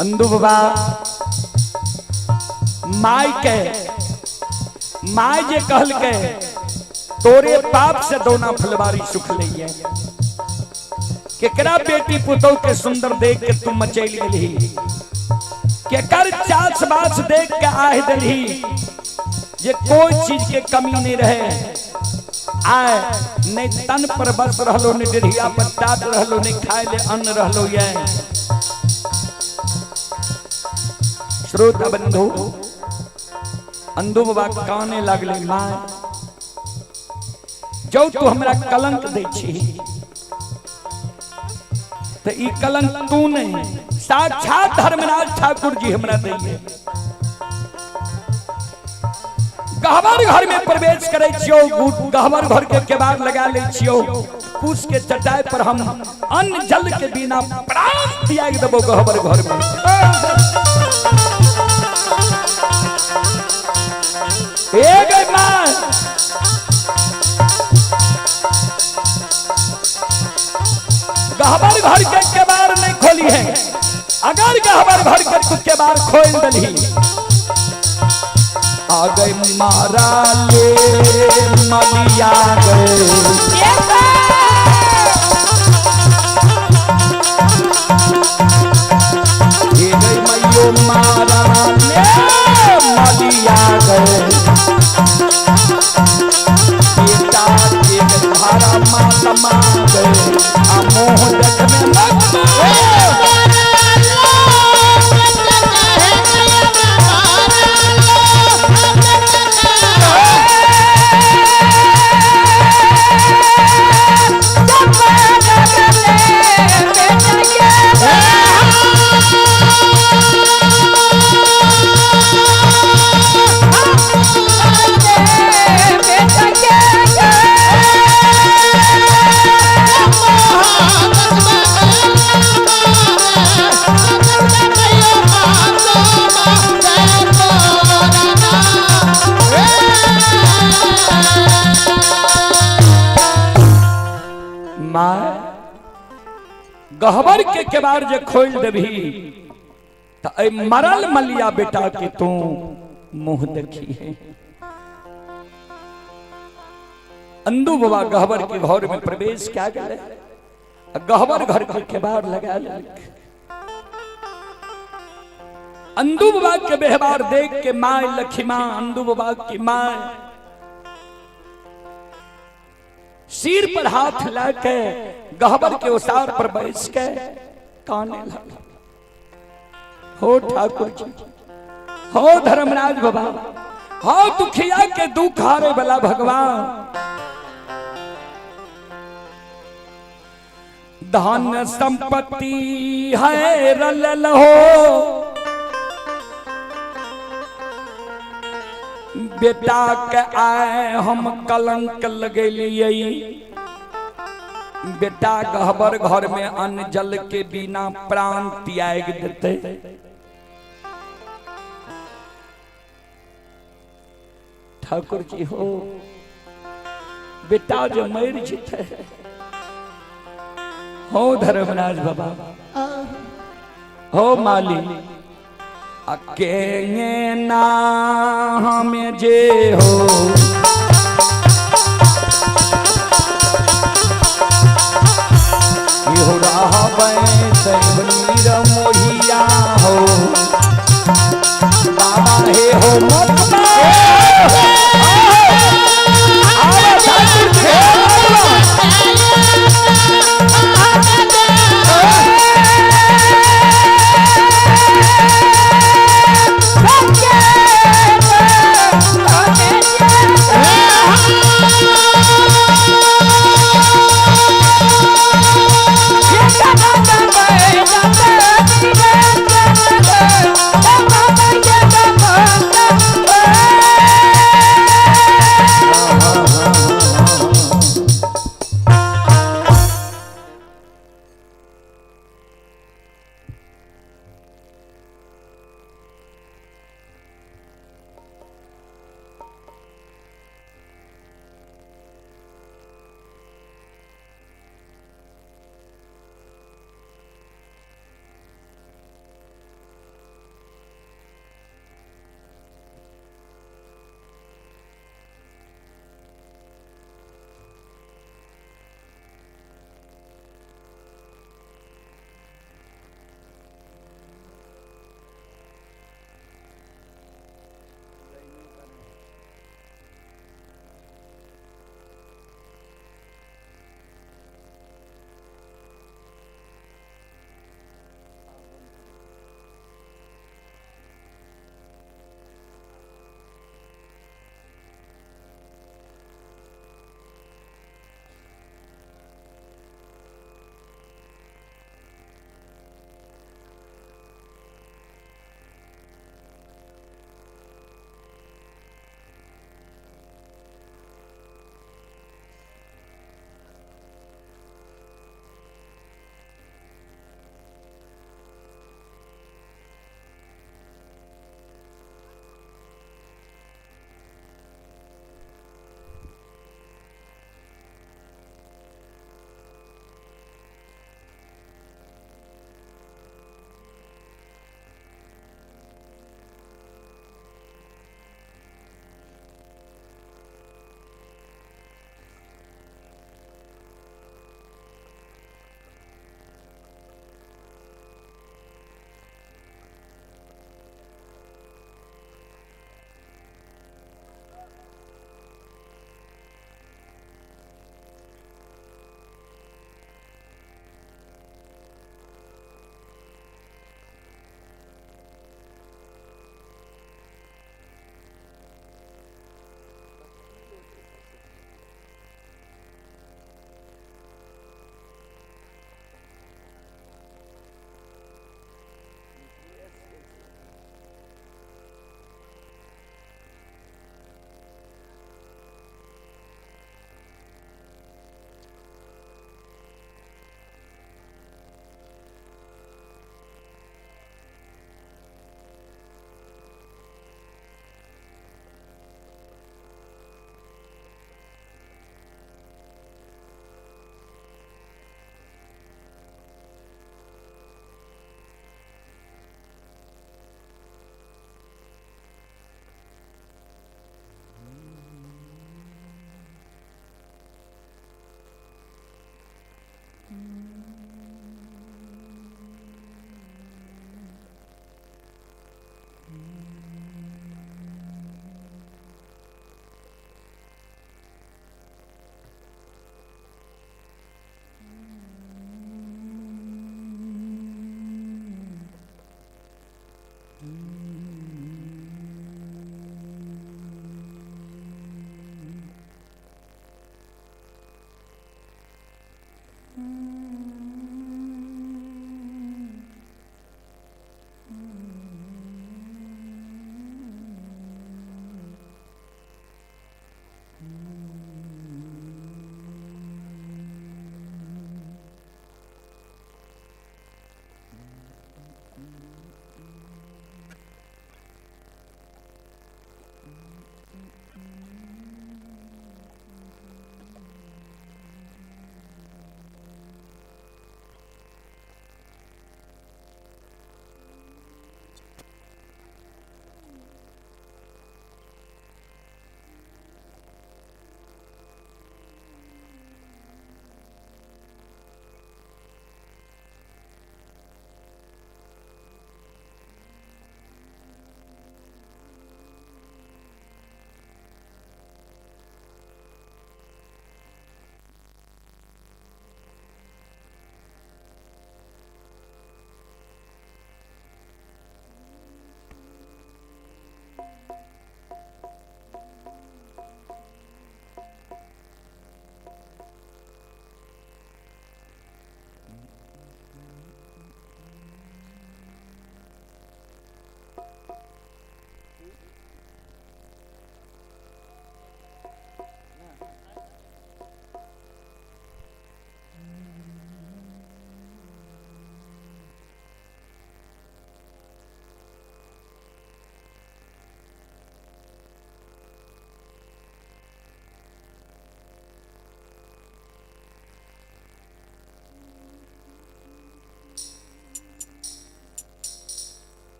अंधु बाबा माय के my जे कहल के तोरे पाप से दोना फुलवारी सुख लइए, केकरा बेटी पुतोह के सुंदर देख के तुम मचैल गेलही, केकर चास बास देख के आह दिलही जे कोई चीज के कमी नहीं रहे। आए नहीं तन पर बस रहलो, नहीं डेढ़िया पर टाट रहलो, नहीं खाए ले अन्न रहलो। ये श्रोता बंधु अंधु बाबा काने लागले, माय जो तू हमरा कलंक दै छी त ई कलंक तू नहीं, साक्षात धर्मराज ठाकुर जी हमरा दैये। गहबर घर में प्रवेश करे छियो, गहबर घर के केबाड़ लगा ले छियो, कुश के चटाई पर हम अन्न जल के बिना प्राण त्याग देबो गहबर घर में। ए गई मां, गहबर घर के केबाड़ नहीं खोली है, अगर गहबर घर के तू केबाड़ खोल दली आ गए मारा ले मलिया गए। ये गई मैयो मारा ले मलिया गए, बेटा के धारा माता मा गए, आ मोह जग में मत। माँ गहबर के केबाड़ जे खोल देबही त ए मरल मलिया बेटा के तू मुंह देखी है। अंदू बाबा गहबर के घर में प्रवेश क्या गए, गहबर घर के केबाड़ लगा ले। अंदू बाबा के व्यवहार देख के माँ लखीमा अंदू बाबा की माँ सिर पर हाथ लाके गहबर के ओसार पर बैठ के काने लगा। हो ठाकुर जी, हो धर्मराज बाबा, हो दुखिया के दुख हारे वाला भगवान, धन संपत्ति है रल हो, बेटा के आए हम कलंक लगेलिए। बेटा गहबर घर में अन्न जल के बिना प्राण त्याग देते। ठाकुर जी हो बेटा जो मर जिते हो धर्मराज बाबा हो माली अकेले ना हमें जे हो हो मोहिया हो बाबा हे हो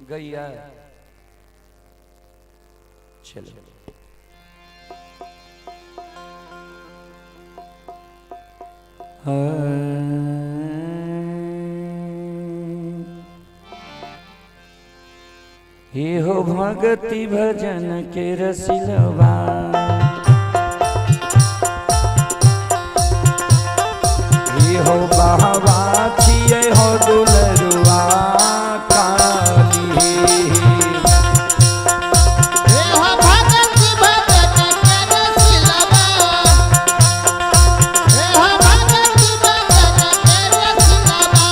गैया चलो। हे हो भगति भजन के रसिलवा, हे हो बाबा छिए हो दुलरुआ काली। हे हो भगति भजन के रसिलवा, हे हो भगति भजन के रसिलवा,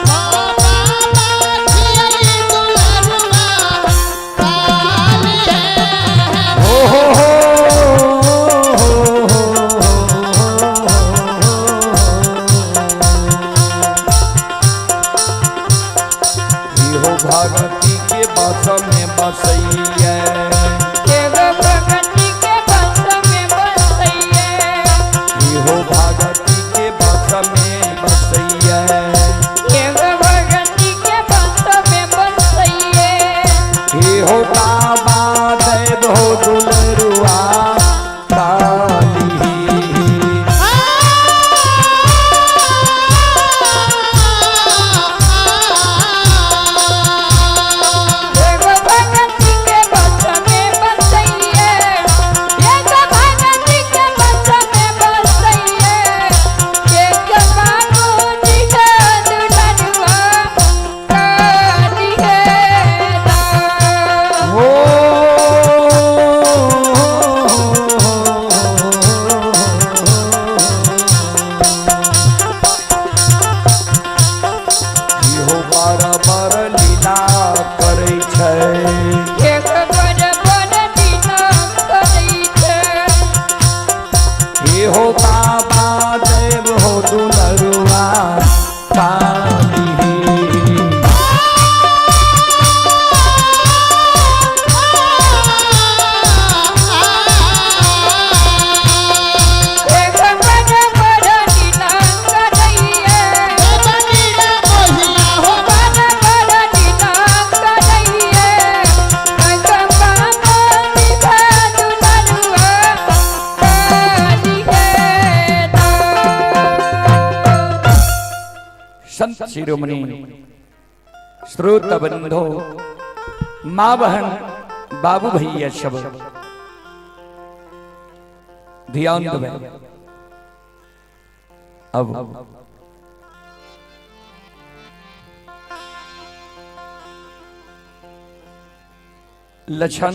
ओ बाबा छिए दुलरुआ काली है। हो हो हो हो भगती के बस में बसैया, एगो भगती के बस में बसैया, हो भगती के बस में बसैया, एगो भगती के बस में बसैया। हे हो बाबा देव हो दुलरुआ काली। एगो भगती के बस में बसैया, एगो भगती के बस में बसैया, एक बाबूजी का दुलरुआ काली है। हो हो बार बार लीला करै छै, एगो बड़ बड़ लीला करै छै, हे हो बाबा देव हो दुलरुआ काली। एगो बड़ बड़ लीला करैये, बड़ बड़ लीला करैये, एगो बाबूजी का दुलरुआ काली है। संत शिरोमणि श्रोत बंधो माँ बहन बाबू भैया सब ध्यान देवे। अब लक्षण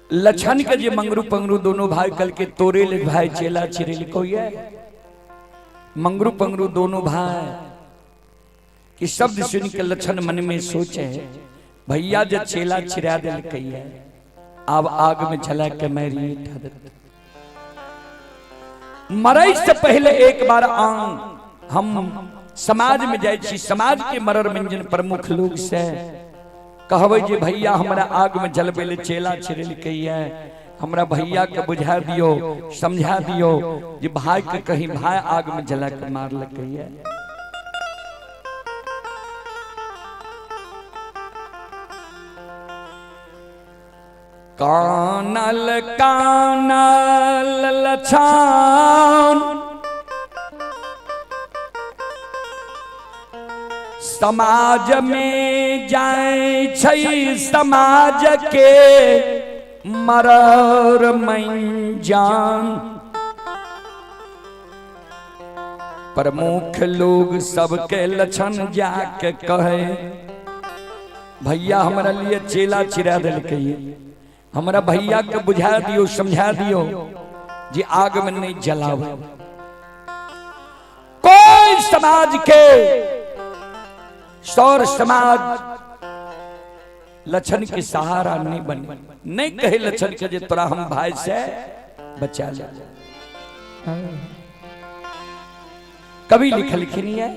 लक्षण के जे मंगरू पंगरू दोनों भाई कल के तोरे ले भाई चेला चिरेल कोई है मंगरू पंगरू दोनों भाई कि शब्द सुन के लक्षण मन में सोचे भैया जे चेला चिरा दिल कही है अब आग में जला के मेरी मरई से पहले एक बार आंग हम समाज में जाए छी, समाज के मरर मंजन प्रमुख लोग से कहबै जे भैया हमरा आग में जलबै ले चेला छिड़ल के है, हमरा भैया के बुझा दियो समझा दियो जे भाई के कहीं भाई आग में जला के मारलकै है। कानल कानल लछान समाज में जाए छै समाज के मरर मंजान प्रमुख लोग सबके लक्षण जाके कहे भैया हमरा लिए चेला चिरा दिलकै, हमरा भैया के बुझा दियो समझा दियो जे आग में नहीं जलावे। कोई समाज के सौर समाज लक्षण के सहारा नहीं बने, नहीं कहे लक्षण के जे तोरा हम भाई से बचा ले। कभी लिखल नहीं है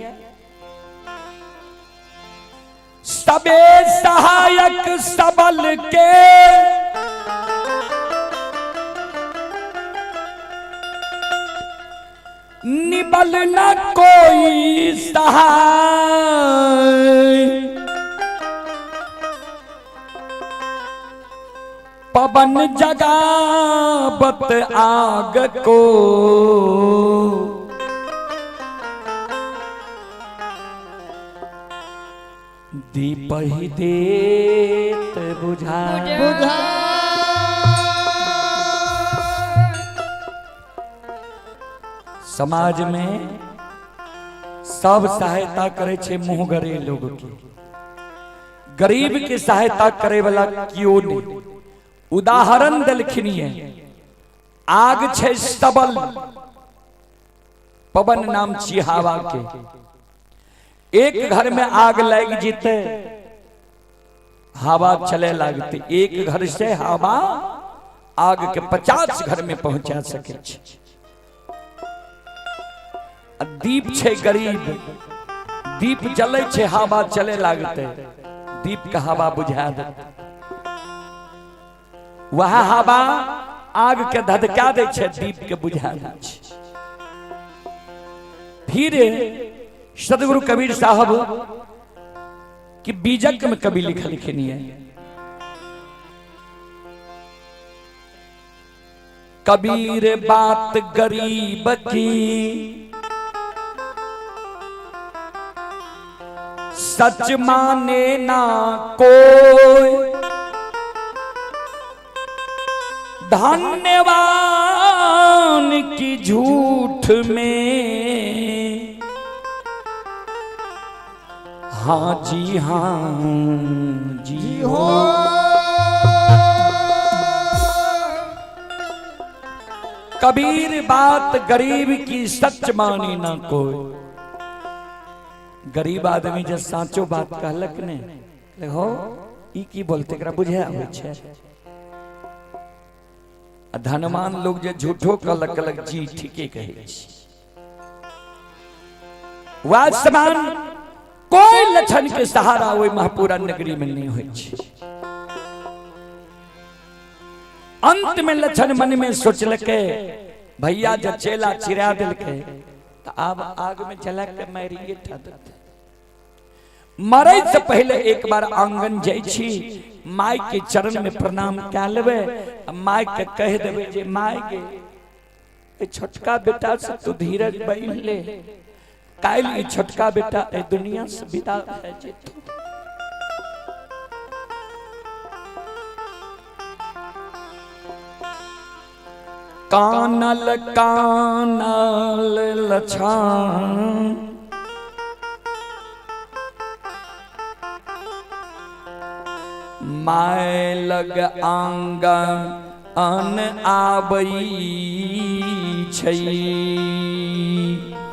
सबे सहायक सबल के निबल न कोई सहाय। पवन जगावत आग को, दीप ही देत बुझा। बुझा। समाज में सब सहायता करे छे मुंह गरे लोग के, गरीब के सहायता करे वाला क्यों नहीं। उदाहरण देलखिन ये, आग छे सबल, पवन नाम छी हवा के। एक घर में आग लग जीते हवा चले लगते, एक घर से हवा आग के 50 घर में पहुंचा सके छे। आ दीप छे गरीब, दीप जले छे हवा चले लगते, दीप के हवा बुझा दे, वह हवा आग के धधका दे छे, दीप के बुझा दे छे। फिर सदगुरु कबीर साहब की बीजक में कभी लिखल लिखनी है, कबीर बात गरीब की सच माने ना कोई, धन्यवान की झूठ में हाँ जी हाँ जी हो। कबीर बात गरीब की सच माने ना कोई। गरीब आदमी जब साचो बात कहलक ने हो ई की बोलते एकरा बुझे आबै छै। आ धनवान लोग जे झूठो कहलक कहलक जी ठीके कहै छी। वासमान कोई लक्षण के सहारा ओहि महपूरा नगरी में नहीं होइ छै। अंत में लक्षण मन में सोचलकै भैया जब चेला चिरा देलकै तो आब आग में जला के मारिए ठा देतै। मरे से पहले एक बार आंगन जाइ छी, माय के चरण में प्रणाम कए लेबै, माय के कह देबै जे माय गे ए छोटका बेटा से तू धीरज बन ले, काल्हि ई छोटका बेटा ए दुनिया से विदा भए जेतौ। कानल कानल लछान my लग आंगन अन आबई छै।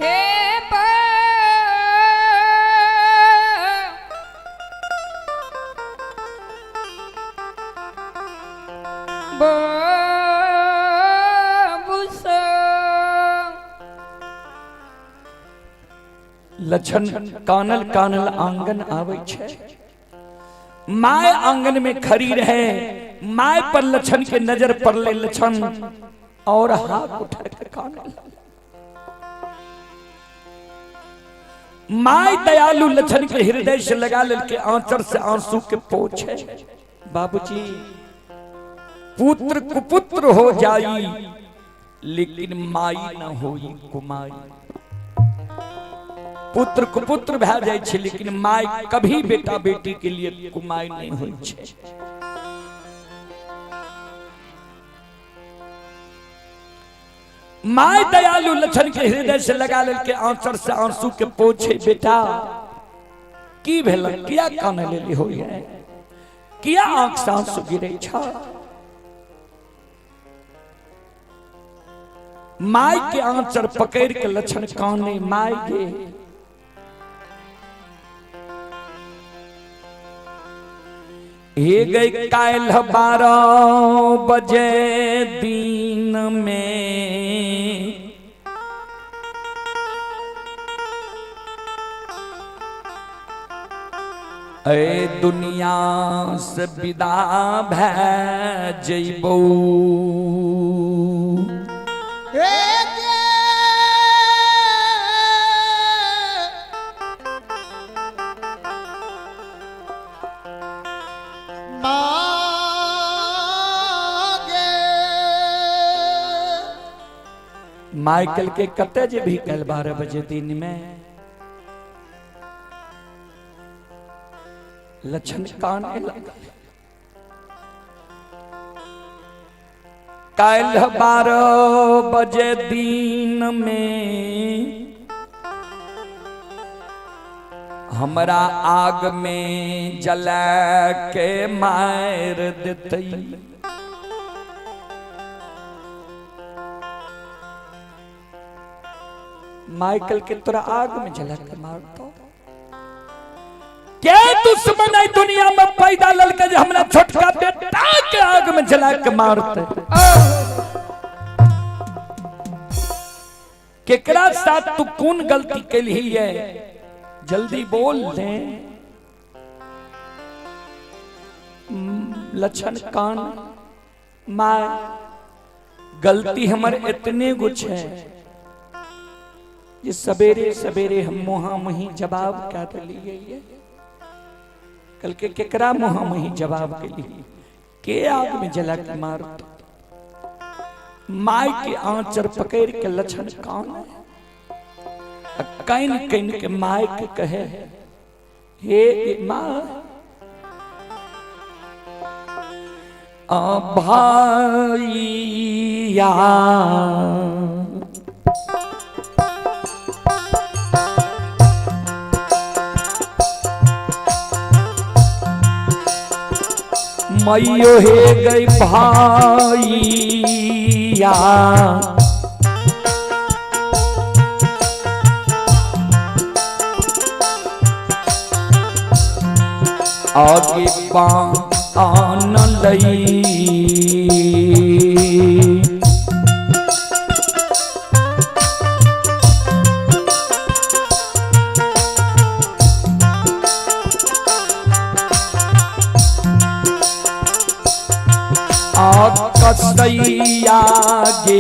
हे लक्षण कानल कानल आंगन आवे छे, my आंगन में खड़ी रहे, my पर लक्षण के नजर पड़ले लक्षण और हाथ उठा के कानल। My दयालु लक्षण के हृदय से लगा लेल के आंचर से आंसू के पोछे, बाबूजी पुत्र कुपुत्र हो जाई लेकिन माई न होई कुमाई। पुत्र कुपुत्र भए जाइ छै लेकिन my कभी बेटा बेटी के लिए कुमाई नहीं होइ छै। My दयालु लक्षण के हृदय से लगा लेल के आंचर से आंसू के पोछे, बेटा की भेल किया काने लेली होई है, किया आंख से आंसू गिरे छ। My के आंचर पकड़ के लक्षण काने, my गे हे गई काल्ह 12 बजे दिन में ए दुनिया से विदा भए जइबौ। हे माइकल के कते जे भी कल 12 बजे दिन में? लक्षण कान लगल। कल 12 बजे दिन में हमरा आग में जला के मार देतई। माइकल के तोरा आग में जला के मारतो। के दुश्मन आई दुनिया में पैदा ललके जे हमरा छोटका बेटा के आग में जला के मारते? केकरा साथ तू कौन गलती कैली है, जल्दी बोल दे। लक्षण कान, माँ गलती हमर इतने कुछ है ये सवेरे सवेरे हम मुहा मही जवाब क्या दिली है। कल के केकरा मुहा मही जवाब के लिए के आग में जला के मार? My के आंचर पकड़ के लक्षण कान can can के my के कहे, हे माँ भाईया मैयो हे गई भाईया, आगे पान लई कसैया गे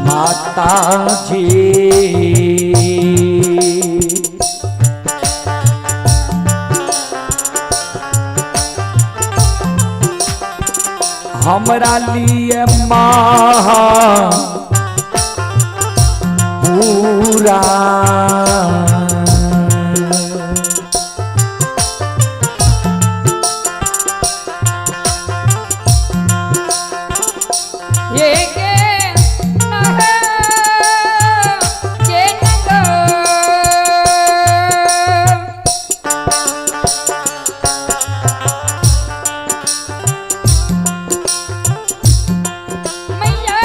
माता जी। हमरा लिए माँ पूरा ये के नह के नगो। मैया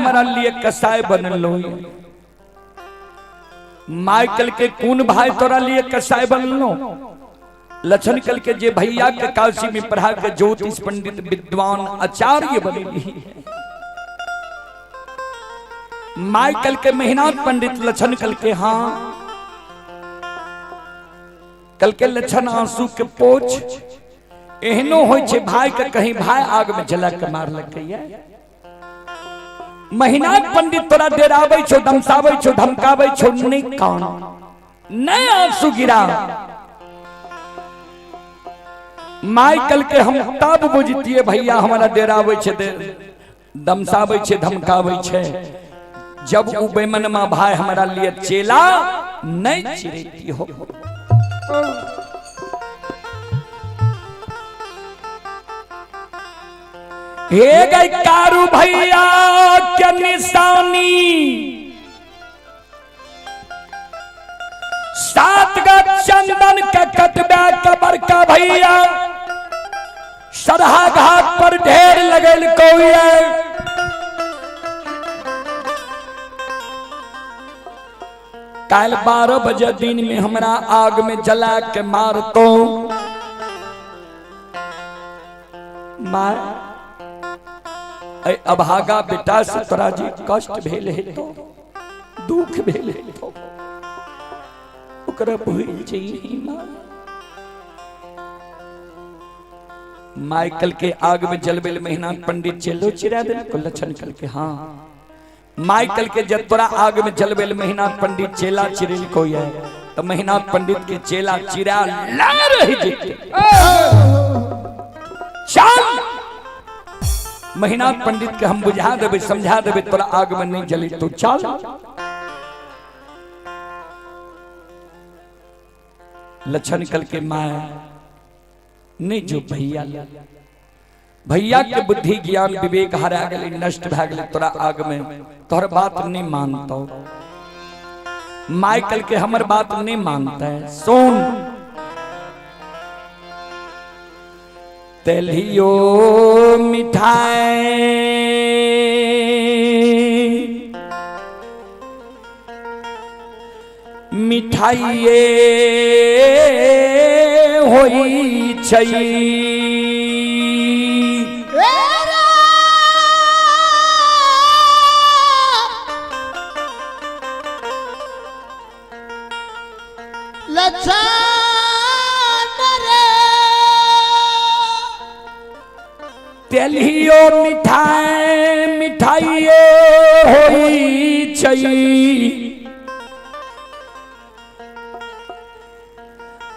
हमारा लिए कसाई बनलो। माइकल के कौन भाई तोरा लिए कसाई बनलो? लछन कल के जे भैया के काशी में पढ़ा के ज्योतिष पंडित विद्वान आचार्य बनेली। माइकल के महिनाथ पंडित लछन कल के हाँ। कल के लछन आंसू के पोछ, एहनो होय छे भाई के कहीं भाई आग में जला के मारलकै। महिनाथ पंडित तोरा डेराबै छौ, दमसाबै छौ, धमकाबै छौ, नहीं कान नहीं आंसू गिरा। माइकल के हम तब बुझतिए भैया हमारा डेराबै छे, दमसाबै छे, धमकाबै छे, जब उ बेमनमा भाई हमारा लिए चेला नहीं चिरेती हो। हे गई कारू भैया के निशानी, सात गा चंदन के कटबे के बड़का भैया सरहा घाट पर ढेर लगल कौए। काल 12 बजे दिन में हमरा आग में जला के मारतो। मार अभागा बेटा से तोरा जी कष्ट भेल है तो दुख भेल है तो ओकरा भूल जाइए। माँ माइकल के आग में जलबेल महीना पंडित चेलो चिरा दे को लक्षण कल के हाँ। माइकल के जब तोरा आग में जलबेल महीना पंडित चेला चिरेल को है तो महीना पंडित के चेला चिरा ला रही जिते। चल महीना पंडित के हम बुझा देबे समझा देबे तोरा आग में नहीं जली तो चल। लक्षण कल के माँ नहीं जो भैया भैया के बुद्धि ज्ञान विवेक हरा गए नष्ट भा गए तोरा आग में तोहर बात नहीं मानतो। माइकल के हमर बात नहीं मानता है। सुन तेलियो मिठाई मिठाइये होई छै तेलियो मिठाई मिठाइये होई छै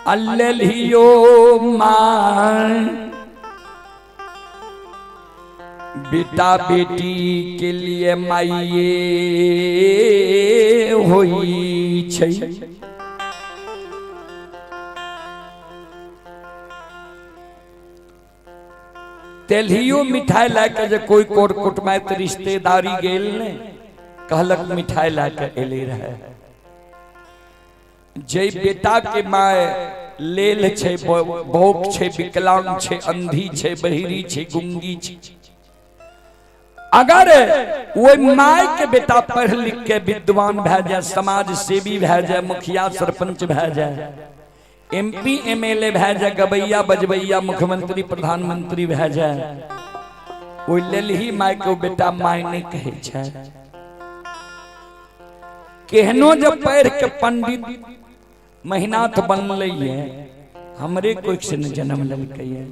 अल्लियो मां बेटा बेटी के लिए माइये होई छै। तेलियो मिठाई लाके जे कोई कोर कुटमैत रिश्तेदारी गेल ने कहलक मिठाई लाके एले रहे। जे बेटा के my लेल छे बौक छे विकलांग छे अंधी छे बहिरी छे गुंगी छे, अगर वो my के बेटा पढ़ लिख के विद्वान भै जाए, समाज सेवी भै जाए, मुखिया सरपंच भै जाए, एमपी एमएलए भै जाए, गबैया बजबैया मुख्यमंत्री प्रधानमंत्री भै जाए, ओहि लेल ही my के बेटा my नहीं कहै छै। केहनो जब पढ़ के पंडित महिनाथ बनलै है, हमरे कोई से न जन्म लेलकै है,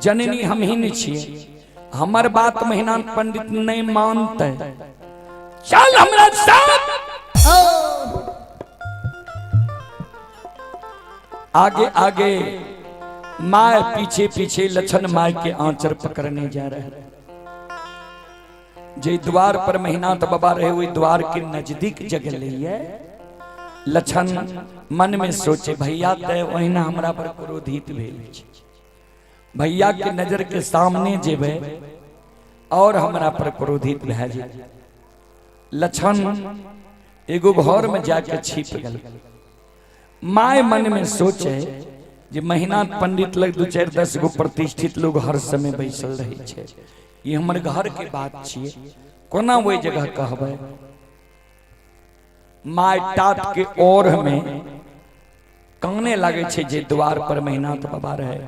जननी हम ही नहीं छियै, हमर बात महिनाथ पंडित नहीं मानते, चल हमरा साथ। आगे आगे my पीछे पीछे लछन my के आंचर पकड़ने जा रहे हैं। जे द्वार पर महिनाथ बाबा रहे वही द्वार के नजदीक जगह लिए लछन मन में सोचे भैया ते ओहिना हमरा पर क्रोधित भेल छै, भैया के नजर के सामने जेबे और हमरा पर क्रोधित भए जेतै। लछन एगो घर में जाके छिप गेल। My मन में सोचे जे महिनाथ पंडित लग 2-4 10 गो प्रतिष्ठित लोग हर समय बैसल रहे छै, ये हमर घर के बात छियै, कोना ओहि जगह कहबै? My टाट के ओर में काने लागे छै, जे द्वार पर महिनाथ बाबा रहे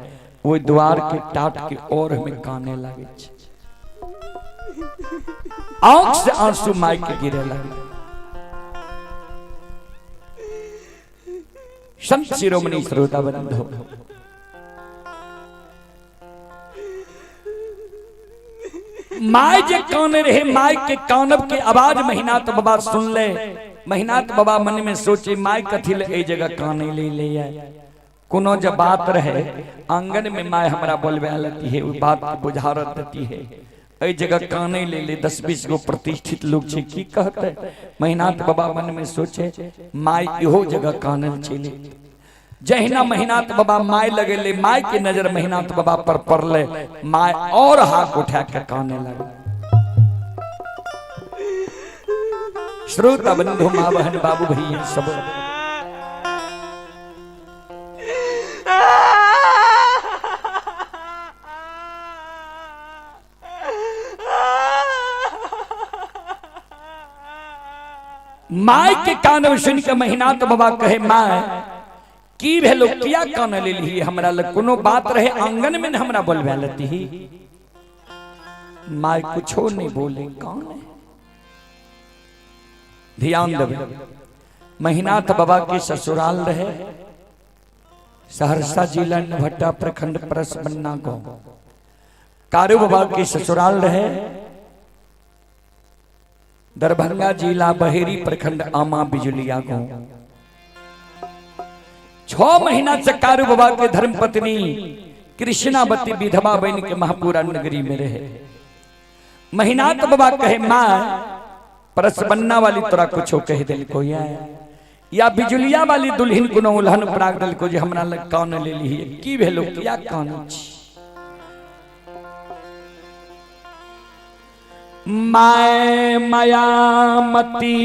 ओहि द्वार के टाट के ओर में काने लागे छै। आंख से आंसू my के गिरे लगे। संत शिरोमणि श्रोता बंधु, my जे काने रहे, my के कानब के आवाज महिनाथ बाबा सुन ले। महिनाथ बाबा मन में सोचे, my कथी ले एहि जगह काने ले ले है? कोनो जब बात रहे आंगन में my हमरा बोलबे लेती है, ओ बात के बुझारत देती है। एहि जगह काने ले ले, 10-20 गो प्रतिष्ठित लोग छै, की कहते? महिनाथ बाबा मन में सोचे, my इहो जगह कानल चले। जहिना महिनाथ बाबा my लगेले, my के नजर महिनाथ बाबा पर पड़ले, my और हाथ उठा के काने लगे। श्रोता बंधु, माँ बहन, बाबू भैया सब, my के कानब सुन के महिनाथ बाबा कहे, my की भेलो, किया कान लेली? हमरा लग कोनो बात रहे आंगन में न हमरा बोलबे लेती? My कुछो नहीं बोले, कौन है? ध्यान देवे, महिनाथ बाबा के ससुराल रहे सहरसा जिला नभट्टा प्रखंड परसबन्ना गांव। कारू बाबा के ससुराल रहे दरभंगा जिला बहेरी प्रखंड आमा बिजुलिया गांव। 6 महीना से कारू बाबा के धर्मपत्नी कृष्णावती विधवा बन के महापुरा नगरी में रहे। महिनाथ बाबा कहे, माँ परसबन्ना वाली तोरा कुछो कह दिल को या बिजुलिया वाली दुल्हन कोनो उल्हन प्राग दिल को जे हमरा लग कान ले ली? की भेलो, किया कान छी? My मायामती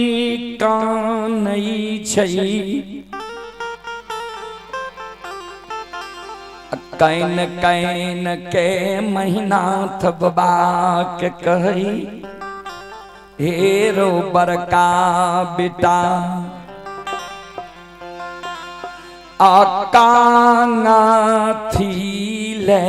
कानई छई, can can के महिनाथ बाबा के कही, हेरो बड़का बेटा आकाना थी ले।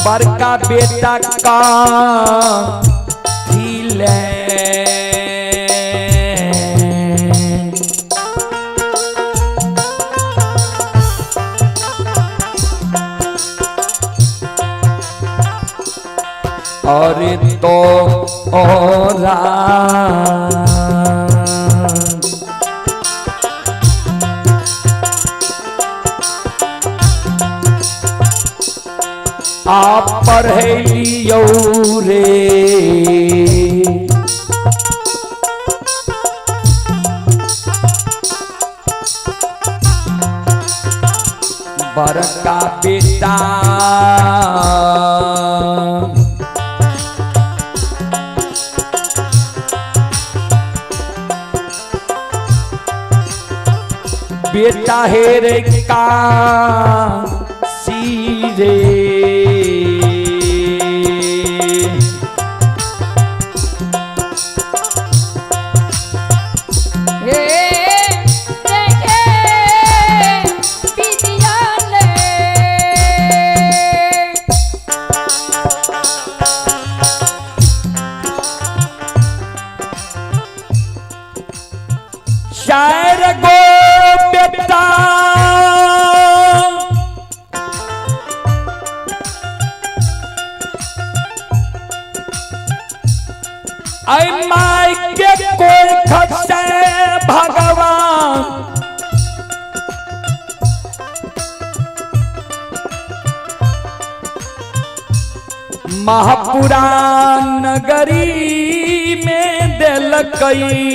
बड़का बेटा का थी ले, और तो ओरा आप पढ़े लियो रे। बड़का बेटा बेटा हेरे का सीरे, हे देखे विद्यालय। चार गो बेटा ऐ my के कोई खसे भगवान महापुराण नगरी में दिलकई।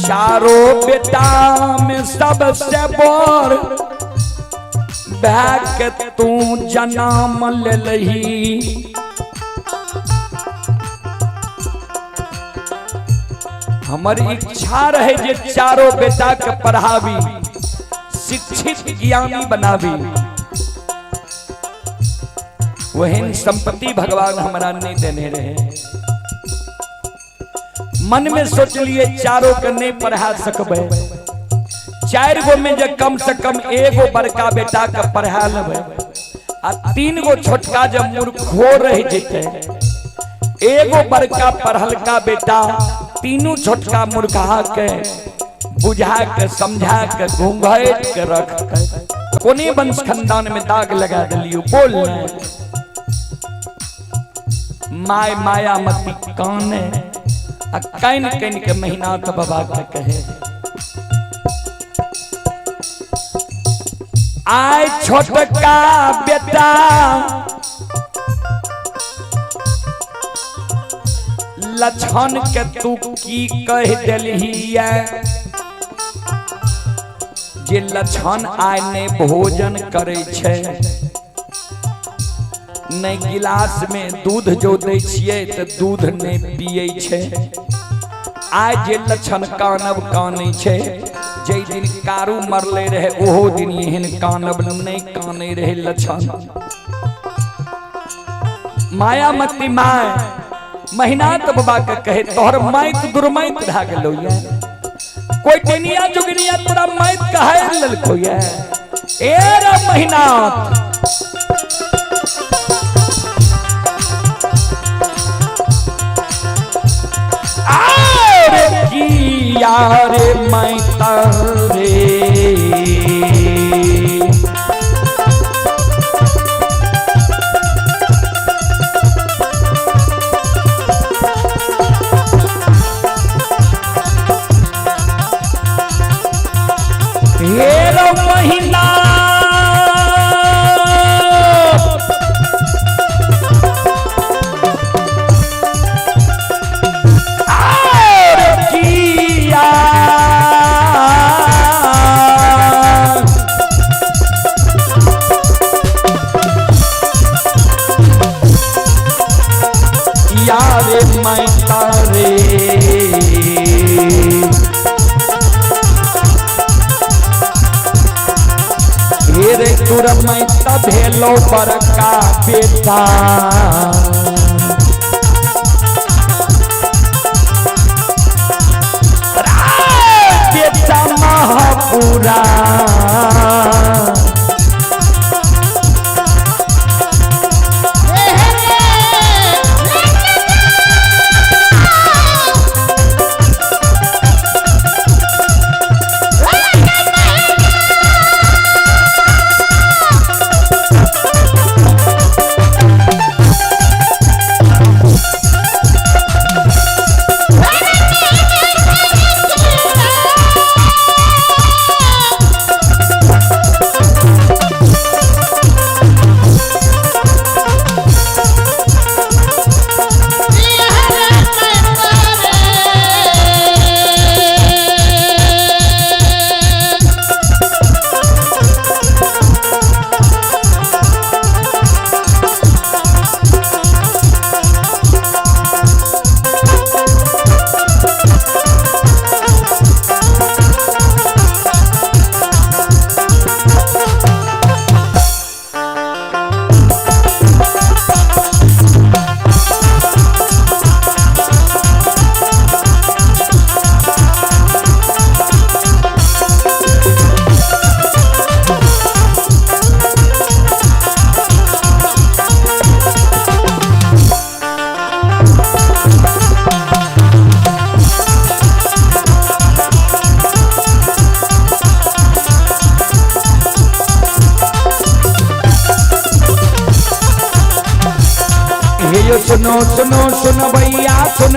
चारों बेटा में सबसे बड़ भए के तू जन्म लेलही। हमर इच्छा रहे जे चारों बेटा के पढ़ाबी, शिक्षित ज्ञानी बनाबी। वहन संपत्ति भगवान हमरा नहीं देने रहे। मन में सोचलिए चारों के नहीं पढ़ा सकबै, 4 गो में जे कम से कम एगो बड़का बेटा के पढ़ा लेबै आ 3 गो छोटका जब मूर्खो रह जेतै, एगो बड़का पढ़लका बेटा तीनों छोटका मूर्खा के बुझा के समझा के घूंघट के रख के कोने वंश खानदान में दाग लगा दिलियो। बोल my Mayamati काने आ can can के महीना तो बाबा के कहे आय छोटका बेटा लक्षण के तू की कह देलही जे लक्षण आय ने भोजन करे छै, नहीं गिलास में दूध जो दै छियै तऽ दूध नहीं पियै छै। आय जे लक्षण कानब कानै छै, जै दिन कारू मरले रहे ओहो दिन एहन कानब नहीं कानै रहे लक्षण। मायामती my महिनाथ बाबा के कहे तोहर माइत दुर्माइत भए गेलौ ये, कोई टेनिया जुगनिया तोरा माइत कहे लेलको ये। ए रे महिनाथ यारे मैं तारे हेरो महीना यारे मैं तारे हेरे तुर मैं तभेलो बड़का बेटा बेटा महापुरा हे सुनो सुनो सुनो भैया सुन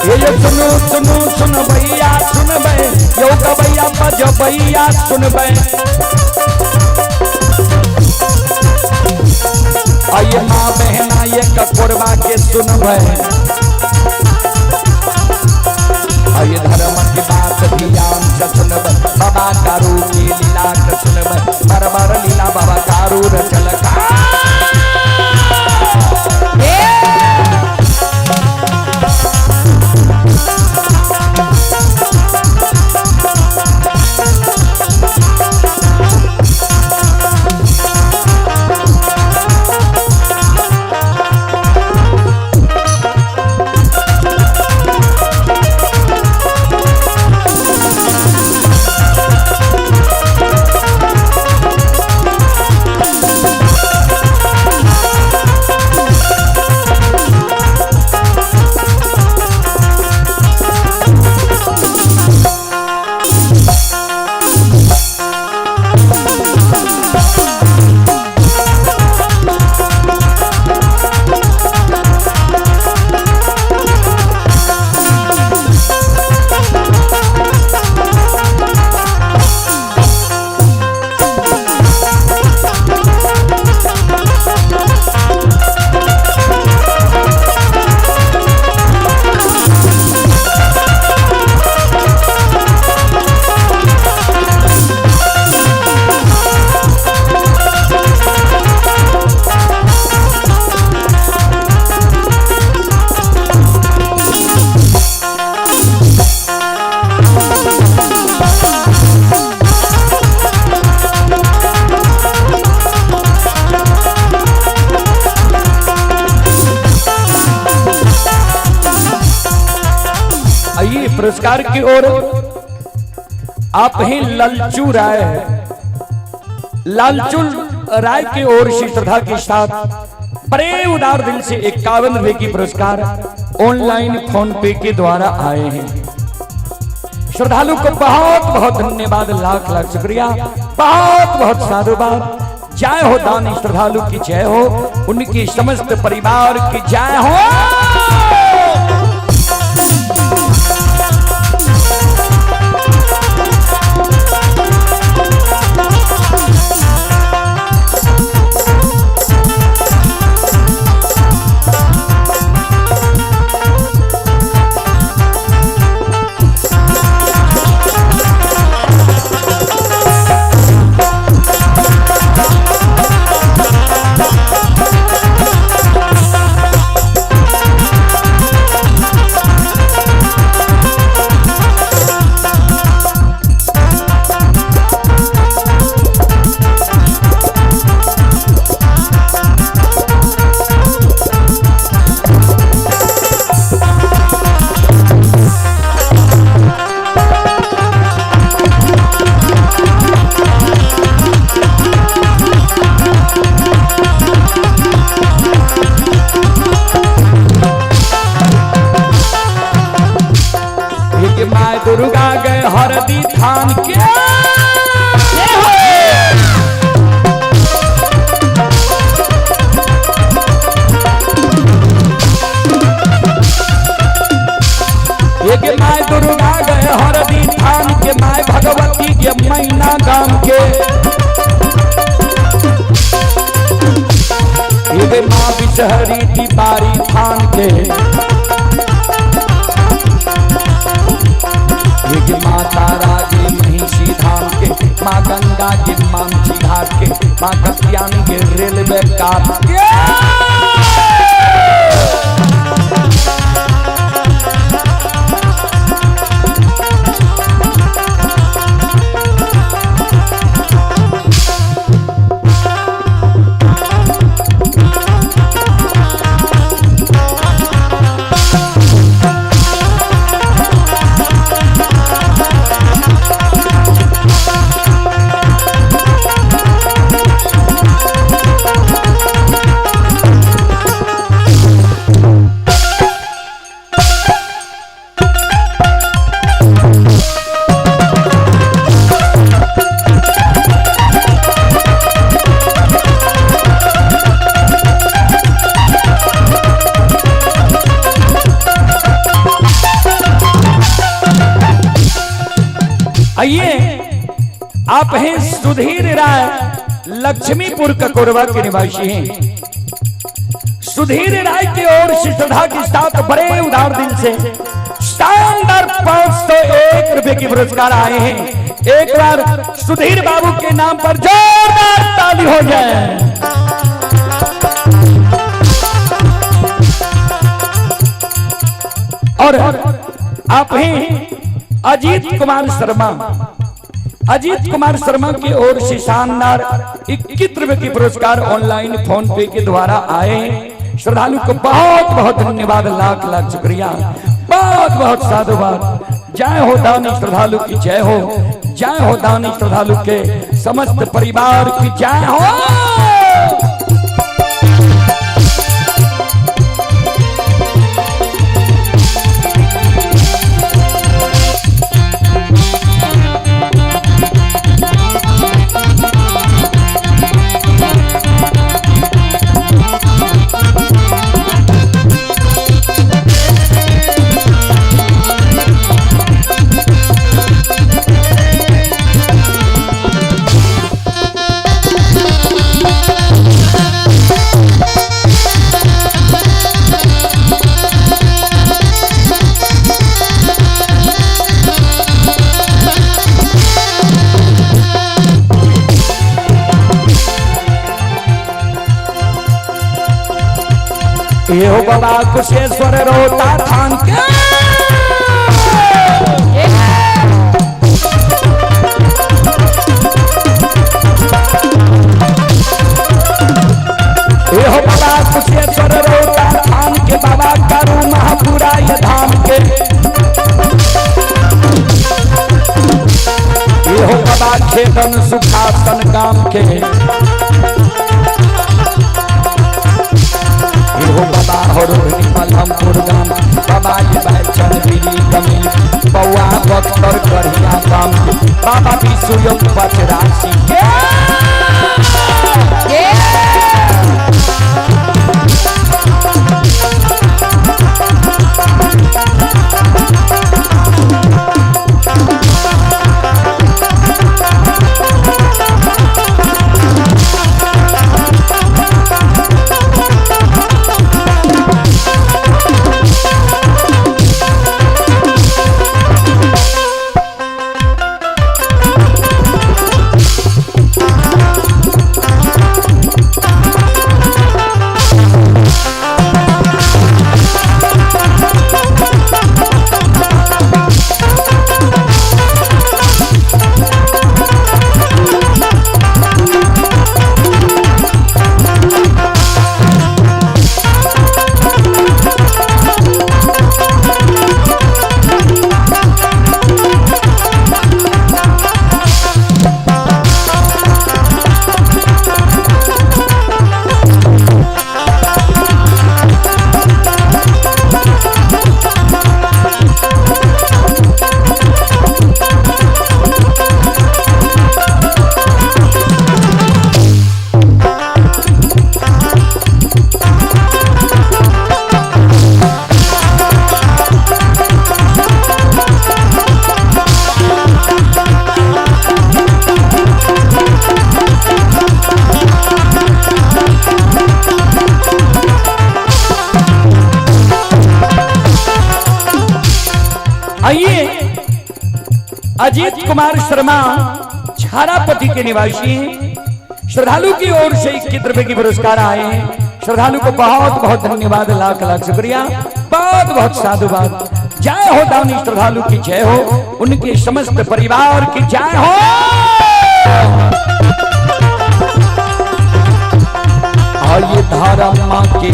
हे सुनो सुनो सुन भैया सुनबै यौ गबैया बजबैया सुनबै। आइए माँ बहना ये ककोरबा के सुनबै। आइए धर्म की बात ध्यान से सुनबै, बाबा कारू की लीला के सुनबै, बार बार लीला बाबा कारू रचल का। आइए पुरस्कार की ओर आप ही ललचू राय है, लालचू राय की ओर से श्रद्धा के साथ बड़े उदार दिल से 51 रुपए की पुरस्कार ऑनलाइन फोन पे के द्वारा आए हैं। श्रद्धालु को बहुत बहुत धन्यवाद, लाख लाख शुक्रिया, बहुत बहुत साधुवाद। जय हो दानी श्रद्धालु की जय हो, उनकी समस्त परिवार की जय हो। दुर्गा गए हरदी थान के, एक my Durga गए हरदी थान के, my Bhagwati के मैना गाम के, एक माँ बिचहरी तिवारी थान के, एक माँ तारा के महिषी धाम के, माँ गंगा के मामची घाट के, माँ कत्यान के रेलवे काट के। आइए आप हैं सुधीर राय, लक्ष्मीपुर ककोरवा के निवासी हैं। सुधीर राय की ओर से श्रद्धा के साथ बड़े उदार दिल से शानदार 501 रुपए के पुरस्कार आए हैं। एक बार सुधीर बाबू के नाम पर जोरदार ताली हो जाए। और आप ही अजीत कुमार शर्मा, अजीत कुमार शर्मा की ओर से शानदार 21 रुपए की पुरस्कार ऑनलाइन फोन पे के द्वारा आए हैं। श्रद्धालु को बहुत बहुत धन्यवाद, लाख लाख शुक्रिया, बहुत बहुत साधुवाद। जय हो दानी श्रद्धालु की जय हो, जय हो दानी श्रद्धालु के समस्त परिवार की जय हो। ये हो बाबा कुशेश्वर रोता थान के, ये हो बाबा कुशेश्वर रोता थान के, बाबा करू महापुरा ये धाम के। ये हो बाबा खेतन सुखासन काम के, हो बाबा हो रोहिणी मलहमपुर गाम, बाबा ये बैचन बिरी कमील बउआ बख्तर करिया काम के, बाबा विश्वयोग पचरासी के। आइए अजीत कुमार शर्मा छारापति के निवासी हैं, श्रद्धालु की ओर से 21 रुपए की पुरस्कार आए हैं। श्रद्धालु को बहुत बहुत धन्यवाद, लाख लाख शुक्रिया, बहुत बहुत साधुवाद। जय हो दानी श्रद्धालु की जय हो, उनके समस्त परिवार की जय हो। आइए धारा मां के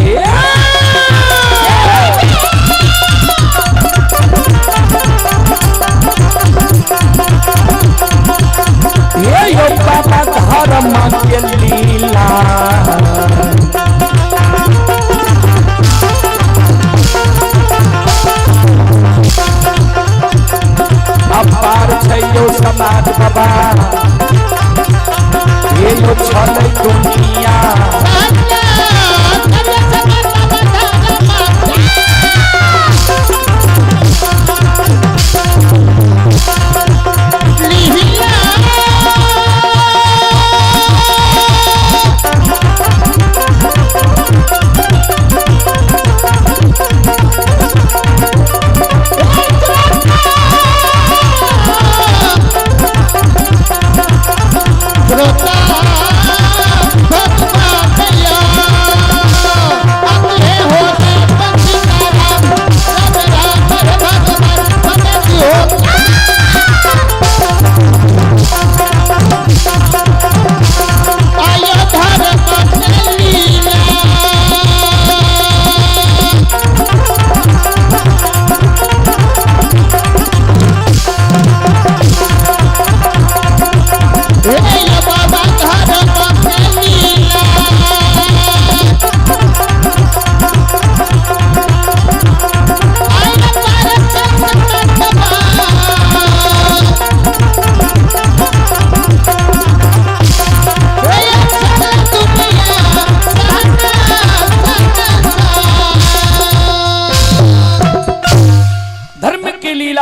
ये यो बाबा धर्म के लीला, अपार छै यो समाज बाबा, ये यो छलै दुनिया। धन्य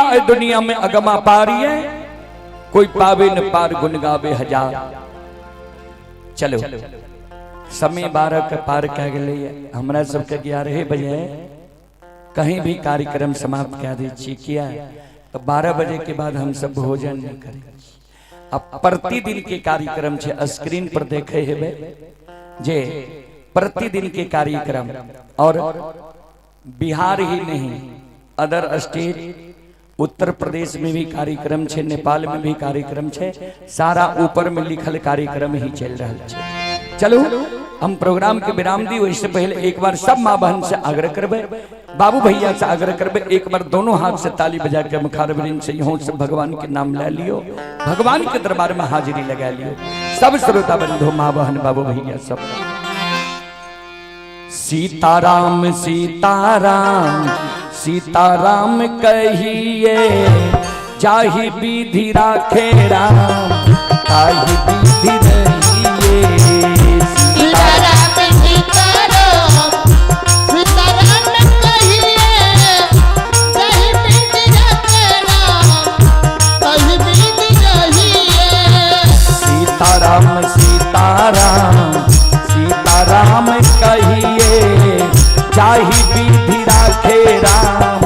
लीला दुनिया में अगमा पारी है, कोई पावे न पार गुण गावे हजार। चलो समय 12 के पार कह गए, हमरा सबके 11 बजे कहीं भी कार्यक्रम समाप्त कह दै छी, किया तो 12 बजे के बाद हम सब भोजन नहीं करें। अब प्रतिदिन के कार्यक्रम छे, स्क्रीन पर देखे हेबे जे प्रतिदिन के कार्यक्रम, और बिहार ही नहीं अदर स्टेट उत्तर प्रदेश में भी कार्यक्रम छे, नेपाल में भी कार्यक्रम छे, सारा ऊपर में लिखल कार्यक्रम ही चल रहा छे। चलू हम प्रोग्राम के विराम दी, वैसे पहले एक बार सब माँ बहन से आग्रह करबे, बाबू भैया से आग्रह करबे, एक बार दोनों हाथ से ताली बजा के मुखारवृंद से यूं से भगवान के नाम ले लियो, भगवान के दरबार में हाजिरी लगा लियो। सब श्रोता बंधु माँ बहन बाबू भैया सब। सीताराम सीताराम सीताराम कहिए, जाहि विधि राखे राम ताहि विधि रहिए। सीताराम सीताराम सीताराम कहिए, जाहि विधि राखे राम ताहि विधि रहिए। सीताराम सीताराम सीताराम कहिए, जाहि विधि राखे राम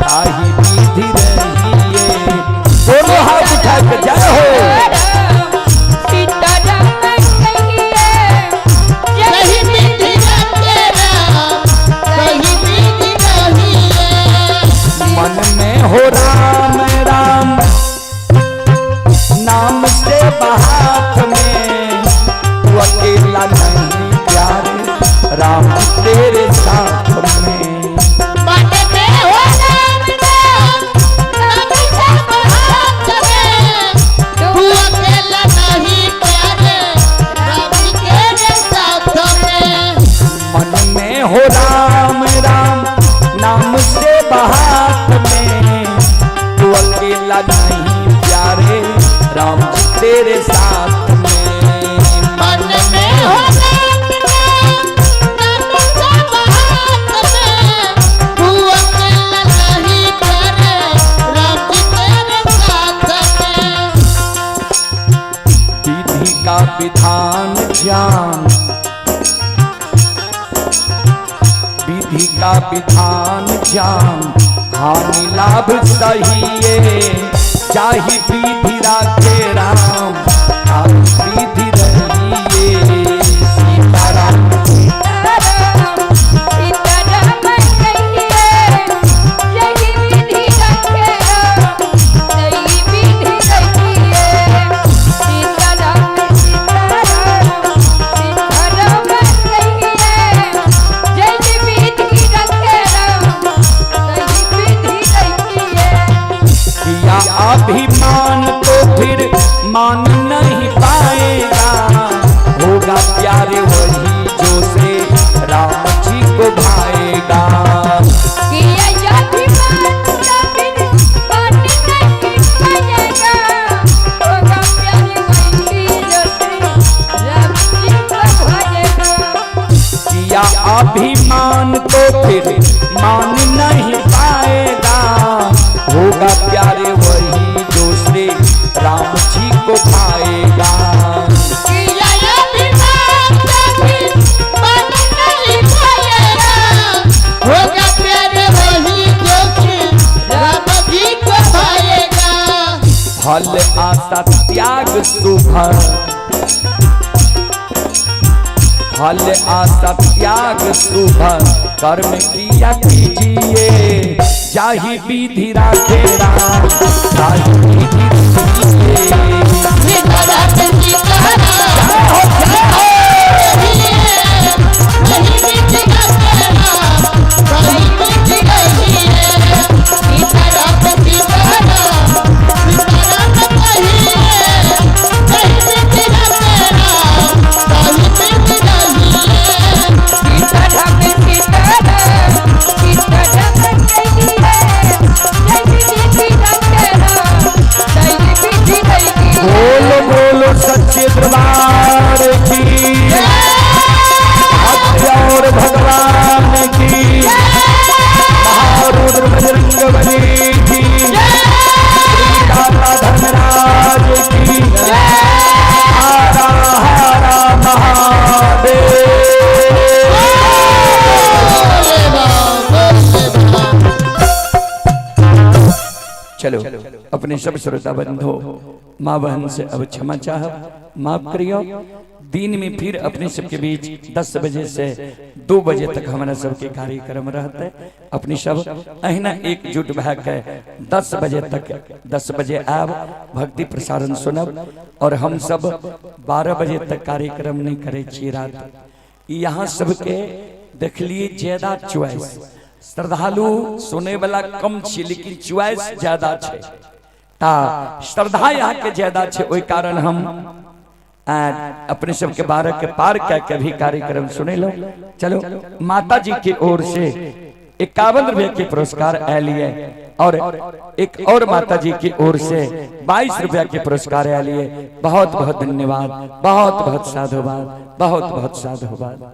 ताहि विधि रहिए। दोनों हाथ उठा के जय हो। सीताराम कहिए, जाहि विधि राखे राम ताहि विधि रहिए। मन में हो राम राम नाम से हाथ में, तू अकेला नहीं प्यारे राम तेरे साथ में। मन में हो राम राम नाम से हाथ में, तू अकेला नहीं प्यारे राम तेरे साथ में। मन में हो राम राम नाम से हाथ में, तू अकेला नहीं प्यारे राम तेरे साथ में। मन में हो राम राम नाम से हाथ में, तू अकेला नहीं प्यारे राम तेरे साथ में। विधि का विधान जान, विधि का विधान जान, हानि लाभ सहिए, चाही विधि राखे राम ताहि विधि रहिए। सीताराम सीताराम कहिए, यही विधि रखे राम ताहि विधि रहिए। सीताराम सीताराम सीताराम कहिए, यही विधि रखे राम ताहि विधि रहिए। किया अभिमान तो फिर मान नहीं पाएगा, होगा प्यारे वही जो से राम जी को भाएगा। किया अभिमान तो फिर मान नहीं पाएगा, होगा प्यारे वही जो श्री राम जी को भाएगा। किया अभिमान तो फिर मान नहीं पाएगा, होगा प्यारे वही जो श्री राम जी को भाएगा। किया अभिमान तो फिर मान नहीं पाएगा, होगा प्यारे वही जो श्री राम जी को भाएगा। फल आशा त्याग शुभ, फल आशा त्याग शुभ कर्म किया कीजिए, जाहि विधि राखे राम ताहि विधि रहिए। सीताराम सीताराम जय हो जय हो। यही विधि राखे राम ताहि विधि रहिए। सीताराम सीताराम सीताराम कहिए, यही विधि राखे राम ताहि विधि रहिए। सीताराम सीताराम सीताराम कहिए, यही विधि रखे राम ताहि विधि रहिए। बोलो बोलो सच्चे दरबार की, और भगवान। चलो अपने सब श्रोता बंधु माँ बहन से अब क्षमा चाह, माफ करियो। दिन में फिर अपने सबके बीच 10 बजे से 2 बजे तक हमारा सबके कार्यक्रम रहते। अपने सब अहिना एकजुट भए के 10 बजे तक 10 बजे आब भक्ति प्रसारण सुनब। और हम सब 12 बजे तक कार्यक्रम नहीं करे छी रात। यहाँ सबके देखलिए ज्यादा चॉइस, श्रद्धालु सुने वाला कम छी लेकिन चॉइस ज्यादा छे, ता श्रद्धा यहाँ के ज्यादा छे, ओहि कारण हम अपने सबके 12 के पार कह के भी कार्यक्रम सुने लो। चलो माता जी की ओर से 51 रुपए के पुरस्कार आयल है और एक और माता जी की ओर से 22 रुपया के पुरस्कार आयल है। बहुत बहुत धन्यवाद, बहुत बहुत साधुवाद, बहुत बहुत साधुवाद।